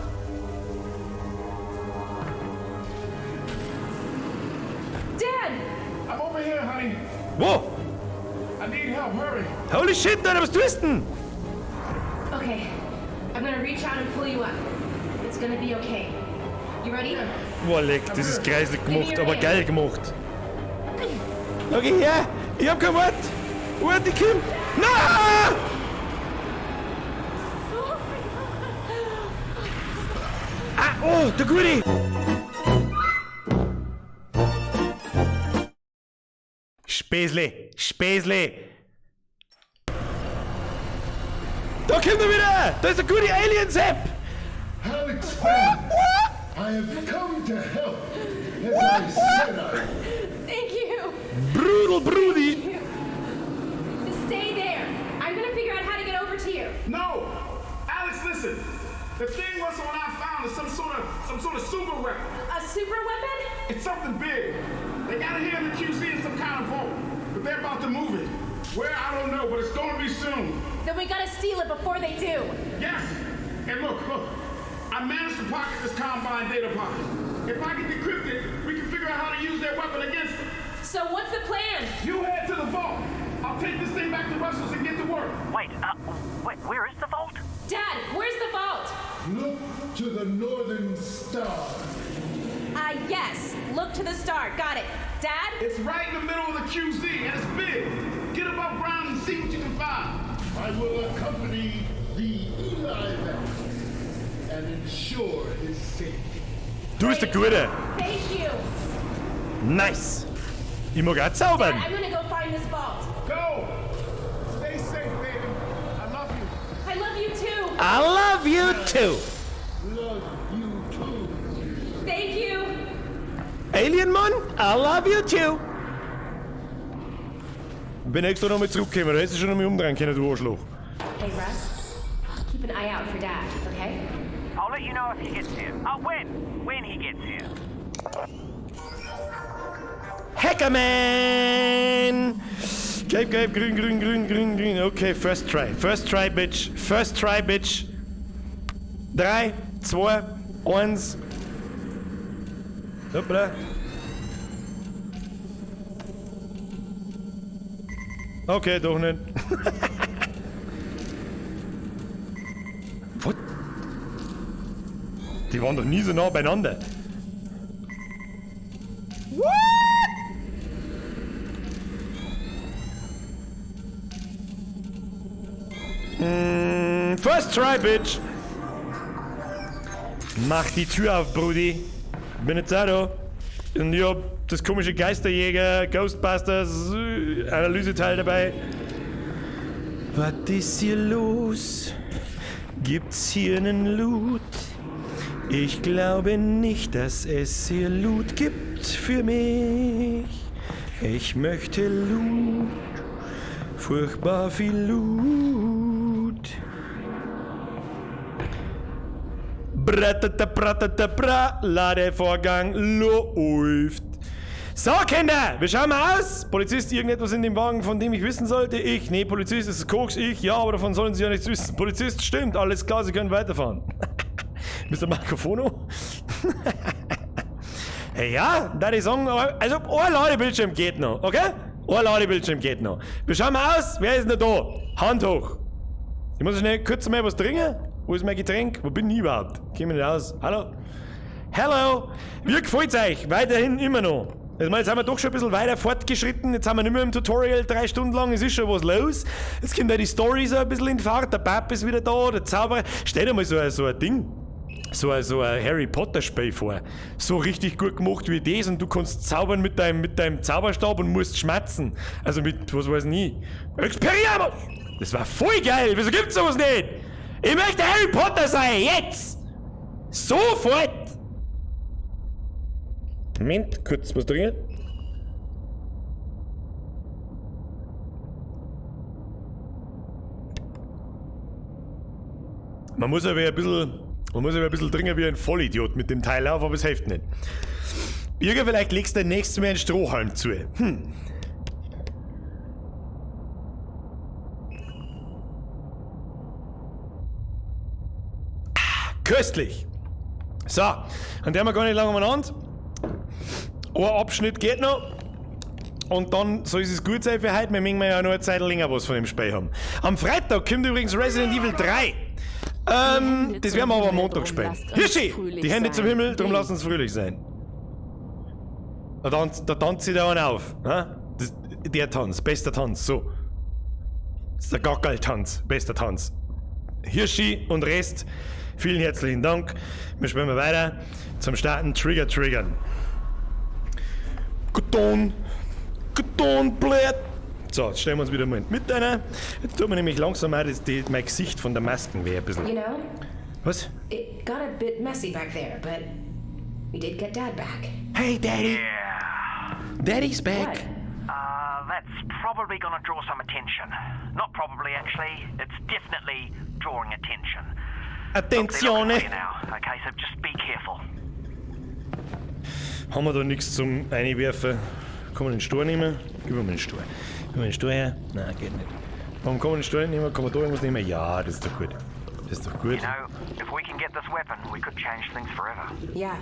Dad! I'm over here, honey. Wo? I need help. Hurry. Holy shit, Alter, was tust du denn? Okay, I'm gonna reach out and pull you up. It's gonna be okay. You ready? Boah, leck, das ist kreislig gemacht, aber geil gemacht. Okay, her! Ich hab kein Wort! Warte, ich komm! Na! Ah, oh, der Gute! Späßle, Späßle! Da kommt er wieder! Da ist der gute Alien Sepp! Alex Fenn, I have come to help, as I said I would. Thank you. Brudel, Brudi! Just stay there. I'm gonna figure out how to get over to you. No! Alex, listen. The thing Russell and I found is some sort of super weapon. A super weapon? It's something big. They got it here in the QZ in some kind of vault, but they're about to move it. Where, I don't know, but it's gonna be soon. Then we gotta steal it before they do. Yes! And look, I managed to pocket this Combine data pocket. If I can decrypt it, we can figure out how to use their weapon against them. So what's the plan? You head to the vault. I'll take this thing back to Russell's and get to work. Wait, where is the vault? Dad, where's the vault? Look to the northern star. Yes. Look to the star. Got it. Dad? It's right in the middle of the QZ, and it's big. Get above ground and see what you can find. I will accompany the Eli Vance and ensure his safety. Du bist der Gute! Thank you. Nice! Ich mag auch zaubern! Dad, I'm gonna go find this vault. Go! Stay safe, baby. I love you. I love you too. I love you too! Love you too. Thank you. Alien Mann, I love you too! Bin extra nochmal zurückgekommen, da hättest du schon nochmal umdrehen können, du Arschloch. Hey, Russ. Keep an eye out for Dad, okay? I'll let you know if he gets here. When? When he gets here. Hackerman! Gelb, gelb, grün, grün, grün, grün, grün. Okay, first try. First try, bitch. First try, bitch. 3, 2, 1. Hoppla. Okay, doch nicht. What? Die waren doch nie so nah beieinander. What? First try, bitch! Mach die Tür auf, Brudi. Bin jetzt auch da. Und ich hab das komische Geisterjäger, Ghostbusters, Analyseteil dabei. Was ist hier los? Gibt's hier einen Loot? Ich glaube nicht, dass es hier Loot gibt für mich. Ich möchte Loot. Furchtbar viel Loot. Bratata, bratata, bra, Ladevorgang läuft. So, Kinder, wir schauen mal aus. Polizist, irgendetwas in dem Wagen, von dem ich wissen sollte? Ich, nee, Polizist, es ist Koks, ich, ja, aber davon sollen Sie ja nichts wissen. Polizist, stimmt, alles klar, Sie können weiterfahren. Mr. Marco Fono? Hey, ja, da ich sagen, also ein Ladebildschirm geht noch, okay? Ein Ladebildschirm geht noch. Wir schauen mal aus, wer ist denn da? Hand hoch. Ich muss schnell kurz mal was trinken. Wo ist mein Getränk? Wo bin ich überhaupt? Komm ich nicht aus. Hallo? Hello! Wie gefällt's euch? Weiterhin immer noch. Also, jetzt sind wir doch schon ein bisschen weiter fortgeschritten. Jetzt sind wir nicht mehr im Tutorial 3 Stunden lang. Es ist schon was los. Jetzt kommt ja die Story so ein bisschen in Fahrt. Der Pap ist wieder da, der Zauberer. Stell dir mal so ein Ding, so ein Harry Potter Spiel vor. So richtig gut gemacht wie das und du kannst zaubern mit deinem Zauberstab und musst schmatzen. Also mit, was weiß ich nie. Expelliarmus! Das war voll geil! Wieso gibt's sowas nicht? Ich möchte Harry Potter sein! Jetzt! Sofort! Moment, kurz was drin. Man muss aber ein bisschen dringen wie ein Vollidiot mit dem Teil auf, aber es hilft nicht. Birger, vielleicht legst du nächstes Mal einen Strohhalm zu. Köstlich! So, und der haben wir gar nicht lange umeinander. Ein Abschnitt geht noch. Und dann soll es gut sein für heute. Wir müssen ja noch eine Zeit länger was von dem Spiel haben. Am Freitag kommt übrigens Resident Evil 3. Das werden wir aber am Montag spielen. Hirschi! Die Hände zum Himmel, drum lass uns fröhlich sein. Da tanzt sie da einen auf. Ne? Der Tanz, bester Tanz, so. Das ist der Gackerl-Tanz, bester Tanz. Hirschi und Rest, vielen herzlichen Dank. Wir spielen mal weiter zum Starten Trigger Triggern. Karton, Kartonblatt. So, jetzt stellen wir uns wieder mal mit einer. Jetzt tut mir nämlich langsam auch mein Gesicht von der Masken weh ein bisschen. You know, Was? It got a bit messy back there, but we did get Dad back. Hey, Daddy. Yeah. Daddy's back. What? That's probably gonna draw some attention. Not probably, actually. It's definitely drawing attention. Attenzione. Look, now, okay, so just be careful. Haben wir da nichts zum Einwerfen? Kann man den Stuhl nehmen? Gib mir mal den Stuhl. Gib mir den Stuhl her. Nein, geht nicht. Warum kann man den Stuhl nicht nehmen? Kann man da irgendwas nehmen? Ja, das ist doch gut. Das ist doch gut. You know, if we can get this weapon, we could change things forever. Yeah.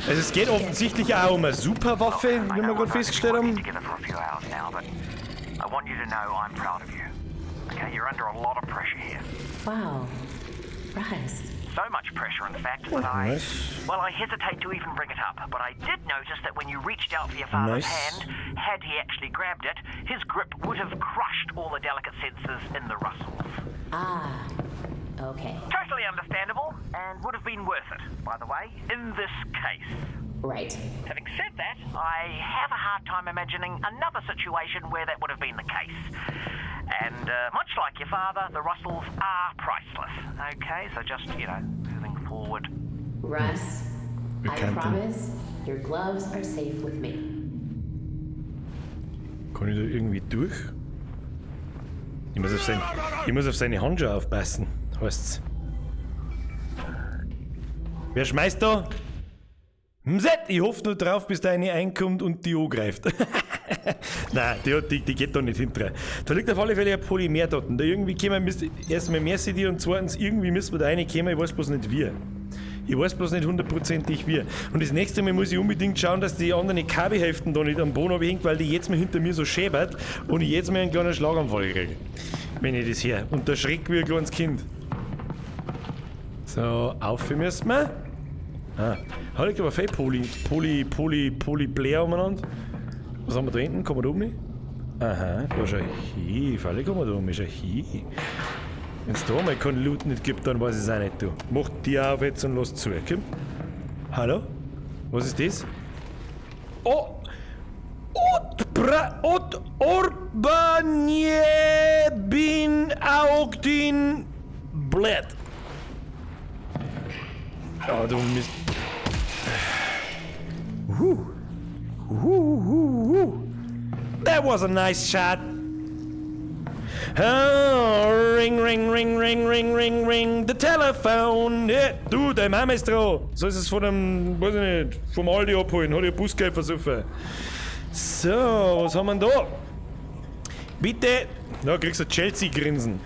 Also es geht offensichtlich auch um eine Superwaffe, wie wir gerade festgestellt haben. Together for a few hours now, but I want you to know I'm proud of you. Okay, you're under a lot of pressure here. Wow. Russ. So much pressure, in fact, that I... Nice. Well, I hesitate to even bring it up, but I did notice that when you reached out for your father's Nice. hand, had he actually grabbed it, his grip would have crushed all the delicate sensors in the Russells. Ah, okay. Totally understandable, and would have been worth it, by the way, in this case. Right. Having said that, I have a hard time imagining another situation where that would have been the case. And much like your father, the Russells are priceless. Okay, so just, you know, moving forward. Russ, Wir I kannten. promise your gloves are safe with me. Kann ich da irgendwie durch? Ich muss auf seine Handschuhe aufpassen, heißt's. Wer schmeißt da? Mset, ich hoffe nur drauf, bis da eine einkommt und die angreift. Nein, die geht da nicht hinterher. Da liegt auf alle Fälle ein Polymer dort. Da irgendwie kämen wir, erstmal mehr CD und zweitens, irgendwie müssen wir da reinkommen, ich weiß bloß nicht wie. Ich weiß bloß nicht hundertprozentig wie. Und das nächste Mal muss ich unbedingt schauen, dass die anderen Kabelhälften da nicht am Boden abhängt, weil die jetzt mal hinter mir so schäbert und ich jetzt mal einen kleinen Schlaganfall kriege. Wenn ich das her. Und da schreckt wie ein kleines Kind. So, auf müssen wir. Ah, da liegt aber viel Poly-Blair umeinander. Was haben wir da hinten? Kommen wir da oben? Aha, da ist ein Hi. Freilich kommen wir da oben, ist ein Hi. Wenn es da mal keinen Loot nicht gibt, dann weiß ich es auch nicht, du. Mach die auf jetzt und lass zu. Komm. Hallo? Was ist das? Oh! Ot Orbanie bin Augdin Blät. Ja, du Mist. That was a nice shot. Oh, ring, ring, ring, ring, ring, ring, ring, the telephone. Yeah, du, deine Mama ist dran. So ist es von dem, weiß ich nicht, vom Aldi abholen. Hat ja Busgeld versuchen. So, was haben wir denn da? Bitte. Na, kriegst du Chelsea-Grinsen.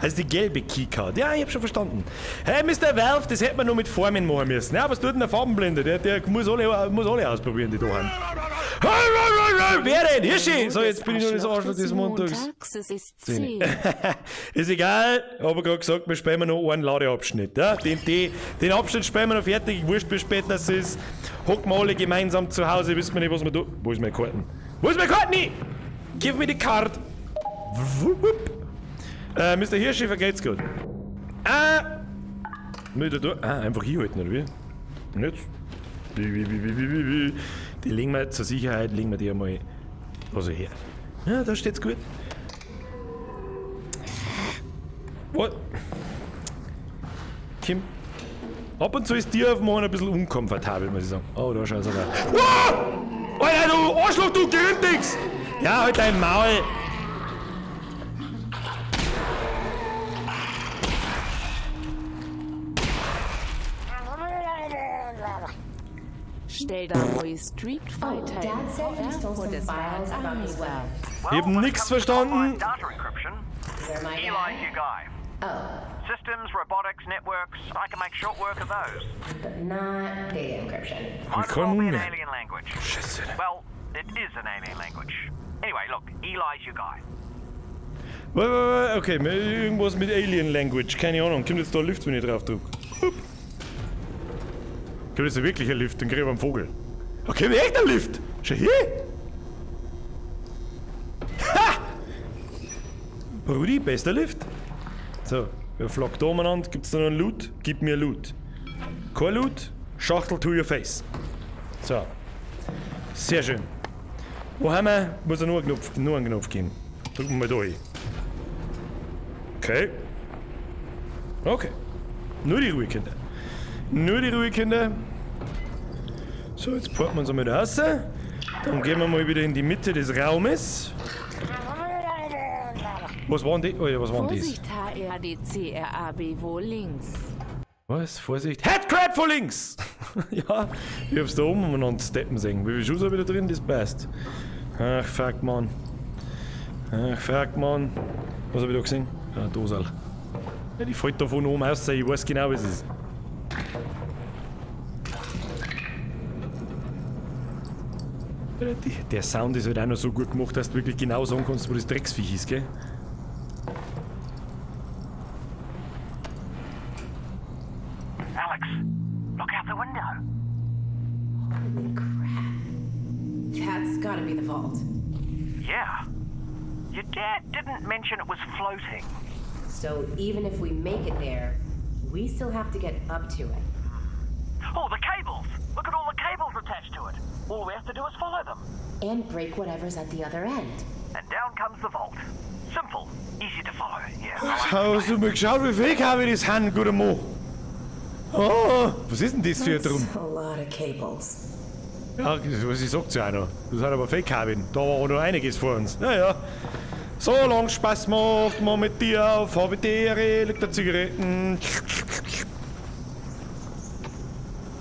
Also die gelbe Keycard. Ja, ich hab schon verstanden. Hey, Mr. Valve, das hätte man nur mit Formen machen müssen. Ja, was tut denn der Farbenblinde? Der muss alle ausprobieren, die da haben. Wer denn? Hirschi! So, jetzt bin ich nur das Arschloch des Montags. Montags, es ist 10. Ist egal, habe gerade gesagt, wir spielen noch einen Ladeabschnitt. Ja? Den Abschnitt spielen wir noch fertig. Wurscht, wie spät das ist. Hocken wir alle gemeinsam zu Hause, wissen wir nicht, was wir tun. Wo ist meine Karten? Wo ist meine Karten? Give me the card. Wupp. Mr. Hirschi, vergeht's gut. Ah! Einfach hier halten, oder wie? Und jetzt? Die legen wir zur Sicherheit, legen wir die einmal also her. Ja, da steht's gut. What? Kim. Ab und zu ist dir auf dem Ohren ein bisschen unkomfortabel, muss ich sagen. Oh, da schaut's aber. Ah! Alter, du Arschloch, du Gründix! Ja, halt dein Maul! Stell da mal Street Fighter Oh, Dad said he stole vor some das files about his Amiga. Ich hab nix verstanden. Data encryption. Where my Eli's guy? your guy. Oh, Systems, robotics, networks. I can make short work of those. but not data encryption. Might as well be an Willkommen. alien language. Scheiße. Well, it is an alien language. Anyway, look, Eli's your guy. Okay, irgendwas mit Alien Language, keine Ahnung. Kommt jetzt da ein Lift, wenn ich drauf drück? Hup. Kommt jetzt da wirklich ein Lift, dann krieg ich einen Vogel. Okay, echt ein Lift! Schau hier! Ha! Rudi, bester Lift. So, wer flockt da umeinander? Gibt's da noch einen Loot? Gib mir Loot. Kein Loot? Schachtel to your face. So. Sehr schön. Wo haben wir? Muss er nur einen Knopf geben. Drücken wir mal da hin. Okay. Okay. Nur die Ruhe, Kinder. Nur die Ruhe, Kinder. So, jetzt porten wir uns einmal da raus. Dann gehen wir mal wieder in die Mitte des Raumes. Was waren die? Oh ja, was waren das? Vorsicht, HRDCRAB, wo links? Was? Vorsicht. Headcrab vor links! Ja, ich hab's da oben umeinander steppen sehen. Wie viel Schuss hab ich da drin? Das passt. Ach, fuck, man. Ach, fuck, man. Was hab ich da gesehen? Ah, Dosal. Ja, die fällt da von oben aus, ich weiß genau, was es ist. Der Sound ist halt auch noch so gut gemacht, dass du wirklich genau sagen kannst, wo das Drecksviech ist, gell? Alex, look out the window. Holy crap. That's gotta be the vault. Yeah. Your dad didn't mention it was floating. So even if we make it there, we still have to get up to it. Oh, the cables! Look at all the cables attached to it. All we have to do is follow them. And break whatever's at the other end. And down comes the vault. Simple, easy to follow. Yeah. Hast du mal geschaut, wie viel Kabel das haben, guter Mo? Oh, was ist denn das für ein Drum? A lot of cables. Ja, was ich sag's ja auch noch. Das hat aber viel Kabel. Da war auch noch einiges vor uns. Naja. So lang Spaß macht man mit dir auf, habe die Ehre, liegt der Zigaretten.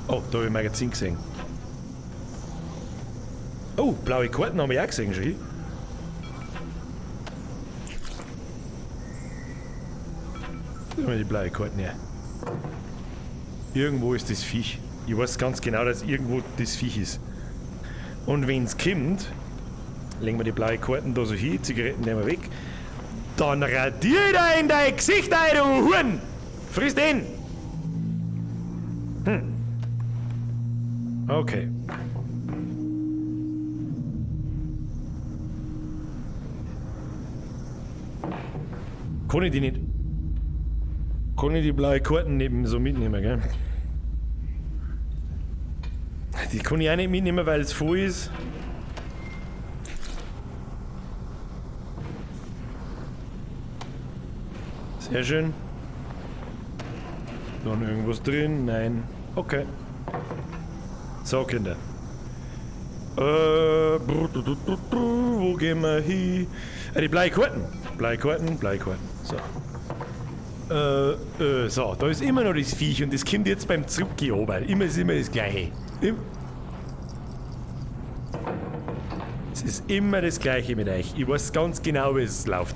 Oh, da habe ich ein Magazin gesehen. Oh, blaue Karten habe ich auch gesehen schon. Da haben wir die blaue Karten her. Irgendwo ist das Viech. Ich weiß ganz genau, dass irgendwo das Viech ist. Und wenn's kommt, legen wir die blaue Karten da so hin, Zigaretten nehmen wir weg. Dann radier ich da in dein Gesicht ein, du Huren! Friss den! Hm. Okay. Kann ich die nicht... Kann ich die blaue Karten neben so mitnehmen, gell? Die kann ich auch nicht mitnehmen, weil es voll ist. Sehr schön. Noch irgendwas drin? Nein. Okay. So, Kinder. Wo gehen wir hin? Die Bleikarten. Bleikarten, Bleikarten. So. So, da ist immer noch das Viech und das kommt jetzt beim Zurückgehen runter. Immer ist immer das Gleiche. Es ist immer das Gleiche mit euch. Ich weiß ganz genau, wie es läuft.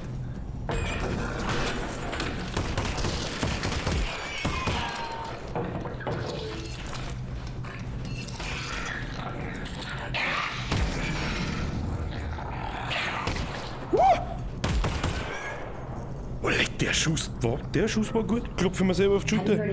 Oh, leck, der Schuss war gut. Klopfe mir selber auf die Schulter.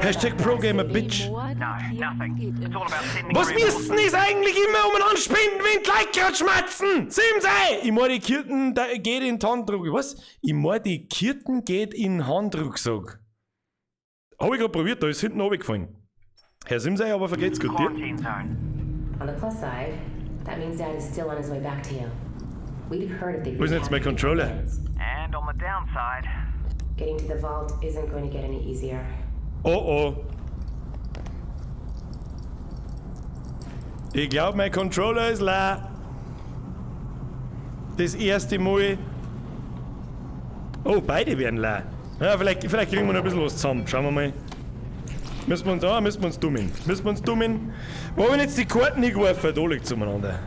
Hashtag ProGamer, Bitch. Was müssen ist eigentlich immer umeinander spenden, wenn die Leute grad schmatzen? Simsei! Ich mein, die Kirten da geht in den Handdruck. Was? Ich mein, die Kirten geht in den Handrucksack. Hab ich grad probiert, da ist hinten runtergefallen. Herr Simsei, aber vergeht's gut, dir? On the plus side, that means Dad is still on his way back to you. We'd have heard if they Wo ist denn jetzt mein Controller? And on the downside, getting to the vault isn't going to get any easier. Oh oh. Ich glaube, mein Controller ist leer. Das erste Mal. Oh, beide werden leer. Ja, vielleicht kriegen wir noch ein bisschen was zusammen. Schauen wir mal. Müssen wir uns dummen. Müssen wir uns dummen. Wo haben wir jetzt die Karten hingeworfen? Da liegt's umeinander.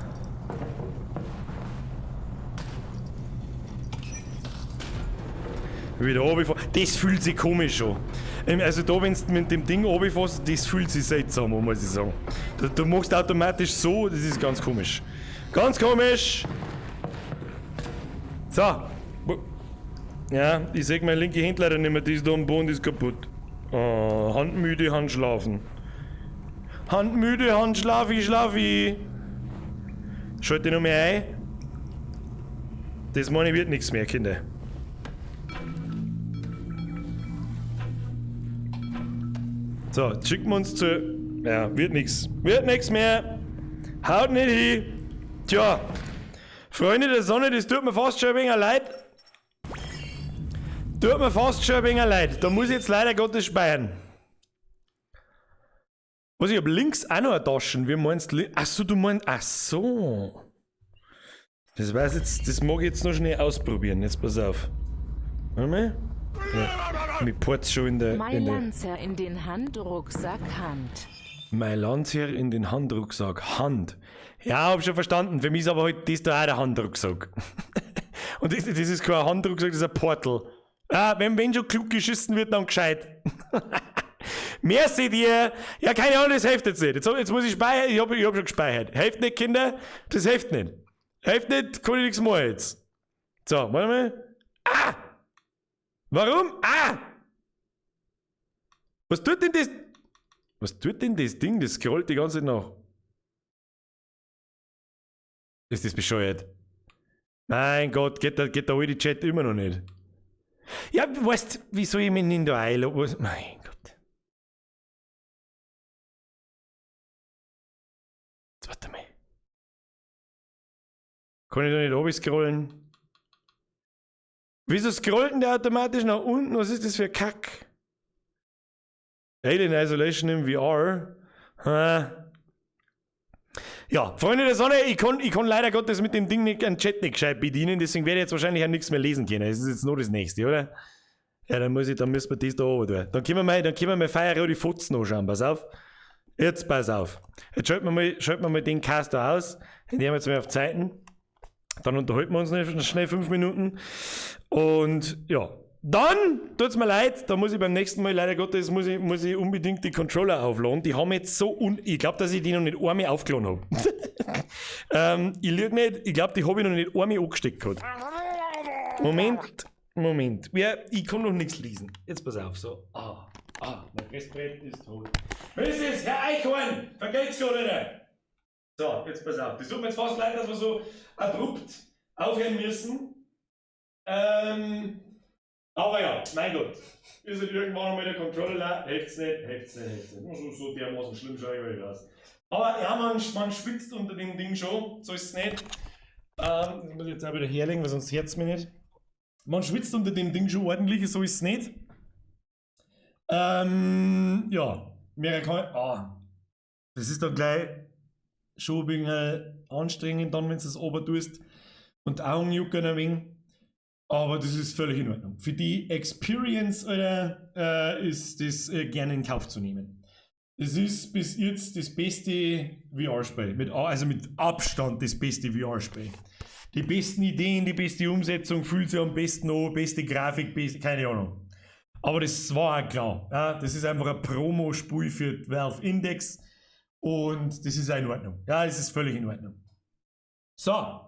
Wieder runterfahren. Das fühlt sich komisch an. Also da, wenn du mit dem Ding runterfährst, das fühlt sich seltsam an, muss ich sagen. Du machst automatisch so, das ist ganz komisch. Ganz komisch! So. Ja, ich seh meine linke Hand leider nicht mehr, die ist da am Boden, die ist kaputt. Oh, Handmüde, Handschlafen. Handmüde, Handschlafi, Schlafi. Schalte noch mehr ein. Das meine ich wird nichts mehr, Kinder. So, jetzt schicken wir uns zu. Ja, wird nix. Wird nix mehr. Haut nicht hin. Tja. Freunde der Sonne, das tut mir fast schon ein wenig leid. Tut mir fast schon ein wenig leid. Da muss ich jetzt leider Gottes speichern. Was, ich hab links auch noch eine Taschen. Wie meinst du? Ach so, du meinst. Ach so. Das weiß jetzt, das mag ich jetzt noch schnell ausprobieren. Jetzt pass auf. Warte mal. Ja, mich port's schon in der. Mein Landesherr in den Handrucksack Hand. Mein Landesherr in den Handrucksack Hand. Ja, hab schon verstanden. Für mich ist aber halt das da auch der Handrucksack. Und das ist kein Handrucksack, das ist ein Portal. Ah, wenn schon klug geschissen wird, dann gescheit. Merci dir. Ja, keine Ahnung, das hilft jetzt nicht. Jetzt muss ich speichern. Ich hab schon gespeichert. Hilft nicht, Kinder. Das hilft nicht. Hilft nicht, kann ich nichts machen jetzt. So, warte mal. Ah! Warum? Ah! Was tut denn das? Was tut denn das Ding? Das scrollt die ganze Zeit nach. Ist das bescheuert? Mein Gott, geht der alte Chat immer noch nicht. Ja, weißt du, wieso ich mich nicht da einlogge? Mein Gott. Jetzt warte mal. Kann ich da nicht oben scrollen? Wieso scrollt denn der automatisch nach unten? Was ist das für Kack? Alien Isolation im VR. Ha. Ja, Freunde der Sonne, ich kann leider Gottes mit dem Ding nicht, einen Chat nicht gescheit bedienen, deswegen werde ich jetzt wahrscheinlich auch nichts mehr lesen können. Das ist jetzt nur das nächste, oder? Ja, dann müssen wir das da oben tun. Dann können wir mal Feier die Fotzen anschauen, pass auf. Jetzt pass auf. Jetzt schalten wir mal den Cast da aus. Den nehmen wir jetzt mal auf Zeiten. Dann unterhalten wir uns noch schnell 5 Minuten. Und ja, dann tut's mir leid, da muss ich beim nächsten Mal, leider Gottes, muss ich unbedingt die Controller aufladen. Die haben jetzt so ich glaube, dass ich die noch nicht einmal aufgeladen habe. Ich lüge nicht, ich glaube, die habe ich noch nicht einmal angesteckt gehabt. Moment. Ja, ich kann noch nichts lesen. Jetzt pass auf, so. Mein Fressbrett ist tot. Was ist, Herr Eichhorn? Vergelt's Gott, oder? So, jetzt pass auf. Das tut mir jetzt fast leid, dass wir so abrupt aufhören müssen. Aber ja, mein Gott. Ist halt irgendwann einmal der Controller. Hilft's nicht, hilft's nicht, hilft's nicht. So dermaßen schlimm schaue ich nicht aus. Aber ja, man schwitzt unter dem Ding schon. So ist es nicht. Das muss ich jetzt auch wieder herlegen, weil sonst hört's mich nicht. Man schwitzt unter dem Ding schon ordentlich, so ist es nicht. Ja, mehr kann. Das ist dann gleich schon ein bisschen anstrengend, dann, wenn du das oben tust. Und Augen jucken ein wenig. Aber das ist völlig in Ordnung. Für die Experience, Alter, ist das gerne in Kauf zu nehmen. Es ist bis jetzt das beste VR-Spiel. Also mit Abstand das beste VR-Spiel. Die besten Ideen, die beste Umsetzung, fühlt sich am besten an, beste Grafik, beste, keine Ahnung. Aber das war auch klar. Ja, das ist einfach ein Promo-Spiel für Valve Index. Und das ist auch in Ordnung. Ja, es ist völlig in Ordnung. So.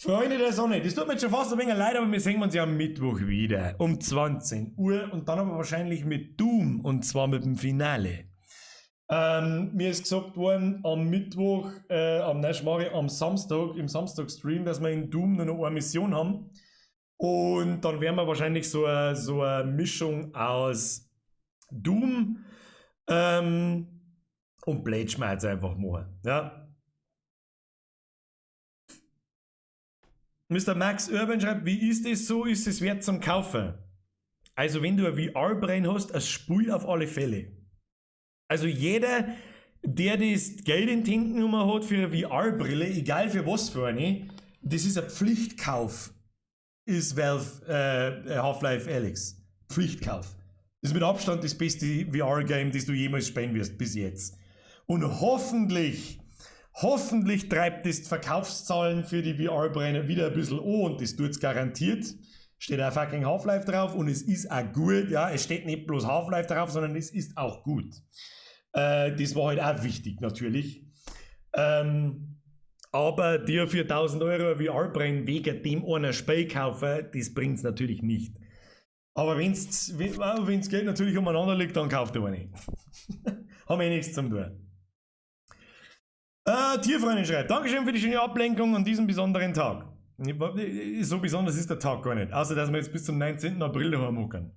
Freunde der Sonne, das tut mir jetzt schon fast ein wenig leid, aber wir sehen uns ja am Mittwoch wieder um 20 Uhr und dann aber wahrscheinlich mit Doom und zwar mit dem Finale. Mir ist gesagt worden am Mittwoch, am Samstag, im Samstag-Stream, dass wir in Doom nur noch eine Mission haben. Und dann werden wir wahrscheinlich so eine Mischung aus Doom und Blade Schmerz einfach machen. Ja. Mr. Max Urban schreibt, wie ist es so, ist es wert zum Kaufen? Also wenn du ein VR-Brain hast, ein Spiel auf alle Fälle. Also jeder, der das Geld in die Händen genommen hat für eine VR-Brille, egal für was für eine, das ist ein Pflichtkauf, ist Valve Half-Life Alyx. Pflichtkauf. Das ist mit Abstand das beste VR-Game, das du jemals spielen wirst, bis jetzt. Und hoffentlich treibt das die Verkaufszahlen für die VR-Brenner wieder ein bisschen an und das tut's garantiert. Steht auch fucking Half-Life drauf und es ist auch gut. Ja, es steht nicht bloß Half-Life drauf, sondern es ist auch gut. Das war halt auch wichtig, natürlich. Aber dir für 1000 Euro VR-Brenn wegen dem einer Spiel kaufen, das bringt's natürlich nicht. Aber wenn's Geld natürlich umeinander liegt, dann kauft ihr eine. Haben wir eh nichts zum tun. Tierfreundin schreibt, Dankeschön für die schöne Ablenkung an diesem besonderen Tag. So besonders ist der Tag gar nicht, außer dass wir jetzt bis zum 19. April daheim hocken.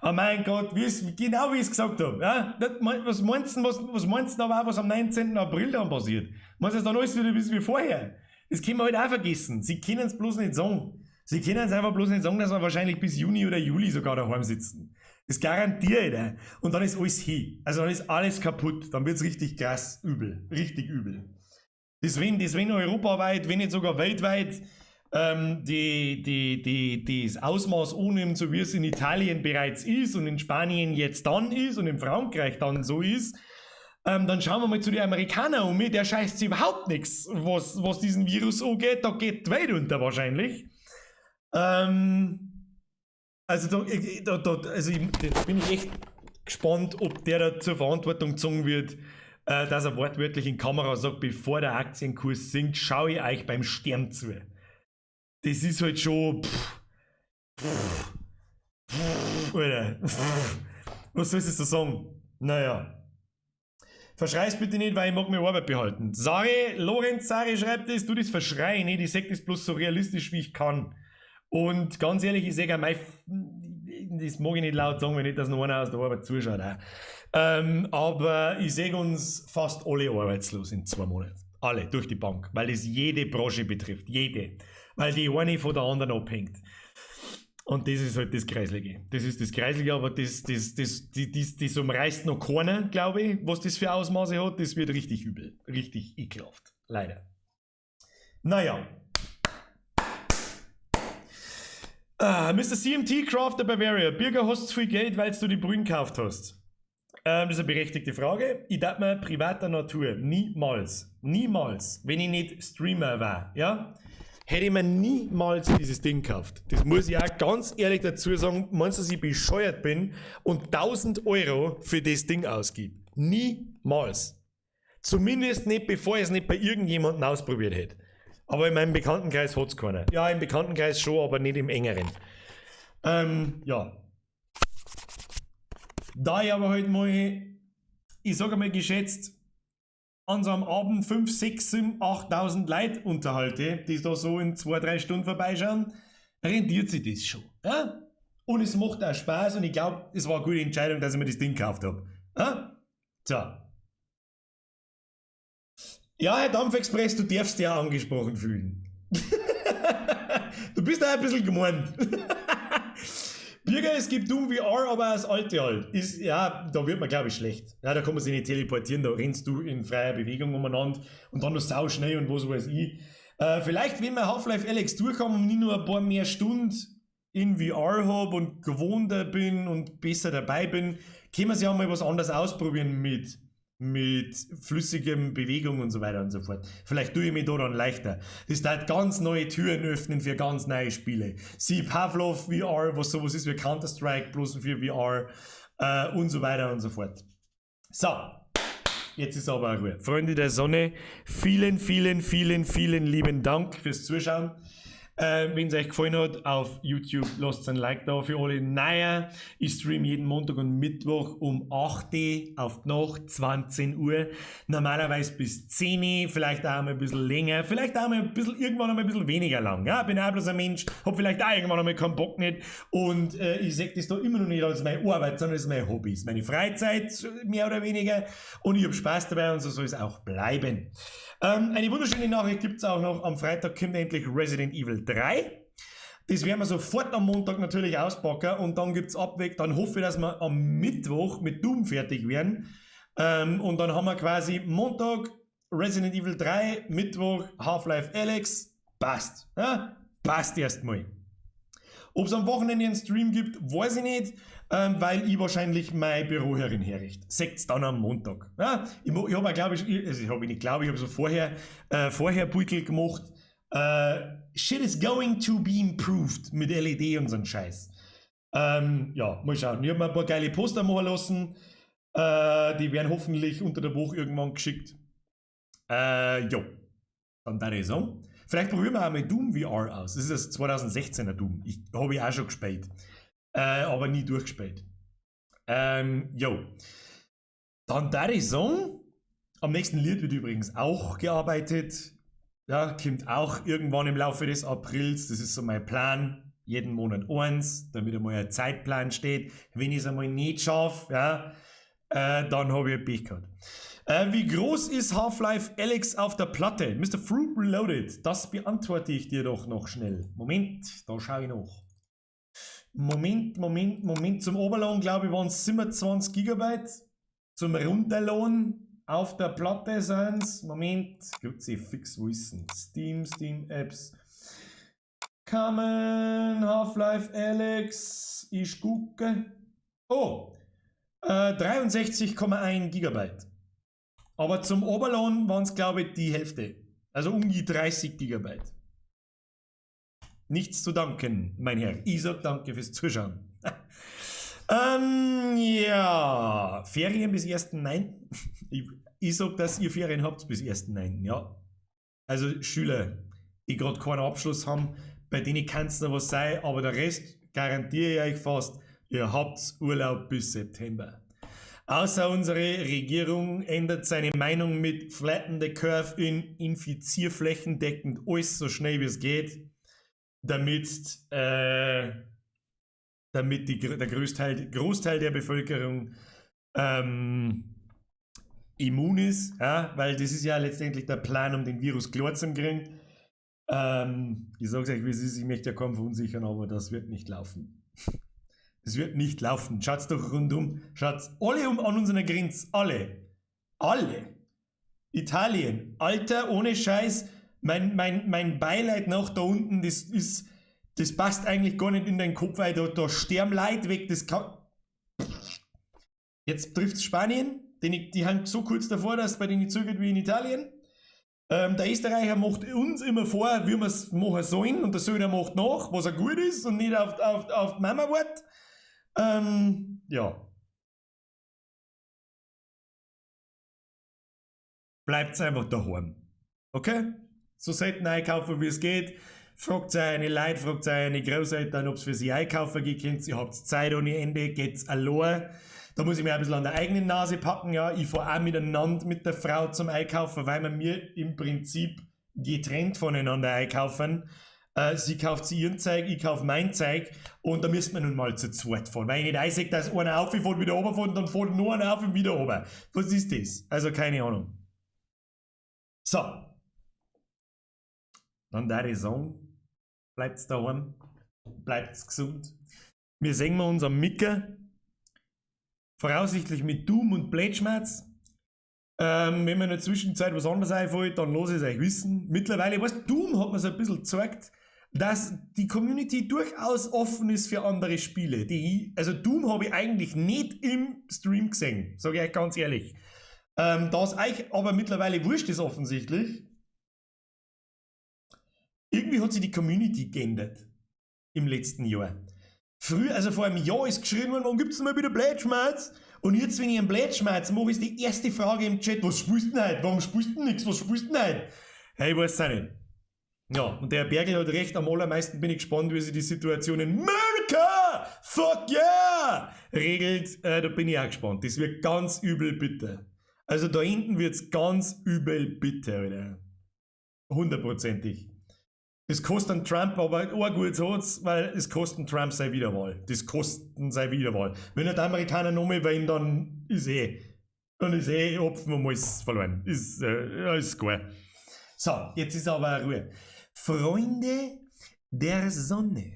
Oh mein Gott, genau wie ich es gesagt habe. Ja? Was meinst du aber auch, was am 19. April dann passiert? Meinst du, dann alles wieder bis wie vorher? Das können wir halt auch vergessen. Sie können es bloß nicht sagen. Sie können es einfach bloß nicht sagen, dass wir wahrscheinlich bis Juni oder Juli sogar daheim sitzen. Das garantiere ich dir. Und dann ist alles hin. Also dann ist alles kaputt. Dann wird's richtig krass übel. Richtig übel. Deswegen europaweit, wenn nicht sogar weltweit, das Ausmaß annimmt, so wie es in Italien bereits ist und in Spanien jetzt dann ist und in Frankreich dann so ist, dann schauen wir mal zu den Amerikanern um. Der scheißt sich überhaupt nichts, was diesen Virus angeht. Da geht die Welt unter wahrscheinlich. Also da bin ich echt gespannt, ob der da zur Verantwortung gezogen wird, dass er wortwörtlich in Kamera sagt, bevor der Aktienkurs sinkt, schaue ich euch beim Sterben zu. Das ist halt schon... Alter. Was sollst du da sagen? Naja. Verschrei's bitte nicht, weil ich mag meine Arbeit behalten. Sari, Lorenz Sari schreibt das, du das verschrei nicht, ich sag das bloß so realistisch, wie ich kann. Und ganz ehrlich, ich sage auch, das mag ich nicht laut sagen, wenn nicht, dass noch einer aus der Arbeit zuschaut. Auch. Aber ich sehe uns fast alle arbeitslos in 2 Monaten. Alle, durch die Bank. Weil das jede Branche betrifft. Jede. Weil die eine von der anderen abhängt. Und das ist halt das Kreislige. Das ist das Kreislige, aber das umreißt noch keiner, glaube ich, was das für Ausmaße hat. Das wird richtig übel. Richtig ekelhaft. Leider. Naja. Mr. CMT Crafter Bavaria. Birger, hast du zu viel Geld, weil du die Brühen gekauft hast? Das ist eine berechtigte Frage. Ich darf mir privater Natur niemals, niemals, wenn ich nicht Streamer war, ja, hätte ich mir niemals dieses Ding gekauft. Das muss ich auch ganz ehrlich dazu sagen, meinst du, dass ich bescheuert bin und 1000 Euro für das Ding ausgib? Niemals. Zumindest nicht, bevor ich es nicht bei irgendjemandem ausprobiert hätte. Aber in meinem Bekanntenkreis hat's keiner. Ja, im Bekanntenkreis schon, aber nicht im engeren. Ja. Da ich aber halt mal, ich sage mal geschätzt, an so einem Abend 5, 6, 7, 8.000 Leute unterhalte, die da so in 2, 3 Stunden vorbeischauen, rentiert sich das schon. Ja? Und es macht auch Spaß und ich glaube, es war eine gute Entscheidung, dass ich mir das Ding gekauft habe. Ja? So. Ja, Herr Dampfexpress, du darfst dich auch angesprochen fühlen. Du bist auch ein bisschen gemeint. Birger, es gibt Doom VR, aber das alte halt. Ist, ja, da wird man, glaube ich, schlecht. Ja, da kann man sich nicht teleportieren, da rennst du in freier Bewegung umeinander und dann noch sau schnell und was weiß ich. Vielleicht, wenn wir Half-Life Alyx durchhaben und nicht nur ein paar mehr Stunden in VR habe und gewohnter bin und besser dabei bin, können wir sich auch mal was anderes ausprobieren mit flüssigem Bewegung und so weiter und so fort. Vielleicht tue ich mich da dann leichter. Das darf ganz neue Türen öffnen für ganz neue Spiele. Sie Pavlov VR, was sowas ist wie Counter-Strike, bloß für VR und so weiter und so fort. So, Jetzt ist aber auch Ruhe. Freunde der Sonne, vielen, vielen, vielen, vielen lieben Dank fürs Zuschauen. Wenn es euch gefallen hat, auf YouTube lasst ein Like da für alle Neue. Ich stream jeden Montag und Mittwoch um 8 Uhr auf die Nacht, 20 Uhr. Normalerweise bis 10 Uhr, vielleicht auch mal ein bisschen länger, vielleicht auch mal ein bisschen, irgendwann einmal ein bisschen weniger lang. Ja, bin auch bloß ein Mensch, hab vielleicht auch irgendwann einmal keinen Bock nicht. Und ich sehe das da immer noch nicht als meine Arbeit, sondern es ist mein Hobby, es ist meine Freizeit, mehr oder weniger. Und ich hab Spaß dabei und so soll es auch bleiben. Eine wunderschöne Nachricht gibt's auch noch. Am Freitag kommt endlich Resident Evil 3. Das werden wir sofort am Montag natürlich auspacken und dann gibt's Abweg. Dann hoffe ich, dass wir am Mittwoch mit Doom fertig werden. Und dann haben wir quasi Montag Resident Evil 3, Mittwoch Half-Life Alyx. Passt. Ja? Passt erstmal. Ob's am Wochenende einen Stream gibt, weiß ich nicht, weil ich wahrscheinlich mein Büro herin herrichte. Seht's dann am Montag. Ja, ich hab auch, glaub ich, also ich hab nicht, glaub ich, hab so vorher Beutel gemacht. Shit is going to be improved mit LED und so ein Scheiß. Ja, mal schauen. Ich hab mir ein paar geile Poster machen lassen. Die werden hoffentlich unter der Woche irgendwann geschickt. Jo. Dann da ich sagen. Vielleicht probieren wir auch mal Doom VR aus. Das ist das 2016er Doom. Ich habe ich auch schon gespielt. Aber nie durchgespielt. Jo. Dann da ich sagen, am nächsten Lied wird übrigens auch gearbeitet. Ja, kommt auch irgendwann im Laufe des Aprils. Das ist so mein Plan. Jeden Monat eins, damit einmal ein Zeitplan steht. Wenn ich es einmal nicht schaffe, ja, dann habe ich Pech gehabt. Wie groß ist Half-Life Alyx auf der Platte? Mr. Fruit Reloaded, das beantworte ich dir doch noch schnell. Moment, da schaue ich noch. Moment, Moment, Moment. Zum Oberladen, glaube ich, waren es 27 Gigabyte. Zum Runterladen auf der Platte sind's, Moment, gibt's eh fix wissen. Steam, Steam Apps. Common, Half-Life Alyx, ich gucke. Oh, 63,1 Gigabyte. Aber zum Oberladen waren's, glaube ich, die Hälfte. Also um die 30 Gigabyte. Nichts zu danken, mein Herr. Ich sag danke fürs Zuschauen. Ja, Ferien bis 1.9. Ich sag, dass ihr Ferien habt bis 1.9, ja. Also Schüler, die grad keinen Abschluss haben, bei denen kann's noch was sein, aber der Rest garantiere ich euch fast, ihr habt Urlaub bis September. Außer unsere Regierung ändert seine Meinung mit Flatten the Curve in infizierflächendeckend alles so schnell wie es geht, damit der Großteil der Bevölkerung immun ist, ja, weil das ist ja letztendlich der Plan, um den Virus klar zu kriegen. Ich sag's euch, wie es ist, ich möchte ja kaum verunsichern, aber das wird nicht laufen. Das wird nicht laufen. Schaut's doch rundum. Schaut's alle an unserer Grenze. Alle. Alle. Italien. Alter, ohne Scheiß. Mein Beileid nach da unten, das passt eigentlich gar nicht in deinen Kopf, weil da sterben Leute weg. Das kann. Jetzt trifft's Spanien. Die haben so kurz davor, dass bei denen zugeht wie in Italien. Der Österreicher macht uns immer vor, wie wir's machen sollen, und der Söder macht nach, was er gut ist und nicht auf die Mama wart. Ja. Bleibt's einfach daheim. Okay? So selten einkaufen, wie es geht. Fragt eine Leute, fragt eine Großeltern, ob's für sie einkaufen geht. Ihr habt Zeit ohne Ende, geht's allein. Da muss ich mir ein bisschen an der eigenen Nase packen, ja. Ich fahr auch miteinander mit der Frau zum Einkaufen, weil wir mir im Prinzip getrennt voneinander einkaufen. Sie kauft sie ihren Zeug, ich kauf mein Zeug und da müssen wir nun mal zu zweit fahren. Weil ich nicht einsehe, dass einer auffährt, wieder runterfährt und dann fährt nur einer auf und wieder runter. Was ist das? Also keine Ahnung. So. Dann darf ich sagen, bleibt's daheim, bleibt's gesund. Wir sehen wir uns am Micker. Voraussichtlich mit Doom und Blätschmerz. Wenn mir in der Zwischenzeit was anderes einfällt, dann lass ich es euch wissen. Mittlerweile, weißt du, Doom hat mir so ein bisschen gezeigt, dass die Community durchaus offen ist für andere Spiele. Doom habe ich eigentlich nicht im Stream gesehen, sag ich euch ganz ehrlich. Da es euch aber mittlerweile wurscht ist offensichtlich, irgendwie hat sich die Community geändert im letzten Jahr. Früher, also vor einem Jahr ist geschrien worden, wann gibt's denn mal wieder Blätschmerz? Und jetzt, wenn ich einen Blödschmerz mache, ist die erste Frage im Chat, was spielst du denn heute? Warum spielst du denn nix? Was spielst du denn heute? Hey, ich weiß auch nicht. Ja, und der Bergel hat recht, am allermeisten bin ich gespannt, wie sich die Situation in America, fuck yeah, regelt. Da bin ich auch gespannt. Das wird ganz übel bitter. Also da hinten wird's ganz übel bitter, Alter. Hundertprozentig. Das kostet an Trump aber auch gut hat's, weil es kostet Trump seine Wiederwahl. Das kostet seine Wiederwahl. Wenn er die Amerikaner nochmal wählen, dann ist eh, dann ist eh Hopfen und Malz verloren. Ist gut. So, jetzt ist aber Ruhe. Freunde der Sonne.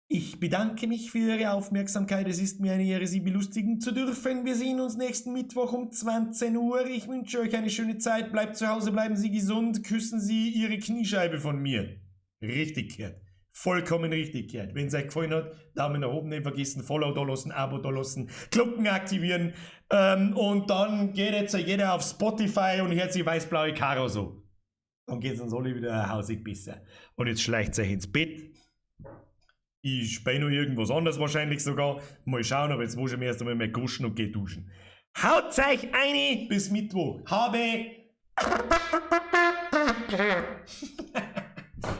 Ich bedanke mich für Ihre Aufmerksamkeit. Es ist mir eine Ehre, Sie belustigen zu dürfen. Wir sehen uns nächsten Mittwoch um 20 Uhr. Ich wünsche euch eine schöne Zeit. Bleibt zu Hause, bleiben Sie gesund. Küssen Sie Ihre Kniescheibe von mir. Richtig gehört. Vollkommen richtig gehört. Wenn es euch gefallen hat, Daumen nach oben nicht vergessen, Follow da lassen, Abo da lassen, Glocken aktivieren. Und dann geht jetzt jeder auf Spotify und hört sich weiß-blaue Karo so. Dann geht es uns alle wieder hausig besser. Und jetzt schleicht euch ins Bett. Ich spiele noch irgendwas anderes wahrscheinlich sogar. Mal schauen, aber jetzt muss ich mir erst einmal mehr guschen und geh duschen. Haut euch eine bis Mittwoch. Habe.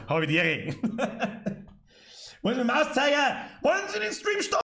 Habe die Ehre. Wollen Sie mit dem Mauszeiger? Wollen Sie den Stream stoppen?